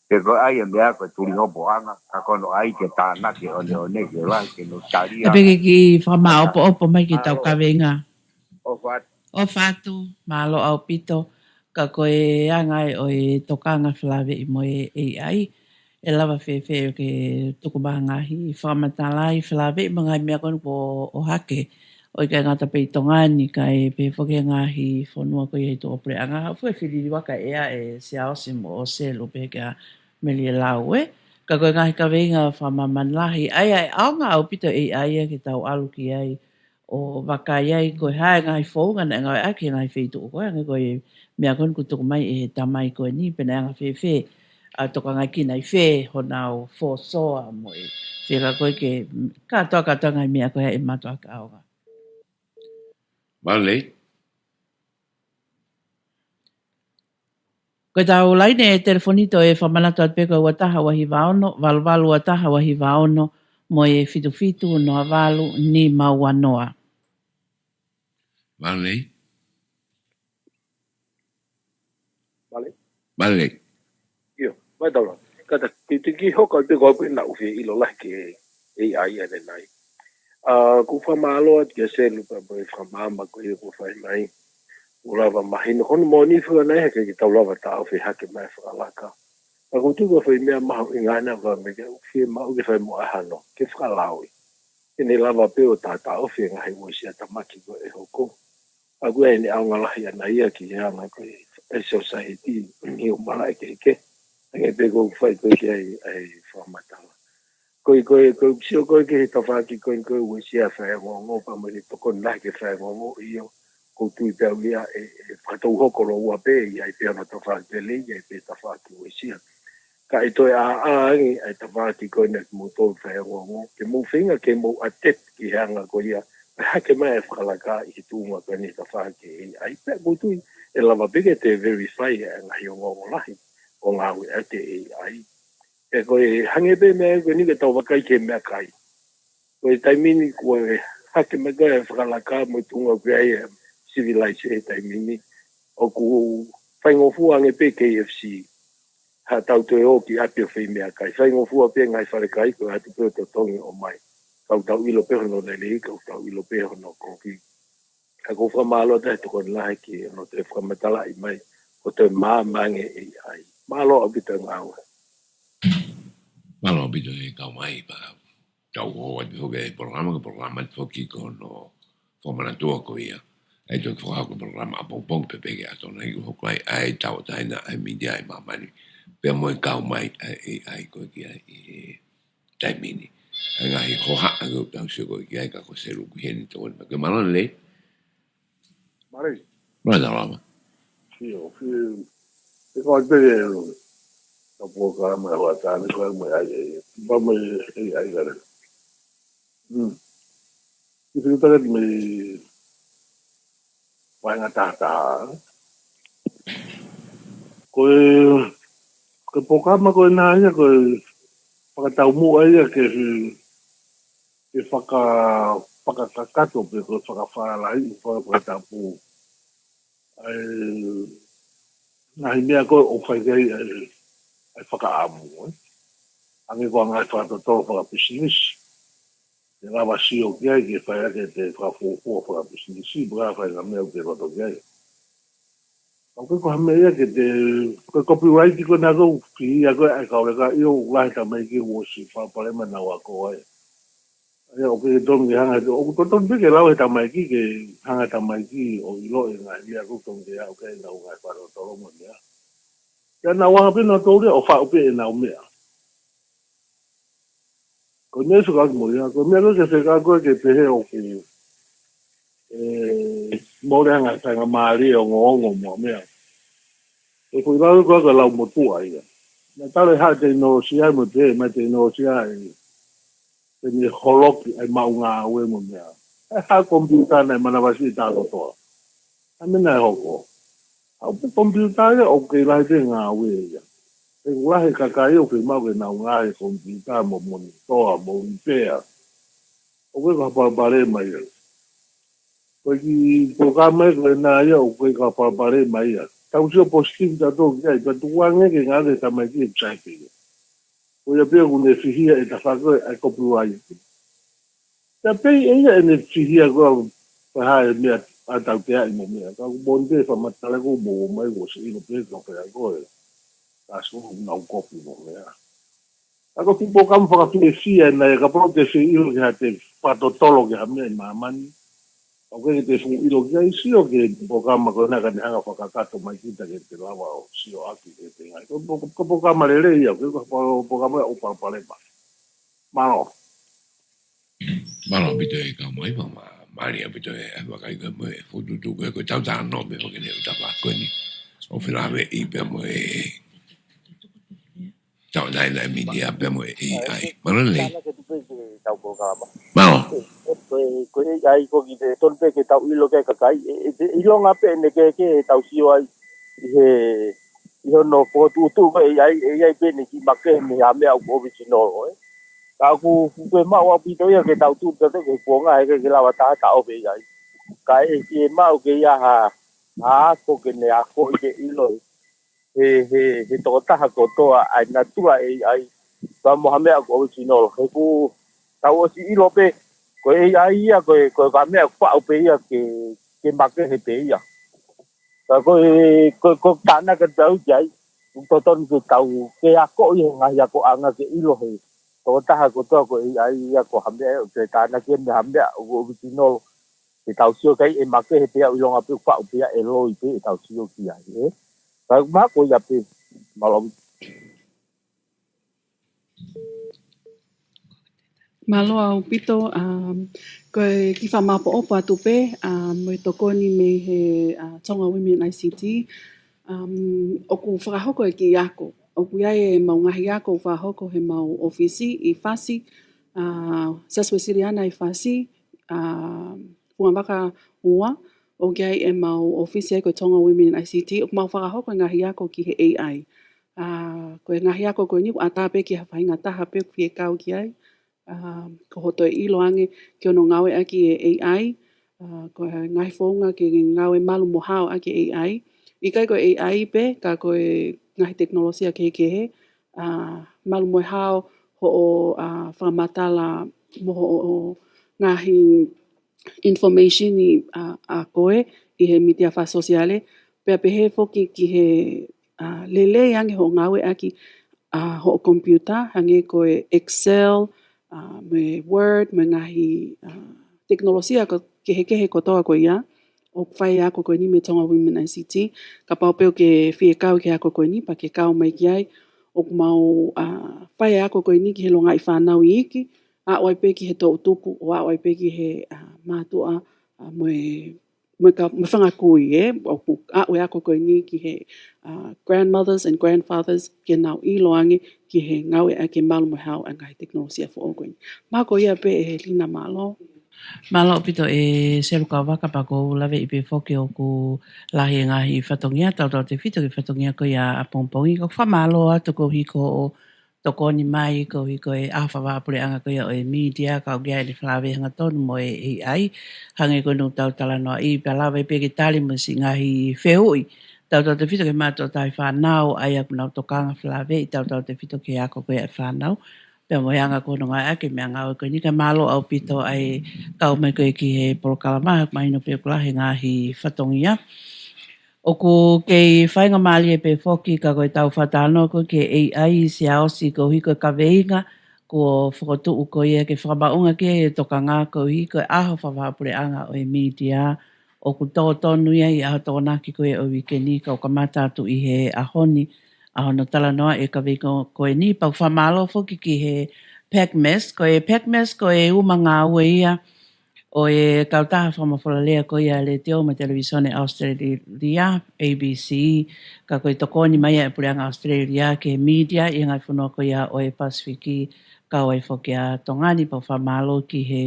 Pe ko e ʻai e meʻa ko e tulihopoʻanga, ka ko hono ʻai ke tānaki e ʻoneʻone ke lahi ke nau tali. Ka pē ke kiʻi fakamāʻopoʻopo mai ki heʻetau kaveinga. ʻOfa atu. ʻOfa atu, mālō ʻaupito, ka ko e anga ē ʻo e tokanga felāveʻi mo e ʻAi, ʻe lava fēfē ʻo ke tuku mai ha ngaahi fakamatala ʻi he felāveʻi mo e ngaahi meʻa ko eni kuo ʻohake, ʻo ʻikai ngata pē ʻi Tonga ni kae pehē foki ki he ngaahi fonua ko ia ʻi tuʻapuleʻanga, haʻu foki e fililiuaki ʻa e ʻea ʻe Siaosi mo ʻOselu pehē kia Meli e lau ē. Ka ko e ngaahi kaveinga fakamāmani lahi, ʻa ia ʻe ʻaonga ʻaupito e ʻAi ia ke tau ʻalu ki ai, ʻo vakai ai ko e hā e ngaahi founga naʻe ngāueʻaki he ngaahi feituʻu ko ē, hangē ko e meʻa ko eni kuo tuku mai ʻe he tamai ko eni, pe naʻe anga fēfē ʻa e tokangaʻi ki ai, fē honau fōsoa mo e fē ka ko ē ke kātoa kātoa ngaahi meʻa ko ē ʻe mātuʻaki ʻaonga. Mālō. Ko ʻetau laine telefoni toe fakamanatu atu pē ko e ua taha ua hiva ono, valu valu ua taha ua hiva ono, mo e fitu fitu noa valu nima ua noa. Mālō. Mālō. Mālō. ʻIo, mai taula. Kātaki, tiki hoko atu pē ko au pē naʻa ku fie ʻilo lahi ki he A I ʻanenai. ʻA, ʻoku ou fakamālō atu kia Selu pea mo e fakamaama ko ia kuo fai mai. ʻOku lava mahino. Ko hono moʻoni foki ʻanai he ʻikai ke tau lava taʻofi hake mai e fakalaka. Ka ʻoku ou tui ko e foʻi meʻa mahuʻinga ʻanai ʻoku lava ke fie maʻu ke fai mo ʻAhano, ke fakalaui. Ke ne lava pē ʻo taʻofi e ngaahi uesia tamaki ko ē ʻe hoko. ʻA ia ko e ʻene ʻaonga lahi ʻana ia ki he anga ko ē e society, ʻi he malaʻe kehekehe. Hangē pē ko e fai ko ē ki ai ʻa e fakamatala. Ko e, ko e, ko e sio ko ē ki he tafaʻaki ko ē ko e uesia fai ongoongo pea mo e tokoni lahi ke fai ongoongo, ʻio, ʻoku ou tui pē au ia ʻe, ʻe fakatou hoko lōua pē, ʻi ai pē hono tafaʻaki lelei, ʻi ai pē tafaʻaki uesia. Ka ʻe toe ʻā, ʻā ange ʻa e tafaʻaki ko ena kimoutolu fai ongoongo, ke mou feinga ke mou adapt ki he anga ko ia, ʻe hake mai e fakalaka ʻi he tuʻunga ko eni tafaʻaki ʻe A I. Pea ʻoku ou tui ʻe lava pē ke toe verify e ngaahi ongoongo lahi ʻoku ngāueʻaki ʻe A I. Pea ko e hangē pē meʻa ko eni ke tau vakai ki he meʻakai. Ko e taimi ni kuo hake mai ko ē e fakalaka mo e tuʻunga ko ē ʻa e civilization he taimi ni. ʻOku faingofua ange pē K F C. Haʻatau toe ō ki ʻapi ʻo fai meʻakai. Faingofua pē ngaahi falekai ko e ʻatu pē ʻo totongi ʻo ʻomai. Kau tau ʻilo pē hono lelei, kau tau ʻilo pē hono kovi. Ka ʻoku ou fakamālō atu he tokoni lahi ki hono toe fakamatalaʻi mai, ʻo toe maama ange e A I. Mālō ʻaupito e ngāue. Mālō ʻaupito e kau mai, pea tau ō atu foki e polokalama, ko e polokalama atu foki ko hono fakamanatu ko ia. ʻA ia toki fakahoko e polokalama ʻapongipongi pē pea ke ʻatona ʻi hoko ai ʻa e tauʻatāina ʻa e mītia ʻi māmani. Pea mo e kau mai ʻa e A I ko ē ki ai ʻi he taimi ni. ʻA e ngaahi hohaʻa ʻoku tau sio ko ē ki ai ka ko Selu ʻoku ʻi heni tokoni mai. Ko e mālō lelei. Mālō. Mālō taulama. Sio, sio. E kau atu pē ke, ka polokalama e hoʻatā ni ko e mo e A I, pea mo e A I ka lele. Hmm. Ki fika target mei vaenga tahataha. Ko e, ko e polokalama ko ena ia, ko e fakataumuʻa ia ke, ke faka-, fakakakato pe ko e fakafalala ʻi he faka-, fakatapu. ʻA e ngaahi meʻa ko ē ʻoku fai ki ai ʻa e, ʻa e fakaʻamu, ē. Hangē ko e ngaahi fakatotolo fakapisinisi. Ke lava sio ki ai ke fai ʻaki ʻete fakafuofua fakapisinisi, pea fai ngaahi meʻa ʻoku ke loto ki ai. ʻOku ʻikai ko ha meʻa ia ke te, ko e copyright ko ena ʻoku fihia ko ē ʻa e kau leka, ʻio, ʻoku lahi e tamaiki ʻoku ʻosi fakapalema ʻenau ako ai. ʻA ia ʻoku ʻikai totonu ke hanga, ʻoku totonu pē ke lau ʻe he tamaiki, ke hanga ʻe he tamaiki ʻo ʻiloʻi e ngaahi meʻa ʻoku totonu ke aʻu ki ai ʻenau ngaahi fakatotolo mo e meʻa. Pea nau anga pē nautolu ia ʻo faʻu pē ʻenau meʻa. Ko e meʻa ʻoku fekauʻaki mo ia, ko e meʻa ko ē ke fekauʻaki ko ē ke pehē ʻoku, ē, mole ʻa e ngaahi faingamālie ongoongo mo e meʻa. Ko e foʻi lau ko ē ko e lau motuʻa ia. Naʻe talu e haʻu e tekinolosia mo e pehē mai e tekinolosia ē, te ne holoki ʻa e maʻu ngāue mo e meʻa. ʻE haʻu e komipiuta naʻe manavasiʻi e taʻu kotoa. ʻA e meʻa naʻe hoko. Haʻu pē komipiuta ia ʻoku kei lahi pē ngāue ia. ʻOku lahi e kakai ʻoku kei maʻu ke nau ngāue he komipiuta mo monitoa mo repair. ʻOku ʻikai ko ha palopalema ia. Ko e kiʻi polokalama ko ena ia ʻoku ʻikai ko ha palopalema ia. Tau sio positive tautolu ki ai, pea tukuange ke ngāue ʻa e tamaiki ʻi he site ia. Ko ia pē ʻoku ne fihia ʻe he tafaʻaki ko ē ʻa e copyright. Pea pehē ʻe ia ʻene fihia ko ē ʻa e meʻa ʻa e tautea mo e meʻa. Ka ʻoku moʻoni pē fakamatala ʻoku mou ʻomai ʻoku ʻosi ʻilo pē ka pehē ko ē. Ka sio ʻoku nau kopi mo e meʻa. Ka ko e kiʻi polokalama fakafiefia ena ia kapau te ke fie ʻilo ki ha, te ke fakatotolo ki ha meʻa ʻi māmani. ʻOku ʻikai ke te fuʻu ʻilo ki ai, sio ki he polokalama ko ena ka ne hanga ʻo fakakakato mai kita ke te lava ʻo sio ʻaki ki he tenga. Ko e po-, ko e polokalama lelei ia, ko e po-, polokalama ʻoku palopalema. Mālō. Mālō ʻaupito e kau mai, pea ma-, Mālie ʻaupito e, e vakai ko ē mo e fokotuʻutuʻu ko ē, ko ʻetau talanoa pē mo e kene uta pa ko eni. ʻO felāveʻi pea mo e tau nai nai mītia pea mo e A I. Mālō lelei. Tāna ke tupe ke tau ko kalama. Mālō. Ko e, ko e A I ko ki te tonu pē ke tau ʻilo ki ai e kakai. ʻE, ʻe, ʻe ʻilonga pē ʻene kehekehe ʻetau sio ai ʻi he, ʻi hono fokotuʻutuʻu ko e A I, ʻe ʻi ai pē ʻene kiʻi makehe mei ha meʻa ʻoku original ʻo e. Ka ʻoku, ʻoku ke maʻu ʻaupito ia ke tau tuʻu pē ke kuonga he ke, ke lava taha ta ʻo pē A I. Ka ʻe, ʻe maʻu ke ʻi ai ha, ha ako ke ne akoʻi ke ʻilo he, he, he tokotaha kotoa ʻa e natula ʻa e A I. Pea mo ha meʻa ʻoku original. He ʻoku tau ʻosi ʻilo pē, ko e A I ia, ko e, ko e ka meʻa ʻoku faʻu pē ia ke, ke makehe pē ia. Ka ko e, ko, ko tāna ke tau ki ai, ʻoku totonu ke tau, ke akoʻi he ngaahi akoʻanga ke ʻilo he tokotaha kotoa ko e A I ia ko ha meʻa, ke tāna ke mei ha meʻa ʻoku original, ke tau sio ki ai ʻe makehe pē ia ʻilonga pē ʻoku faʻu pē ia ʻe loi pē ʻetau sio ki ai, ē? Ka ʻoku mahalo ko ia pē, mālō. Mālō ʻaupito, um, ko e kiʻi fakamaʻopoʻopo atu pē, um, mo e tokoni mei he, uh, Tonga Women I C T, um, ʻoku fakahoko e kiʻi ako. ʻOku ʻi ai e mau ngaahi ako ʻoku fakahoko he mau ʻōfisi ʻi Fasi, uh, Siasi Uēsiliana ʻi Fasi, uh, Fuavaka ua, ʻoku ʻi ai e mau ʻōfisi ai ko e Tonga Women I C T, ʻoku mau fakahoko e ngaahi ako ki he A I. Uh, ko e ngaahi ako ko eni, ʻoku ʻatā pē ki ha faʻahinga taha pē ʻoku fie kau ki ai. Uh, ko hoto ʻilo ange ki hono ngāueʻaki e A I, uh, ko e ngaahi founga ke ngāue malu mo hao ʻaki e A I. ʻIkai ko e A I pē, ka ko e ngaahi tekinolosia kehekehe, uh, malu mo hao hoʻo, uh, fakamatala mo hoʻo ngaahi information ʻi, uh, ʻa koe ʻi he mītia fakasōsiale, pea pehē foki ki he, uh, lelei ange hoʻo ngāueʻaki, uh, hoʻo computer, hangē ko e Excel, uh, mo e Word, mo e ngaahi, uh, tekinolosia ko, kehekehe kotoa ko ia, ʻoku fai e ako ko eni mei Tonga Women I C T, kapau pē ʻoku ke fie kau ki he ako ko eni, pea ke kau mai ki ai, ʻoku mau, uh, fai e ako ko eni ki he longaʻi fānau iiki, aʻu ai pē ki he toʻutupu, ʻo aʻu ai pē ki he, uh, mātuʻa, uh, mo e, mo e ka, mo e fanga kui, ē, ʻoku aʻu e ako ko eni ki he, uh, grandmothers and grandfathers, ke nau ʻilo ange ki he ngāueʻaki malu mo hao ʻa e ngaahi tekinolosia foʻou ko eni. Mahalo ko ia pē ʻe Lina, mālō. Mālō ʻaupito ʻe Selu Kauvaka, pea ʻoku ou laveʻi pē foki ʻoku lahi e ngaahi fatongia tautautefito ki he fatongia ko ia ʻapongipongi. ʻOku ou fakamālō atu koeʻuhi ko hoʻo tokoni mai koeʻuhi ko e ʻaho fakavahaʻapuleʻanga ko ia ʻo e mītia, ka ʻoku ʻi ai ʻene felāveʻi hangatonu mo e A I, hangē ko ʻenau tau talanoaʻi, pea lava ai pē ke tali mo e siʻi ngaahi fehuʻi tautautefito ki he mātuʻa tauhi fānau, ʻa ia ʻoku nau tokanga felāveʻi tautautefito ki he ako ko ia e fānau. Pea mo e anga ko hono ngāueʻaki e meʻangāue ko eni, ka mālō ʻaupito ʻa e kau mai ko ē ki he polokalama, mahino pē ʻoku lahi e ngaahi fatongia. ʻOku kei faingamālie pē foki ka ko ʻetau fakatalanoa ko ē ki he A I ʻi Siaosi koeʻuhi ko e kaveinga kuo fokotuʻu ko ia ke fakamaʻunga ki ai e tokanga koeʻuhi ko e ʻaho fakavahaʻapuleʻanga ʻo e mītia, ʻoku tō tonu ia ʻi he ʻaho Tokonaki ko ia ʻo e uike ni, ka ʻoku kamata atu ʻi he ʻaho ni ʻa hono talanoaʻi e kaveinga ko eni. Pea ʻoku fakamālō foki ki he PACMAS, ko e PACMAS ko e uma ngāue ia ʻo e kautaha fakamafolalea ko ia Letiō mo e Televīsone ʻAositelēlia, A B C, ka ko e tokoni mai ia e Puleʻanga ʻAositelēlia ki he mītia ʻi he ngaahi fonua ko ia ʻo e Pasifiki, kau ai foki ʻa Tonga ni. Pea ʻoku fakamālō ki he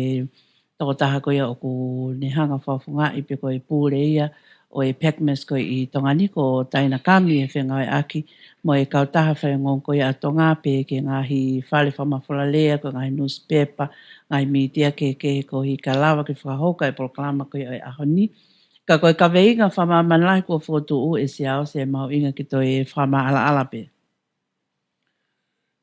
tokotaha ko ia ʻoku ne hanga ʻo fakafofongaʻi pe ko e pule ia ʻo e PACMAS ko ē ʻi Tonga ni, ko Taina Kami, ʻi he fengāueʻaki mo e kautaha faiongoongo ko ia ʻa Tonga pea ki he ngaahi fale fakamafolalea, ko e ngaahi nusipepa, ngaahi mītia kehekehe koeʻuhi kae lava ke fakahoko e polokalama ko ia ʻo e ʻaho ni. Ka ko e kaveinga fakamāmani lahi kuo fokotuʻu ʻe Siaosi, ʻe mahuʻinga ke toe fakamaʻalaʻala pē.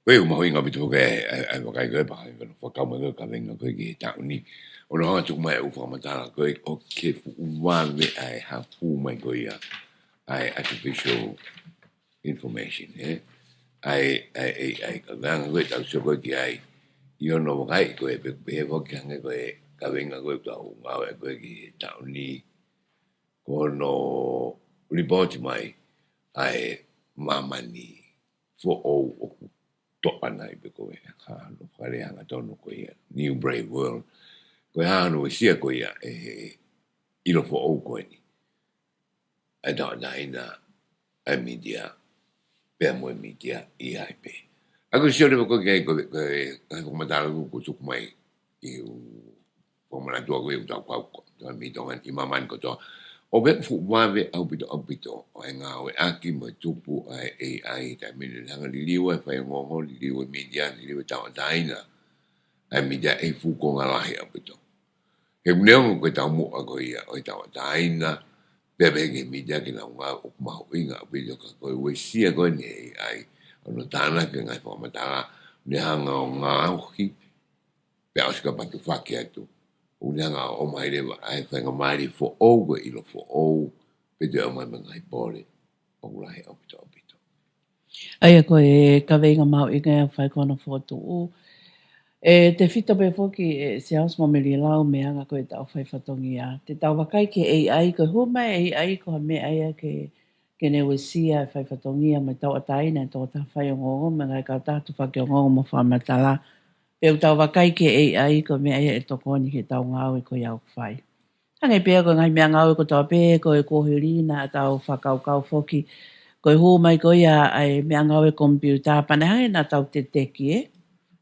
Ko ia ʻoku mahuʻinga ʻaupito foki e, e, e vakai ko ē pea hangē ko hono fakakau mai ko ē e kaveinga ko ē ki he taʻu ni. ʻO hono hanga ʻo tuku mai e ʻū fakamatala ko ē ʻoku fuʻu vave ʻa e hā ʻoku mai ko ia ʻa e artificial information, ē? ʻA e, ʻa e, ʻa e, ʻa e kaveinga ko ē tau sio ko ē ki ai ʻi hono vakai ko ē pē, pehē foki hangē ko e kaveinga ko ē ʻoku tau ngāueʻaki ko ē ki he taʻu ni, ko hono lipooti mai ʻa e māmani foʻou ʻoku toʻa nai pe ko e hā hono fakalea hangatonu ko ia, New Brave World. Ko e hā hono uesia ko ia ʻe he ʻilo foʻou ko eni ʻa e tauʻatāina ʻa e mītia, pea mo e mītia ʻi ai pē. ʻA ia ko e sio leva ko ē ki ai ko e, ko e, ko e fakamatala ko ē kuo tuku mai ʻi he ʻū fakamanatu ko ē ʻoku tau kau ko ē, tau mei Tonga ni ʻi māmani kotoa. ʻOku fuʻu vave ʻaupito ʻaupito ʻa e ngāueʻaki mo e tupu ʻa e A I he taimi ni, hanga ʻo liliu ʻa e faiongoongo, liliu ʻa e mītia, liliu ʻa e tauʻatāina ʻa e mītia ʻi he fuʻu konga lahi ʻaupito. He ʻoku neongo ko e taumuʻa ko ia ʻo e tauʻatāina, pea pehē ki he mītia ke nau ngāue ʻoku mahuʻinga ʻaupito, ka ko e uesia ko eni ʻa e A I, ʻa hono tānaki ʻa e ngaahi fakamatala, ne hanga ʻo ngaohi, pea ʻosi ka patufaki atu, ʻo ne hanga ʻo ʻomai leva ʻa e faingamālie foʻou, ko e ʻilo foʻou, pea toe ʻomai mo e ngaahi pole ʻoku lahi ʻaupito ʻaupito. ʻA ia ko e kaveinga mahuʻinga ia ʻoku fai ko hono fokotuʻu. ʻE tefito pē foki ʻe Siaosi mo Melilau mei he anga ko ē ʻetau fai fatongia. Te tau vakai ki he A I, ko e hū mai ʻa e A I ko ha meʻa ia ke, ke ne uesia e fai fatongia mo e tauʻatāina ʻa e tokotaha faiongoongo mo e ngaahi kautaha tufaki ongoongo mo fakamatala. Pea ʻoku tau vakai ki he A I ko e meʻa ia ʻe tokoni ki heʻetau ngāue ko ia ʻoku fai. Hangē pē ko e ngaahi meʻangāue kotoa pē, ko e kuohili naʻa tau fakakaukau foki, ko e hū mai ko ia ʻa e meʻangāue komipiuta, pea naʻe hangē naʻa tau teteki, ē?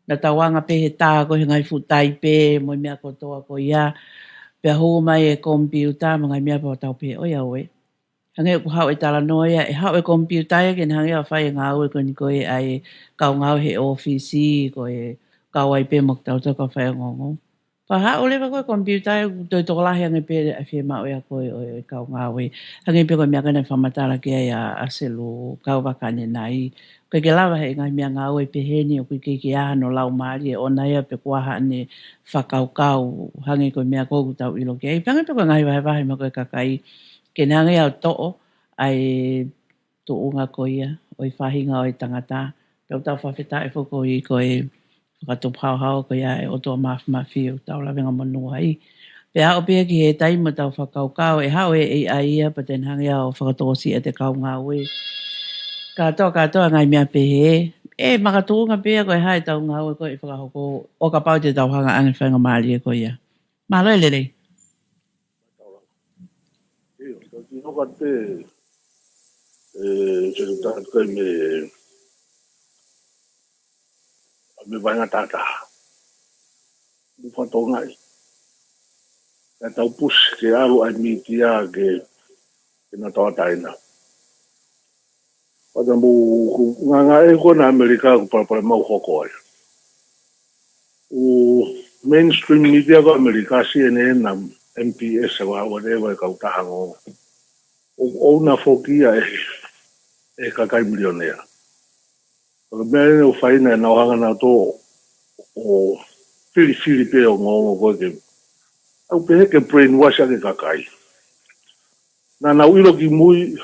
Naʻa tau anga pē he tā ko ē he ngaahi fuʻu taipe mo e meʻa kotoa ko ia, pea hū mai e komipiuta mo e ngaahi meʻa pea tau pehē, ʻoiauē. Hangē ʻoku haʻu e talanoa ia, ʻe haʻu e komipiuta ia ke ne hangē ʻo fai e ngāue ko eni ko ē ʻa e kau ngāue he ʻōfisi, ko e kau ai pē mo kitautolu kau faiongoongo. Pea haʻu leva ko ē komipiuta ia ʻoku toe tokolahi ange pē ʻa e fiemaʻu ia ko ē ʻo e kau ngāue. Hangē pē ko e meʻa ko ē naʻe fakamatala ki ai ʻa, ʻa Selu Kauvaka ʻanenai. ʻOku ʻikai ke lava he ngaahi meʻangāue pehē ni ʻoku ʻikai ke ʻi ai hano laumālie ʻoʻona ia pe ko e hā haʻane fakakaukau, hangē ko e meʻa ko ē ʻoku tau ʻilo ki ai. Pea hangē pē ko e ngaahi vahevahe mai ko ē ʻa e kakai, ke ne hangē ʻo toʻo ʻa e tuʻunga ko ia ʻo e faʻahinga ʻo e tangata. Pea ʻoku tau fakafetaʻi foki ko e, ko e fakatupu haohaoa ko ia ʻa e ʻOtua Māfimafi ʻoku tau lavengamonū ai. Pea aʻu pē ia ki he taimi ʻo ʻetau fakakaukau, ʻe haʻu e A I ia pea te ne hangē ʻo fakatokosiʻi ʻete kau ngāue. Kātoa, kātoa ngaahi meʻa pehē, ʻe makatuʻunga pē ia ko e hā ʻetau ngāue ko ē ʻe fakahoko, ʻo kapau te tau hanga ʻo ʻoange faingamālie ko ia. Mālō e lelei. ʻIo, ka ki hoka te, ʻe, te te tākai me, me vaenga tātā. Mu fatongai. Ka tau push ke ʻalu ʻa e mītia ke, ke na tauʻatāina. Pata mu ku nganga e ko na Amerika ku palapala mau hoko ai. ʻO mainstream media ko Amerika, C N N, M B S, wa-, whatever, e kautaha ongoongo. ʻO, ʻoʻona foki ia ʻe, ʻe he kakai milionea. Ko e meʻa ʻeni ʻoku fai naʻa nau hanga nautolu ʻo filifili pē ongoongo ko ē ke, ʻoku pehē ke brainwash ʻa e kakai. Naʻa nau ʻilo ki mui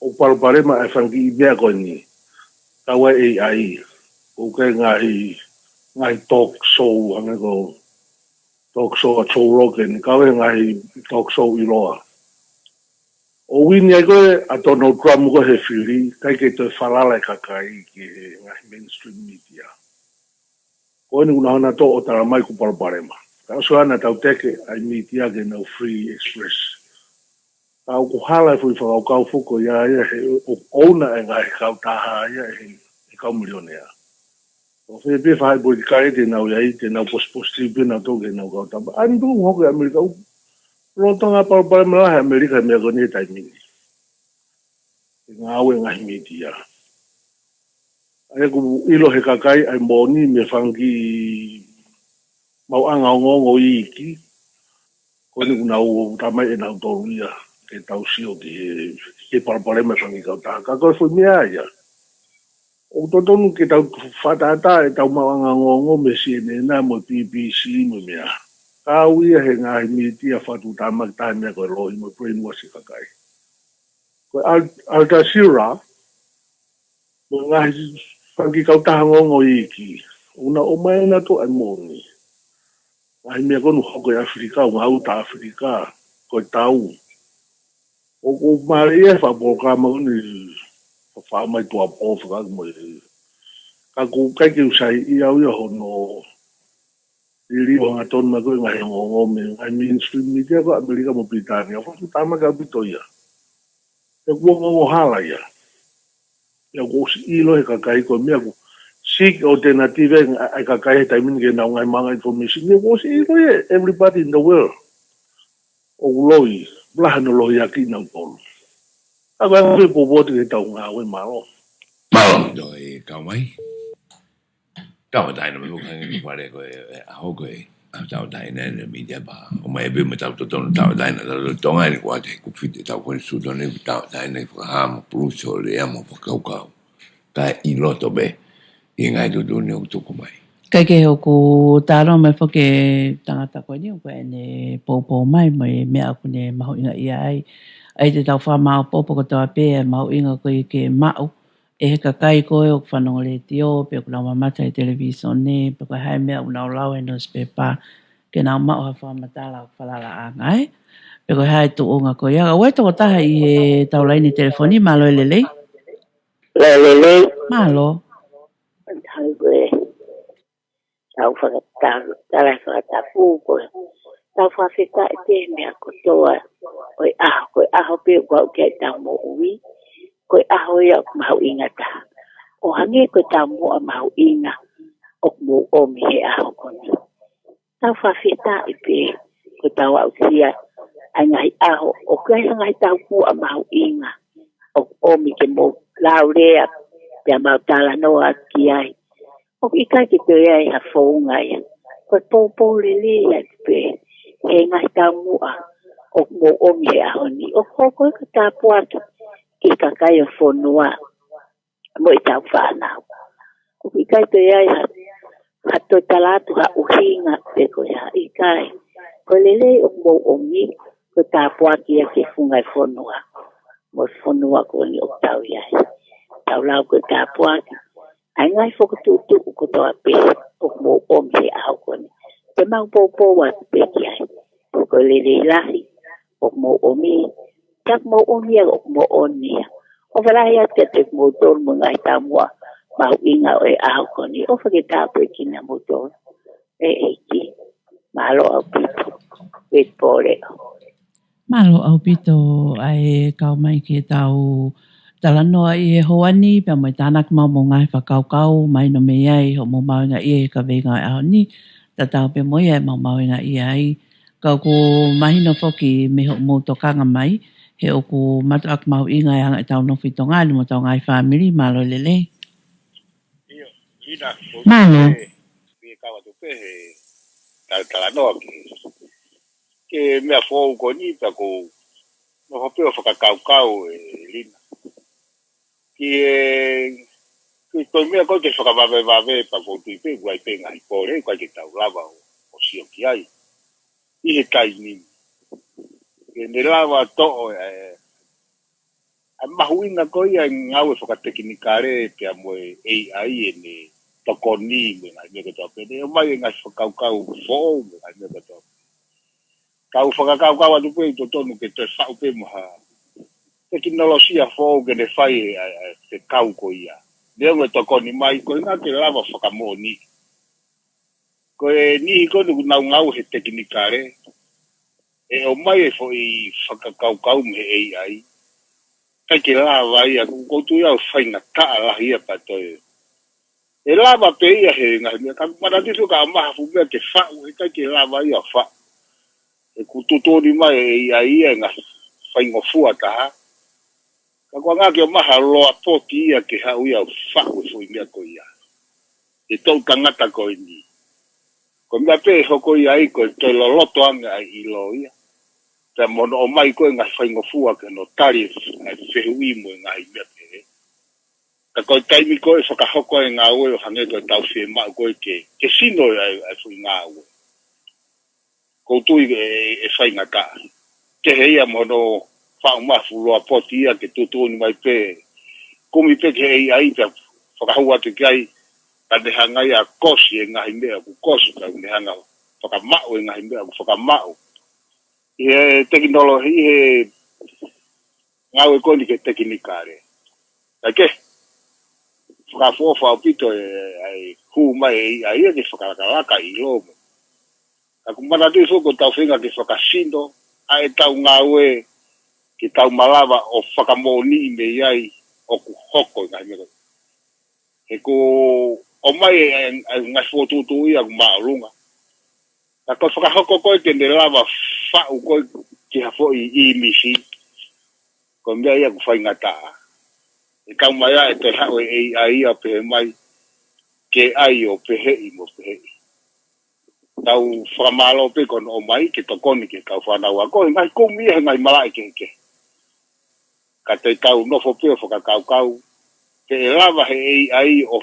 ʻoku palopalema e fanga kiʻi meʻa ko eni. Kau ai e A I. ʻOku ʻi ai e ngaahi, ngaahi talk show, hangē ko e talk show ʻa Joe Rogan, kau ai e ngaahi talk show ʻiloa. ʻO uini ai ko ē ʻa Donald Trump ko ē he fili, ʻikai ke toe falala e kakai ki he ngaahi mainstream media. Ko eni ʻoku nau hanga nautolu ʻo tala mai ʻoku palopalema. Ka ʻosi ʻa nautolu teke ʻa e mītia ke nau free express. Ka ʻoku hala e foʻi fakakaukau foki ko ia ia he ʻo-, ʻoʻona e ngaahi kautaha ia he, he kau milionea. ʻO fē pē faʻahi politikale te nau ʻi ai, te nau posipositive pē nautolu ke nau kau tapa. ʻAi nautolu hoko ʻi Amerika ʻoku lolotonga palopalema lahi ʻa Amerika he meʻa ko eni he taimi ni. ʻE ngāue ngaahi mītia. ʻA ia ʻoku ʻilo he kakai ʻa e moʻoni mei he fanga kiʻi maʻuʻanga ongoongo iiki. Ko eni ʻoku nau tamai ʻe nautolu ia ke tau sio ki he, ki he palopalema e fanga kiʻi kautaha. Ka ko e foʻi meʻa ia. ʻOku totonu ke tau fakatātā ʻetau maʻuʻanga ongoongo mei he C N N mo e B B C mo e meʻa. Kau ia he ngaahi mītia fakatuʻutāmaki taha e meʻa ko e lohi mo e brainwash e kakai. Ko e Al-, Al Jazeera, mo e ngaahi fanga kiʻi kautaha ongoongo iiki. ʻOku nau ʻomai nautolu ʻa e moʻoni. Ngaahi meʻa ko eni ʻoku hoko ʻi ʻAfilika, ʻo ngaahi ʻuta ʻAfilika, ko e tau. ʻOku mālie e fakapolokalama ko eni, fa-, faʻa mai tuʻuapō fakaʻaki mo e. Ka ʻoku ʻikai ke u saiʻia au ia hono liliu hangatonu mai ko e ngaahi ongoongo mei he ngaahi mainstream media ko ʻAmelika mo Pilitānia. Ko e fuʻu tāmaki ʻaupito ia. He kuo ongoongo hala ia. Pea kuo ʻosi ʻilo he kakai ko e meʻa ʻoku seek alternative ʻa e kakai he taimi ni ke nau ngaahi maʻu ngaahi information. He kuo ʻosi ʻilo ia everybody in the world ʻoku loi, lahi hono lohiakiʻi nautolu. Ka ko e anga pē poupou atu ke tau ngāue. Mālō. Mālō. Toi kau mai. Tauʻatāina mai hoka hangi ni fale ko e, e ʻaho ko e, ʻa tauʻatāina ʻene media pā. ʻOmai pē mo tau totonu tauʻatāina, tau totonu ʻa eni kuo ʻoatu he kufite tau koni sūtone, tauʻatāina ʻi fakahā mo pulusi ʻo lea mo fakakaukau. Kae ʻi loto pē, ʻi he ngaahi tuʻutuʻuni ʻoku tuku mai. Kae kehe ʻoku talanoa mai foki e tangata ko eni, ʻoku ʻene poupou mai, mo e meʻa ʻoku ne mahuʻingaʻia ai. ʻAi te tau fakamāʻopoʻopo kotoa pē, e mahuʻinga ko e ke maʻu, ʻe he kakai ko ē ʻoku fanongo letiō, pe ʻoku nau mamata he televīsone, pe ko e hā e meʻa ʻoku nau lau he newspaper, ke nau maʻu ha fakamatala ʻoku falalaʻanga, ē? Pe ko e hā e tuʻunga ko ia. ʻOku ʻi ai e tokotaha ʻi he tau laine telefoni, mālō e lelei. Mālō e lelei. Mālō. Tau ko e, tau fakata-, tala fakatapu ko e, tau fakafetaʻi pē meʻa kotoa, ko e ʻaho, ko e ʻaho pē ʻoku aʻu ki ai ʻetau moʻui, ko e ʻaho ia ʻoku mahuʻinga taha. ʻO hangē ko e taumuʻa mahuʻinga ʻoku mou ʻomi he ʻaho ko eni. Tau fakafetaʻi pē ko e tau aʻusia ʻa e ngaahi ʻaho, ʻoku ʻi ai e ngaahi taumuʻa mahuʻinga ʻoku ʻomi ke mou lau lea, pea mau talanoa ki ai. ʻOku ʻikai ke toe ʻi ai ha founga ia. Ko e poupou lelei atu pē he ngaahi taumuʻa ʻoku mou ʻomi he ʻaho ni. ʻOku hoko ia ko e tāpuaki ki he kakai ʻo e fonua mo ʻetau fānau. ʻOku ʻikai toe ʻi ai ha, ha toe tala atu ha ʻuhinga pe ko e hā, ʻikai. Ko e lelei ʻoku mou ʻomi, ko e tāpuaki ia ki he funga e fonua. Mo e fonua ko eni ʻoku tau ʻi ai. Tau lau ko e tāpuaki ʻa e ngaahi fokotuʻutuʻu kotoa pē ʻoku mou ʻomi he ʻaho ko eni. Te mau poupou atu pē ki ai. Ko e lelei lahi ʻoku mou ʻomi, ka ʻoku mou ʻomi ia ʻoku moʻoni ia. ʻOfa lahi atu kiate kimoutolu mo e ngaahi taumuʻa mahuʻinga ʻo e ʻaho ko eni. ʻOfa ke tāpuekina kimoutolu ʻe he ʻEiki. Mālō ʻaupito. Pit Pole. Mālō ʻaupito ʻa e kau mai ke tau talanoa ʻi he houa ni, pea mo e tānaki maʻu mo e ngaahi fakakaukau, mahino mei ai hoʻomou mahuʻingaʻia he kaveinga ʻo e ʻaho ni, tatau pē mo ia ʻemau mahuʻingaʻia ai. Ka ʻoku mahino foki mei hoʻomou tokanga mai, he ʻoku mātuʻaki mahuʻinga e anga ʻetau nofo ʻi Tonga ni mo hotau ngaahi fāmili, mālō e lelei. ʻIo, Lina, ko Mālō. Pē, pē kau atu pē he tal-, talanoa ki he, ki he meʻa foʻou ko eni, pea ʻoku ou nofo pē ʻo fakakaukau, ē, Lina. Ki he, ki he ko e meʻa ko ē ke fakavavevave, pea ʻoku ou tui pē ʻoku ʻi ai pē ngaahi pole ʻoku ʻikai ke tau lava ʻo, ʻo sio ki ai ʻi he taimi ni. Ke ne lava toʻo, ē, ʻa e mahuʻinga ko ia e ngāue fakatekinikale pea mo e A I ʻene tokoni mo e ngaahi meʻa kotoa pē. Ne ʻomai e ngaahi fakakaukau foʻou mo e ngaahi meʻa kotoa pē. Ka u fakakaukau atu pē ʻoku totonu ke toe faʻu pē mo ha tekinolosia foʻou ke ne fai e, ʻa e, ʻa e fekau ko ia. Neongo e tokoni mai ko e ʻuhinga ke lava fakamoʻoni. Ko e niʻihi ko eni ʻoku nau ngāue he tekinikale, ʻe ʻomai e foʻi fakakaukau mei he A I. ʻIkai ke lava ia, ʻoku ou tui au faingataʻa lahi ia pea toe. ʻE lava pē ia he ngaahi meʻa, ka manatuʻi ka ʻoku maha fuʻu meʻa ke faʻu, ʻe ʻikai ke lava ia faʻu. ʻOku tuʻutuʻuni mai e A I ia e ngaahi faingofua taha. Ka ko e ʻuhinga ke ʻoku maha loa poti ia ke haʻu ia ʻo faʻu e foʻi meʻa ko ia. ʻE toʻu tangata ko eni. Ko e meʻa pē ʻe hoko ia ai ko e toe loloto ange ʻa e ʻilo ia. Pea mo hono ʻomai ko e ngaahi faingofua ke ne tali ʻa e fehuʻi mo e ngaahi meʻa pehē. Ka ko e taimi ko ē fakahoko e ngāue ʻo hangē ko e tau fiemaʻu ko ē ke, ke sino ʻa e, ʻa e foʻi ngāue. ʻOku ou tui ʻe, ʻe faingataʻa. Kehe ia mo hono faʻu maha fuʻu loa poti ia ke tuʻutuʻuni mai pē. Kumi pē ki he A I pea fakahū atu ki ai, ka ne hanga ia ʻo kosi e ngaahi meʻa ʻoku kosi, ka ne hanga ʻo fakamaʻu e ngaahi meʻa ʻoku fakamaʻu. ʻI he tekinolosi, ʻi he ngāue ko eni ki he tekinikale. Kae kehe, fakaʻofoʻofa ʻaupito e, ʻa e hū mai e A I ia ke fakalakalaka e ʻilo mo Ka ʻoku manatuʻi foki ʻoku tau feinga ke fakasino ʻa ʻetau ngāue ke tau malava ʻo fakamoʻoniʻi mei ai ʻoku hoko e ngaahi meʻa ko ē. He ko e ʻomai e, e, e ngaahi fokotuʻutuʻu ia ʻoku māʻolunga. Ka ko e fakahoko ko ē ke ne lava faʻu ko ē ki ha foʻi ʻīmisi, ko e meʻa ia ʻoku faingataʻa. ʻE kau mai ʻa e toe haʻu e A I ia ʻo pehē mai, ke ʻai ʻo peheʻi mo peheʻi. Tau fakamālō pē ko hono ʻomai ke tokoni ki he kau fānau ako he ngaahi kumi ia he ngaahi malaʻe kehekehe. Ka te tau nofo pē ʻo fakakaukau, pe ʻe lava he A I ʻo,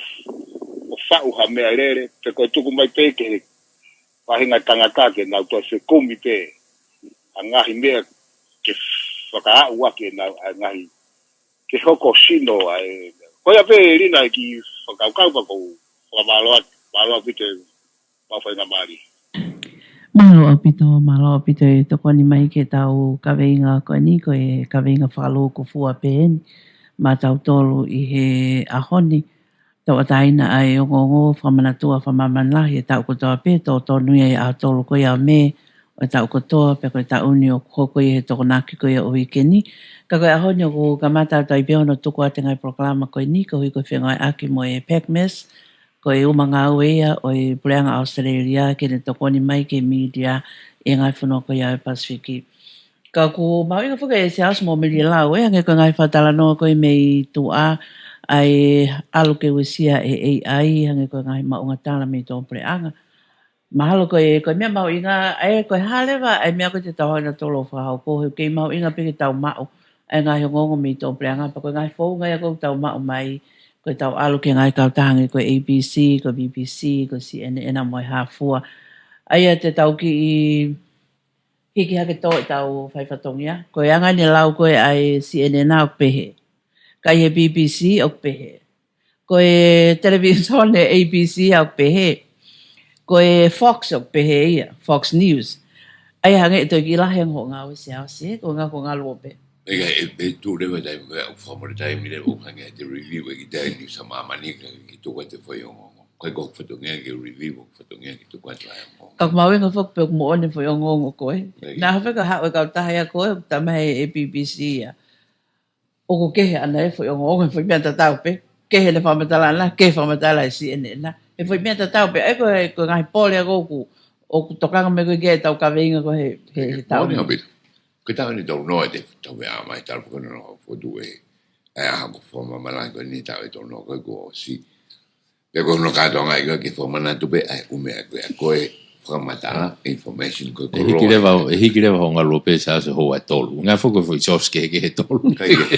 ʻo faʻu ha meʻalele, pe ko e tuku mai pē ki he faʻahinga tangata ke nau toe fekumi pē ʻa e ngaahi meʻa ke fakaaʻu ʻaki ʻenau ʻa e ngaahi ke hoko sino ai. Ko ia pē Lina e kiʻi fakakaukau pea ʻoku ou fakamālō atu, mālō ʻaupito e mau faingamālie. Mālō ʻaupito, mālō ʻaupito e tokoni mai ki heʻetau kaveinga ko eni, ko e kaveinga fakalūkufua pē eni maʻatautolu ʻi he ʻaho ni. Tauʻatāina ʻa e ongoongo, fakamanatua, fakamāmani lahi e taʻu kotoa pē, tō tonu ia ʻi he ʻaho tolu ko ia ʻo Mē ʻo e taʻu kotoa, pea ko e taʻu ni ʻoku hoko ia he Tokonaki ko ia ʻo e uike ni. Ka ko e ʻaho ni ʻoku kamata atu ai pē hono tuku atu e ngaahi polokalama ko eni, koeʻuhi ko e fengāueʻaki mo e PACMAS, ko e umangāue ia ʻo e Puleʻanga ʻAositelēlia ke ne tokoni mai ki he mītia ʻi he ngaahi fonua ko ia ʻo e Pasifiki. Ka ʻoku mahuʻinga foki e Siaosi mo Meli e lau, ē, hangē ko e ngaahi fakatalanoa ko ē mei tuʻa, ʻa e ʻalu ke uesia e A I, hangē ko e ngaahi maʻunga tala mei tō puleʻanga. Mahalo ko e, ko e meʻa mahuʻinga, ʻa e, ko e hā leva ʻa e meʻa ko ē te tau hanga ʻo tolo fakahoko, he ʻoku kei mahuʻinga pē ke tau maʻu ʻa e ngaahi ongoongo mei tō puleʻanga, pea ko e ngaahi founga ia ʻoku tau maʻu mai, ko ʻetau ʻalu ki he ngaahi kautaha hangē ko e A B C, ko e B B C, ko e C N N mo e hā fua. ʻA ia te tau kiʻi hiki hake tō ʻetau fai fatongia. Ko e anga ʻene lau ko ē ʻa e C N N ʻoku pehē. Ka ʻi he B B C ʻoku pehē. Ko e televīsone A B C ʻoku pehē. Ko e Fox ʻoku pehē ia, Fox News. ʻA ia hangē ʻe toe kiʻi lahi ange hoʻo ngāue Siaosi, ē, ko e ngā ko e ngā luo pē. ʻE, ʻe, ʻe tuʻu leva taimi ko ē ʻoku fakamole taimi leva ʻoku hangē ʻa e review ʻe kiʻi taimi sa māmani ka ke tuku atu e foʻi ongoongo. Ko e ko e fatongia ke review, ko e fatongia ke tuku atu ai mo. Ka ʻoku mahuʻinga foki pē ʻoku moʻoni e foʻi ongoongo ko ē. Ē. Naʻa hafeka haʻu e kautaha ia ko ē, ʻoku talamai ʻe he B B C ia. ʻOku kehe ʻana e foʻi ongoongo, e foʻi meʻa tatau pē. Kehe ʻene fakamatala ʻana, kehe fakamatala e C N N ʻana. E foʻi meʻa tatau pē, ʻa ia ko e, ko e ngaahi pole ʻoku, ʻoku tokanga mai ko ē ki ai ʻetau kaveinga ko ē he, he, he taʻu ni. Moʻoni ʻaupito. Ko e taʻu ni tau noa te, tau vea mai talu ko e noa fotu e. ʻA ia ko e fakamāmani lahi ko eni taʻu ʻe tolu noa ko ē kuo ʻosi. Pea ko hono kātoanga ia ko e ke fakamanatu pē ʻa e ʻū meʻa ko ē, ko e fakamatala, information ko ē, ʻe hiki leva, ʻe hiki leva hoʻo ngā luo pē Siaosi houa ʻe tolu. Ngā foki ko e foʻi Siaosi kehekehe ʻe tolu. Kai ke.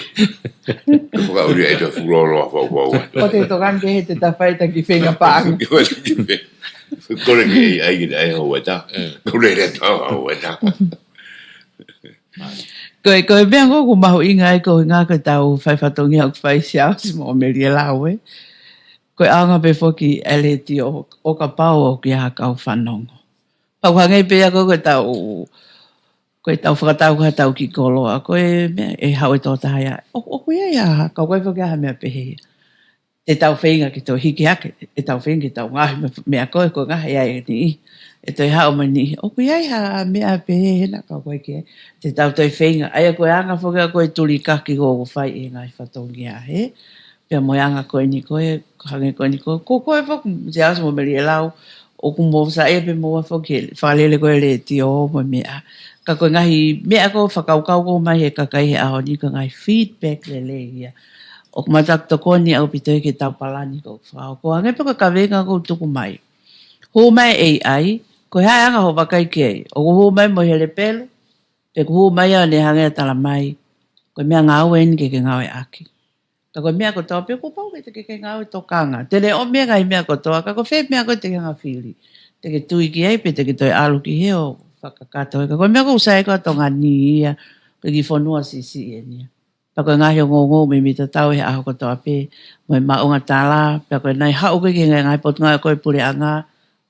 Ko e fakaʻuli ʻa e tō fulo loa fau fau atu. Ko e tokanga kehe te ta fai ta kiʻi feinga paʻanga. Ko e kiʻi feinga. Ko e kiʻi ʻai ke ta ʻai houa ʻe taha. Ē. Ko e lele atu houa ʻe taha. Ko e, ko e meʻa ko ē ʻoku mahuʻinga ai ko e ngā ko ʻetau fai fatongia ʻoku fai Siaosi mo Meli e lau, ē. Ko e anga pē foki e letiō ʻo kapau ʻoku ʻi ai ha kau fanongo. Pau hangē pē ia ko ē ko ʻetau, ko ʻetau fakatau ko ē ʻetau kiʻi koloa, ko e meʻa ʻe haʻu e tokotaha ia. ʻO, ʻoku ʻi ai ha, ka ko e foki ha meʻa pehē ia. Te tau feinga ke toe hiki hake, ʻe tau feinga ke tau ngaohi mo e meʻa ko ē, ko e ngaohi ai e niʻihi. ʻE toe haʻu mai e niʻihi, ʻoku ʻi ai ha meʻa pehē hena ka ko e ke, te tau toe feinga. ʻA ia ko e anga foki ʻa ko e tulikaki ko ē ʻoku fai ʻe he ngaahi fatongia he. Pea mo e anga ko eni ko ē, hangē ko eni ko ē, ko, ko e foki, Siaosi mo Meli e lau, ʻoku mou saiʻia pē moua foki he fakalele ko ē letiō mo e meʻa. Ka ko e ngaahi meʻa ko ē fakakaukau ko ē mai he kakai he ʻaho ni ko e ngaahi feedback lelei ia. ʻOku mātuʻaki tokoni ʻaupito ia ki heʻetau palani ko ē fakahoko. Hangē pē ko e kaveinga ʻoku tuku mai. Hū mai A I, ko e hā e anga hoʻo vakai ki ai. ʻOku hū mai mo e hele pelu, pe ʻoku hū mai ia ʻo ne hangē ʻo talamai. Ko e meʻangāue eni ke ke ngāueʻaki. Ka ko e meʻa kotoa pē kuo pau ke te ke, ke ngāue tokanga. Te ne ʻomi e ngaahi meʻa kotoa, ka ko e fē meʻa ko ē te ke hanga ʻo fili. Te ke tui ki ai pe te ke toe ʻalu ki hē ʻo fakakakato. Ka ko e meʻa ʻoku sai ko ē ʻa Tonga ni ia, ko e kiʻi fonua siʻisiʻi eni ia. Pea ko e ngaahi ongoongo meimei tatau he ʻaho kotoa pē, mo e maʻunga tala, pea ko e naʻe haʻu ko ē ki he ngaahi, ngaahi potungāue ko ē puleʻanga,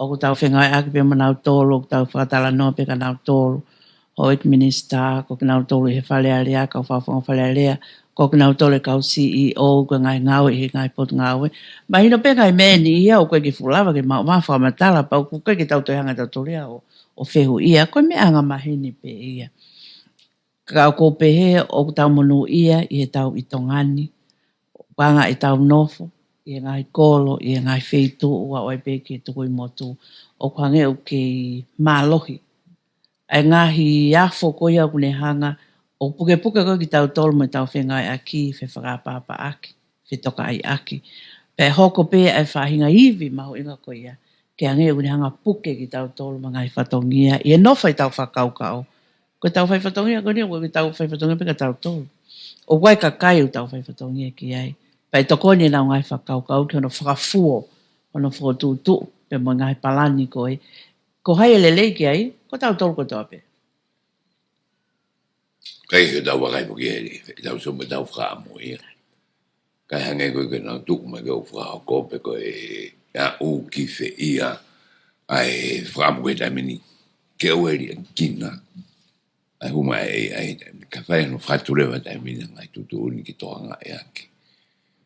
ʻoku tau fengāueʻaki pē mo nautolu, ʻoku tau fakatalanoa pē kia nautolu, houʻeiki minisitā, ko kinautolu ʻi he Fale Alea, kau fakafofonga Fale Alea, ko kinautolu e kau C E O, ko e ngaahi ngāue ʻi he ngaahi potungāue. Mahino pē ngaahi meʻa eni ia ʻoku ʻikai ke fuʻu lava ke maʻu mai ha fakamatala, pea ʻoku ʻikai ke tau toe hanga ʻe tautolu ia ʻo, ʻo ʻo fehuʻia, ko e meʻa angamaheni pē ia. Ka ʻoku ou pehē ʻoku tau monūʻia ʻi heʻetau ʻi Tonga ni, ʻoku anga ʻetau nofo ʻi he ngaahi kolo, ʻi he ngaahi feituʻu, ʻo aʻu ai pē ki he tukuʻi motu, ʻoku hangē ʻoku kei mālohi ʻa e ngaahi afo ko ia ʻoku ne hanga ʻo pukepuke ko ē kitautolu mo ʻetau fengāueʻaki, fefakapāpaʻaki, fetokaʻiʻaki. Pea hoko pē ʻa e faʻahinga ivi mahuʻinga ko ia ke hangē ʻoku ne hanga puke kitautolu mo e ngaahi fatongia ʻi he nofo ʻetau fakakaukau. Ko ʻetau fai fatongia ko eni, ko ʻetau fai fatongia pē kia tautolu. ʻOku ʻi ai e kakai ʻoku tau fai fatongia ki ai. Pea ʻe tokoni ʻenau ngaahi fakakaukau ki hono fakafuo, hono fokotuʻutuʻu, pea mo e ngaahi palani ko ē. Ko hai ʻe lelei ki ai, ko tautolu kotoa pē. Kae ʻikai ke tau vakai foki he, tau sio mo ʻetau fakaʻamu ia. Kae hangē ko ē ke nau tuku mai ke u fakahoko pe ko e aʻu ki fē ia ʻa e fakaʻamu ko e taimi ni. Ke u ʻai ʻa e kina. ʻA e hū mai ʻa e, ʻa e, ka fai hono fakatuleva taimi ni ngaahi tuʻutuʻuni ke tokangaʻi ʻaki.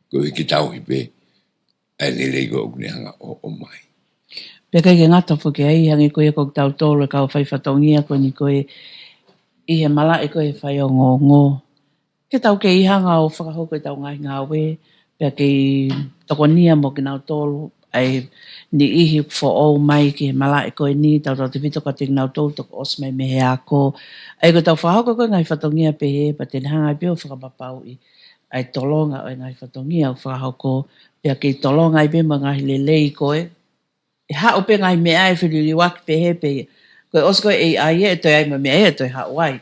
Ko e hiki tauhi pē, ʻa e lelei ko ē ʻoku ne hanga ʻo, ʻomai. Pea ʻikai ke ngata foki ai, hangē ko ia ko tautolu e kau fai fatongia ko eni ko ē ʻi he malaʻe ko ē fai ongoongo. Ke tau kei hanga ʻo fakahoko ʻetau ngaahi ngāue, pea kei tokonia mo kinautolu, ʻa e niʻihi foʻou mai ki he malaʻe ko eni, tautautefito kiate kinautolu toki ʻosi mai mei he ako. ʻA ia ko ʻetau fakahoko ko ē ngaahi fatongia pehē, pea te ne hanga ai pē ʻo fakapapauʻi ʻa e tolonga ʻo e ngaahi fatongia ʻoku fakahoko, pea kei tolonga ai pē mo e ngaahi lelei ko ē. ʻE haʻu pē ngaahi meʻa ʻe feliliuaki pehē pē ia. Ko e ʻosi ko ē ʻa e A I ʻe toe ʻai mo e meʻa ʻe toe haʻu ai.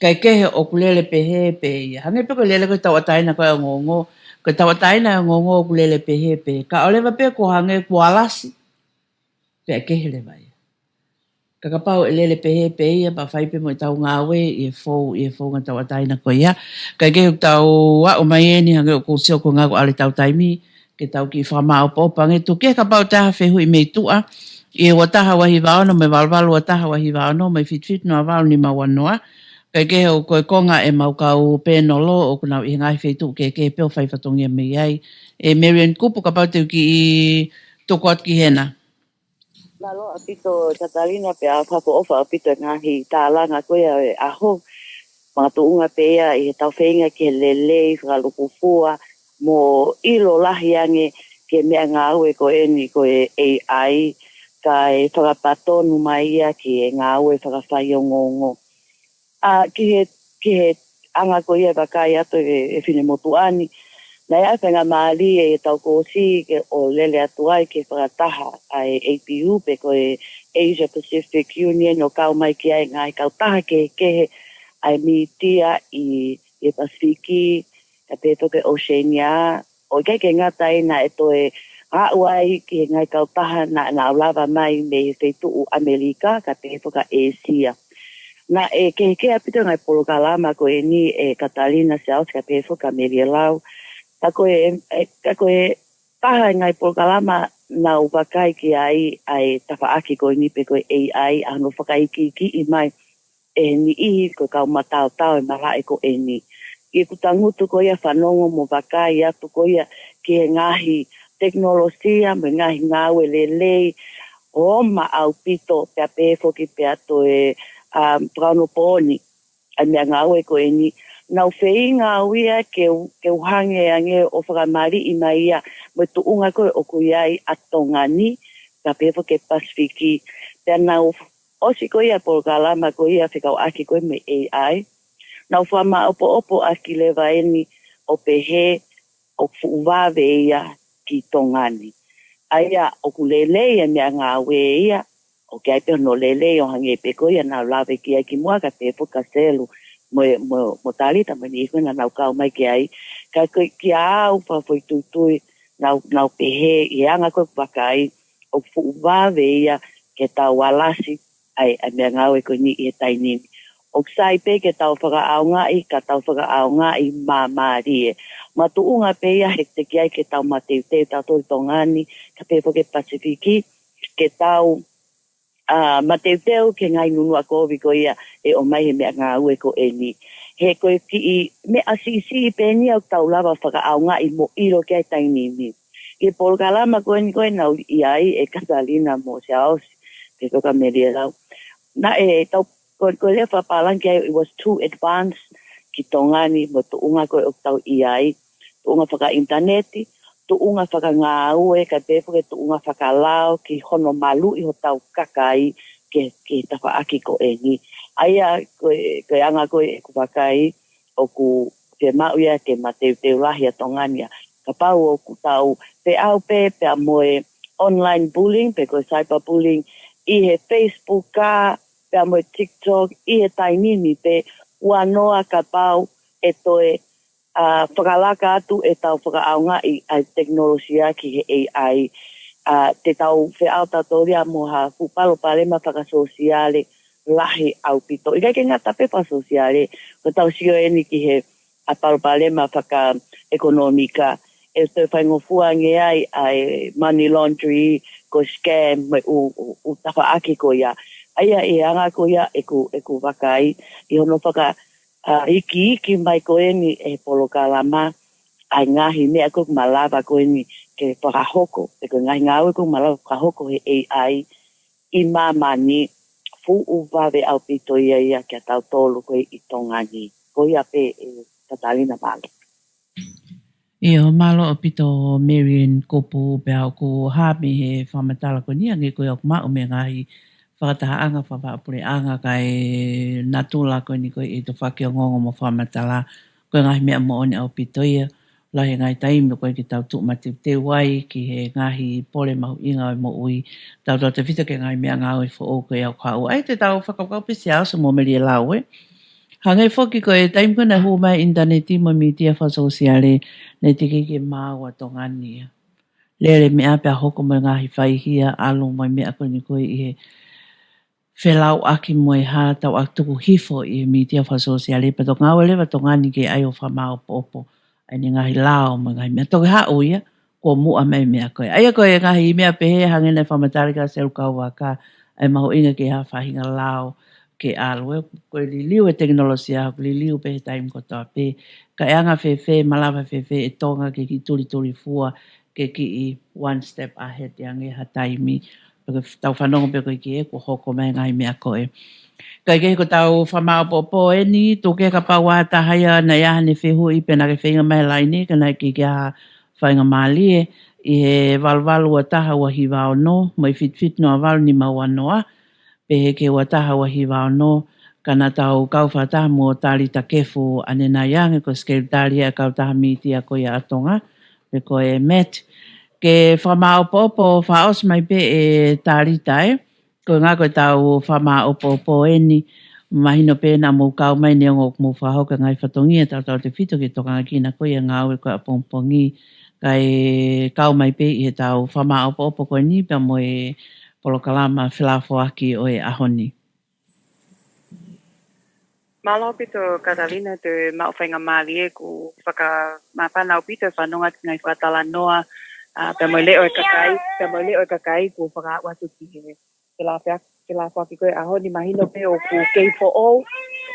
Kae kehe ʻoku lele pehē pē ia. Hangē pē ko e lele ko ē tauʻatāina ko ē ongoongo. Ko e tauʻatāina ongoongo ʻoku lele pehē pē. Kae ʻoua leva pē kuo hangē kuo alasi. Pea kehe leva ia. Ka kapau ʻe lele pehē pē ia, pea fai pē mo ʻetau ngāue ʻi he fou, ʻi he founga tauʻatāina ko ia. Kae kehe ʻoku tau aʻu mai eni hangē ʻoku ou sio ko e ngaahi ʻaho ʻetau taimi, ke tau kiʻi fakamāʻopoʻopo ange, tuku kehe kapau ʻe ʻi ai ha fehuʻi mei tuʻa, ʻi he ua taha ua hiva ono, mo e valu valu ua taha ua hiva ono, mo e fitu fitu noa valu nima ua noa. Kae kehe ʻoku ko e konga ʻemau kau pēnolo, ʻoku nau ʻi he ngaahi feituʻu kehekehe pē ʻo fai fatongia mei ai. ʻE Marian Kupu, kapau te u kiʻi tuku atu ki hena. Mālō ʻaupito Katalina, pea fakaʻofoʻofa ʻaupito e ngaahi tālanga ko ia ʻo e ʻaho. Makatuʻunga pē ia ʻi heʻetau feinga ke lelei, fakalūkufua, mo ʻilo lahi ange ki he meʻangāue ko eni ko e A I, kae fakapatonu mai ia ki he ngāue fakafaiongoongo. ʻA, ki he, ki he anga ko ia ʻa e vakai atu ʻe, ʻe finemotuʻa ni. Naʻe ʻi ai e faingamālie ʻi heʻetau koosi ke u lele atu ai ke fakataha ʻa e A P U pe ko e Asia Pacific Union ʻo kau mai ki ai e ngaahi kautaha kehekehe ʻa e mītia ʻi, ʻi he Pasifiki, kae pehē foki ʻi Oceania, ʻo ʻikai ke ngata ai naʻe toe aʻu ai ki he ngaahi kautaha naʻa, naʻa nau lava mai mei he feituʻu ʻAmelika, kae pehē foki ʻa ʻĒsia. Naʻe kehekehe ʻaupito e ngaahi polokalama ko eni ʻe Katalina Siaosi kae pehē foki ʻa Melie Lau. Ka ko e, e, ka ko e taha e ngaahi polokalama naʻa ku vakai ki ai ʻa e tafaʻaki ko eni pe ko e A I ʻa hono fakaikiikiʻi mai ʻe he niʻihi ko e kau mataotao e malaʻe ko eni. ʻI heʻeku tangutu ko ia fanongo mo vakai atu ko ia ki he ngaahi tekinolosia mo e ngaahi ngāue lelei ʻo maʻa ʻaupito pea pehē foki pea toe, um, fakaonopooni ʻa e meʻangāue ko eni. Naʻa ku feinga au ia ke u, ke u hangē ange ʻo fakamaliʻi mai ia mo e tuʻunga ko ē ʻoku ʻi ai ʻa Tonga ni, kae pehē foki ki he Pasifiki. Pea naʻa ku ʻosi ko ia e polokalama ko ia fekauʻaki ko ē mo e A I. Naʻa ku fakamāʻopoʻopo ʻaki leva eni ʻo pehē ʻoku fuʻu vave ia ki Tonga ni. ʻA ia ʻoku lelei e meʻangāue ia, ʻoku ʻi ai pē hono lelei ʻo hangē pē ko ia naʻa ku lave ki ai kimuʻa kae pehē foki kia Selu mo, mo, mo Talita mo e niʻihi ko ē naʻa nau kau mai ki ai. Ka ko e kiate au fakafoʻituitui naʻa ku, naʻa ku pehē ʻi he anga ko ē ʻeku vakai, ʻoku fuʻu vave ia ke tau alasi ʻa e, ʻa e meʻangāue ko eni ʻi he taimi ni. ʻOku sai pē ke tau fakaʻaongaʻi, ka tau fakaʻaongaʻi māmālie. Makatuʻunga pē ia he teʻeki ai ke tau mateuteu tautolu ʻi Tonga ni, kae pehē foki ki he Pasifiki, ke tau, ʻa, mateuteu ki he ngaahi nunuʻa kovi ko ia ʻe ʻomai he meʻangāue ko eni. He ko e kiʻi meʻa siʻisiʻi pē eni ia ʻoku tau lava fakaʻaongaʻi mo ʻilo ki ai he taimi ni. ʻI he polokalama ko eni ko ē naʻa ku ʻi ai ʻe Katalina mo Siaosi, pehē foki kia Melie Lau. Naʻe tau, ko, ko e lea fakapālangi ai, it was too advanced ki Tonga ni mo e tuʻunga ko ē ʻoku tau ʻi ai, tuʻunga fakaʻinitaneti, tuʻunga fakangāue, kae pehē foki e tuʻunga fakalao ki hono maluʻi hotau kakai ki, ki he tafaʻaki ko eni. ʻA ia ko e, ko e anga ko ē ʻeku vakai, ʻoku fiemaʻu ia ke mateuteu lahi ʻa Tonga ni ia. Kapau ʻoku tau feʻao pē pea mo e online bullying, pe ko e cyber bullying, ʻi he Facebook ā, pea mo e TikTok, ʻi he taimi ni pē, ua noa kapau ʻe toe, ā, fakalaka atu ʻetau fakaʻaongaʻi ʻa e tekinolosia ki he A I, ā, te tau feʻao tautolu ia mo ha fuʻu palopalema fakasōsiale lahi ʻaupito. ʻIkai ke ngata pē fakasōsiale, ko ʻetau sio eni ki he, ā, palopalema fakaʻekonōmika, ʻe toe faingofua ange ai ʻa e money laundry, ko e scam, mo e ʻū, ʻū, ʻū tafaʻaki ko ia. ʻA ia ʻi he anga ko ia ʻeku, ʻeku vakai, ʻi hono faka, ā, ikiiki mai ko eni ʻe he polokalama ʻa e ngaahi meʻa ko ē ʻoku malava ko eni ke fakahoko, pe ko e ngaahi ngāue ʻoku malava fakahoko he A I ʻi māmani, fuʻu vave ʻaupito ia ia kia tautolu ko ē ʻi Tonga ni. Ko ia pē ē Katalina, mālō. ʻIo, mālō ʻaupito Marian Kupu, pea ʻoku hā mei he fakamatala ko eni ange ko ia ʻoku maʻu mei he ngaahi fakatahaʻanga fakapuleʻanga kae natula ko eni ko ē ʻi he tufaki ongoongo mo fakamatala ko e ngaahi meʻa moʻoni ʻaupito ia. Lahi e ngaahi taimi ko ē ke tau tuʻu mateuteu ai ki he ngaahi pole mahuʻinga ʻo e moʻui, tautautefito ki he ngaahi meʻangāue foʻou ko ia ʻoku haʻu. ʻA ia te tau fakakaukau pē Siaosi mo Meli ʻe lau ē. Hangē foki ko e taimi ko ē naʻe hū mai e ʻinitaneti mo e mītia fakasōsiale, naʻe teʻeki ke maau ʻa Tonga ni ia. Lele meʻa pea hoko mo e ngaahi faihia, ʻalu mo e meʻa ko eni ko ē ʻi he felauʻaki mo e hā, tau ʻatu hifo ʻi he mītia fakasōsiale, pea toki ngāue leva Tonga ni ke ʻai ʻo fakamāʻopoʻopo ʻa ʻene ngaahi lao mo e ngaahi meʻa. Toki haʻu ia, kuo muʻa mai e meʻa ko ē. ʻA ia ko e ngaahi meʻa pehē hangē naʻe fakamatala kia Selu Kauvaka, ʻa e mahuʻinga ke ʻi ai ha faʻahinga lao ke ʻalu ē, ko e liliu e tekinolosia, ko e liliu pē he taimi kotoa pē. Ka ʻe anga fēfē, malava fēfē ʻe Tonga ke kiʻi tulitulifua, ke kiʻi one step ahead ʻi he anga ha taimi, pea ke tau fanongo pē ko ē ki he kuo hoko mai e ngaahi meʻa ko ē. Kae kehe ko ʻetau fakamāʻopoʻopo eni, tuku ke kapau ʻe ʻi ai ha taha ia naʻe ʻi ai haʻane fehuʻi pe naʻa ke feinga mai he laine, ka naʻe ʻikai ke ʻi ai ha faingamālie, ʻi he valu valu ua taha ua hiva ono, mo e fitu fitu noa valu nima ua noa, pehē ki he ua taha ua hiva ono, ka naʻa tau kau fakataha mo Talita Kefu ʻAnenaeange, ko e Sekelitali ʻa e Kautaha Mītia ko ia ʻa Tonga, pe ko e MET. Ke fakamāʻopoʻopo, fakaʻosi mai pē ē Talita ē, ko e ʻuhinga ko ʻetau fakamāʻopoʻopo eni, mahino pē naʻa mou kau mai neongo ʻoku mou fakahoko e ngaahi fatongia tautautefito ki he tokangakina ko ia e ngāue ko ē ʻapongipongi, kae kau mai pē ʻi heʻetau fakamāʻopoʻopo ko eni pea mo e polokalama felafoaki ʻo e ʻaho ni. Mālō ʻaupito Katalina, te u maʻu faingamālie ʻoku fakamāfana ʻaupito e fanongo ki he ngaahi fakatalanoa, ā, pea mo e leʻo e kakai, pea mo e leʻo e kakai kuo fakaaʻu atu ki he felafea-, felafoaki ko ē ʻaho ni. Mahino pē ʻoku kei foʻou,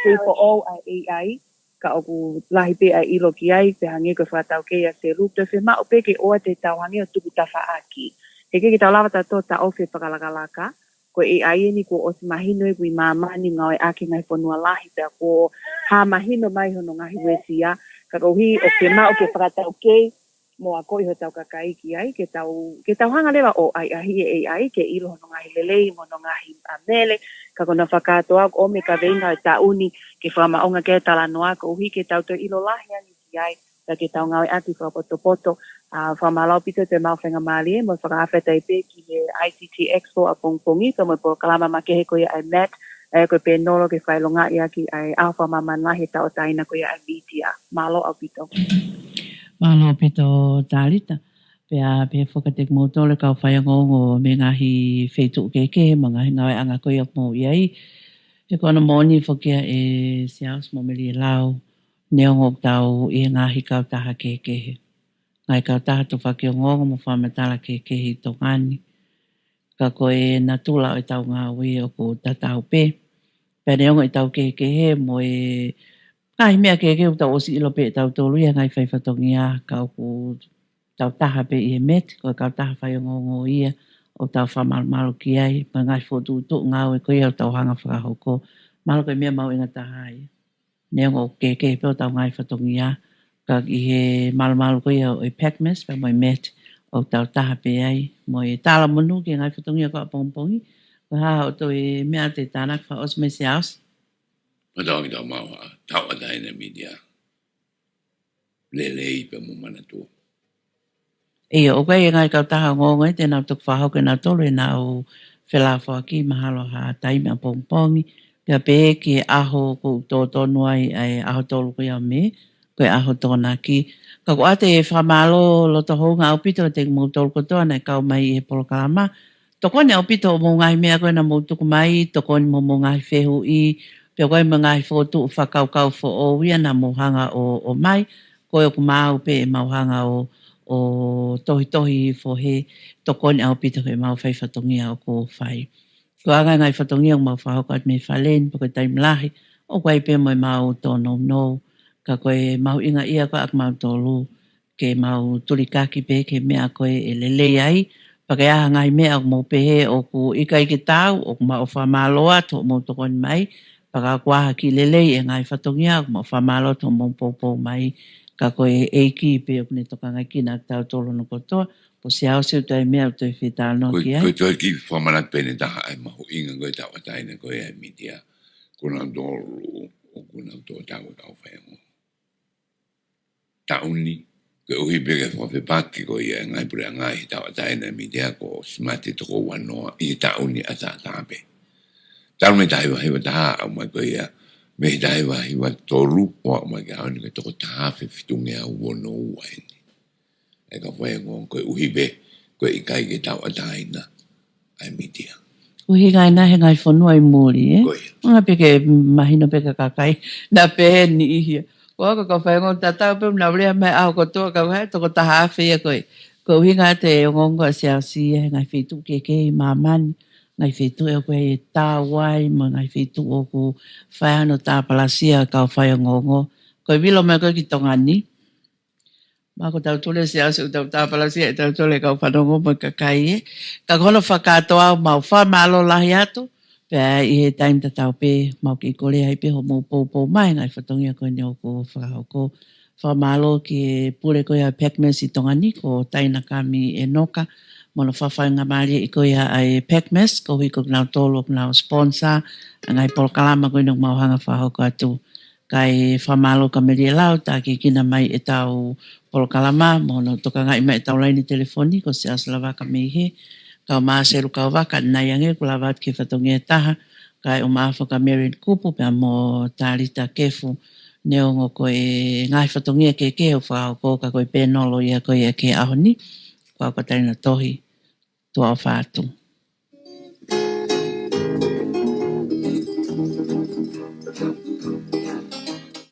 kei foʻou ʻa e A I, ka ʻoku lahi pē ʻa e ʻilo ki ai, pea hangē ko e fakataukei ʻa Selu, toe fiemaʻu pē ke ʻoua te tau hangē ʻo tuku tafaʻaki. He ʻikai ke tau lava tautolu ʻo taʻofi e fakalakalaka, ko e A I eni kuo ʻosi mahino ē ʻoku ʻi māmani, ngāueʻaki he ngaahi fonua lahi, pea kuo hā mahino mai hono ngaahi uesia, ka koeʻuhi ʻoku fiemaʻu ke fakataukei mo akoʻi hotau kakai ki ai, ke tau, ke tau hanga leva ʻo ʻahiʻahiʻi e A I, ke ʻilo hono ngaahi lelei mo hono ngaahi, ā, mele, ka ko hono fakakātoa ʻoku ʻomai e kaveinga ʻo e taʻu ni ke fakamaʻunga ki ai e talanoa, koeʻuhi ke tau toe ʻilo lahi ange ki ai, pea ke tau ngāueʻaki fakapotopoto. Ā, fakamālō ʻaupito, te u maʻu faingamālie mo e fakafetaʻi pē ki he I C T Expo ʻapongipongi, pea mo e polokalama makehe ko ia ʻa e MET, ʻa ia ko e pēnolo ke fakaʻilongaʻi ʻaki ʻa e ʻaho fakamāmani lahi e tauʻatāina ko ia ʻa e mītia. Mālō ʻaupito. Mālō ʻaupito Talita. Pea pehē foki kiate kimoutolu e kau faiongoongo mei he ngaahi feituʻu kehekehe mo e ngaahi ngāueʻanga ko ia ʻoku mou ʻi ai. He ko hono moʻoni foki ia ē Siaosi mo Meli ʻe lau, neongo ʻoku tau ʻi he ngaahi kautaha kehekehe, ngaahi kautaha tufaki ongoongo mo fakamatala kehekehe ʻi Tonga ni, ka ko e natula ʻo ʻetau ngāue ʻoku tatau pē. Pea neongo ʻetau kehekehe mo e ngaahi meʻa kehekehe, ʻoku tau ʻosi ʻilo pē ʻe tautolu ia e ngaahi faifatongia, ka ʻoku tau taha pē ʻi he MET, ko e kautaha faiongoongo ia ʻoku tau fakamalumalu ki ai, mo e ngaahi fokotuʻutuʻu ngāue ko ia ʻoku tau hanga fakahoko. Mahalo ko e meʻa mahuʻinga taha ia. Neongo ʻoku kehekehe pē hotau ngaahi fatongia, ka ʻi he malumalu ko ia ʻo e PACMAS, pea mo e MET, ʻoku tau taha pē ai, mo e talamonū ki he ngaahi fatongia ko ia ʻapongipongi, ko e hā haʻo toe meʻa te tānaki fakaʻosi mai Siaosi? Mālō ʻaupito, maʻu ha tauʻatāina mītia lelei pea mo manatua. ʻIo, ʻoku ʻi ai e ngaahi kautaha ongoongo ia te nau toki fakahoko ʻe nautolu ʻenau felāfoaki mahalo ha taimi ʻapongipongi. Pea pehē ki he ʻaho ʻoku totonu ai ʻa e ʻaho tolu ko ia ʻo Mē, ko e ʻaho Tokonaki. Ka ʻoku ʻoatu e fakamālō loto houngaʻia ʻaupito kiate kimoutolu kotoa naʻe kau mai ʻi he polokalama. Tokoni ʻaupito hoʻomou ngaahi meʻa ko ē naʻa mou tuku mai, tokoni mo hoʻomou ngaahi fehuʻi, pea ko e mo e ngaahi fokotuʻu fakakaukau foʻou ia naʻa mou hanga ʻo, ʻo ʻomai, ko e ʻoku maau pē ʻemau hanga ʻo, ʻo tohitohi hifo he tokoni ʻaupito ki heʻemau fai fatongia ʻoku fai. Ko e anga e ngaahi fatongia ʻoku mau fakahoko atu mei he fale ni, pea ko e taimi lahi, ʻoku ʻi ai pē mo ʻemau tōnounou, ka ko e mahuʻinga ia ko ē ʻa kimautolu, ke mau tulikaki pē ki he meʻa ko ē ʻe lelei ai, pea ka ʻi ai ha ngaahi meʻa ʻoku mou pehē ʻoku ʻikai ke taau, ʻoku mau fakamālō atu hoʻomou tokoni mai, pea ka ʻoku ʻi ai ha kiʻi lelei ʻi he ngaahi fatongia, ʻoku mau fakamālō atu hoʻomou poupou mai, ka ko e ʻEiki pē ʻoku ne tokangaʻi kinautolu hono kotoa, ko Siaosi ʻoku ʻi ai e meʻa ʻoku toe fetalanoa ki ai. Ko e toe kiʻi fakamanatu pē ʻe taha ʻa e mahuʻinga ko e tauʻatāina ko ia ʻa e mītia, ko nautolu, ʻoku nau tō tau tau fai ongo taʻu ni, koeʻuhi pē ke fakafepaki ko ia e ngaahi puleʻanga ʻi he tauʻatāina mītia kuo ʻosi mate toko uanoa ʻi he taʻu ni ʻataʻatā pē. Talu mei he taha hiva hiva taha aʻu mai ko ia, mei he taha hiva hiva tolu, ʻo aʻu mai ki he ʻaho ni ko e toko taha afe fitungeau ono ua eni. ʻE ka fai ongo koeʻuhi pē, ko e ʻikai ke tauʻatāina ʻa e mītia. ʻUhinga ia he ngaahi fonua ʻi muli, ē? Ko ia. Anga pē ke mahino pē ki he kakai, naʻa pehē ni ia. Ko au ka fai ongo tatau pē, naʻa lea mai ʻaho kotoa ka u hai, toko taha afe ia ko ē. Ko e ʻuhinga te ongoongo ʻa Siaosi ia he ngaahi feituʻu kehekehe ʻi māmani, ngaahi feituʻu ʻoku ʻi ai e tau ai, mo e ngaahi feituʻu ʻoku fai ai hono tāpalasia kau fai ongoongo. Ko e vilo mai ko ē ki Tonga ni, mahalo ko tautolu ʻe Siaosi ʻoku tau tāpalasia ʻe tautolu e kau fanongo mo e kakai ē. Ka ko hono fakakātoa ʻoku mau fakamālō lahi atu, pea ʻi he taimi tatau pē, mau kiʻi kole ai pē hoʻomou poupou mai he ngaahi fatongia ko eni ʻoku fakahoko. Fakamālō ki he pule ko ia ʻa e PACMAS ʻi Tonga ni, ko Taina Kami ʻEnoka, mo hono fakafaingamālieʻi ko ia ʻa e PACMAS, koeʻuhi ko kinautolu ʻoku nau sponsor ʻa e ngaahi polokalama ko eni ʻoku mau hanga fakahoko atu. Kae fakamālō kia Melie Lau, takiekina mai ʻetau polokalama, mo hono tokangaʻi mai ʻetau laine telefoni, ko Siaosi Lavaka mei hē, kau Māselu Kauvaka, naʻe ʻikai ange kuo lava atu ki he fatongia ʻe taha, kae ʻumaʻā foki ʻa Marion Kupu, pea mo Talita Kefu, neongo ko e ngaahi fatongia kehekehe ʻoku fakahoko ka ko e pēnolo ia ko ia ki he ʻaho ni, ko au ko Taina Tohi, tuʻa ʻofa atu.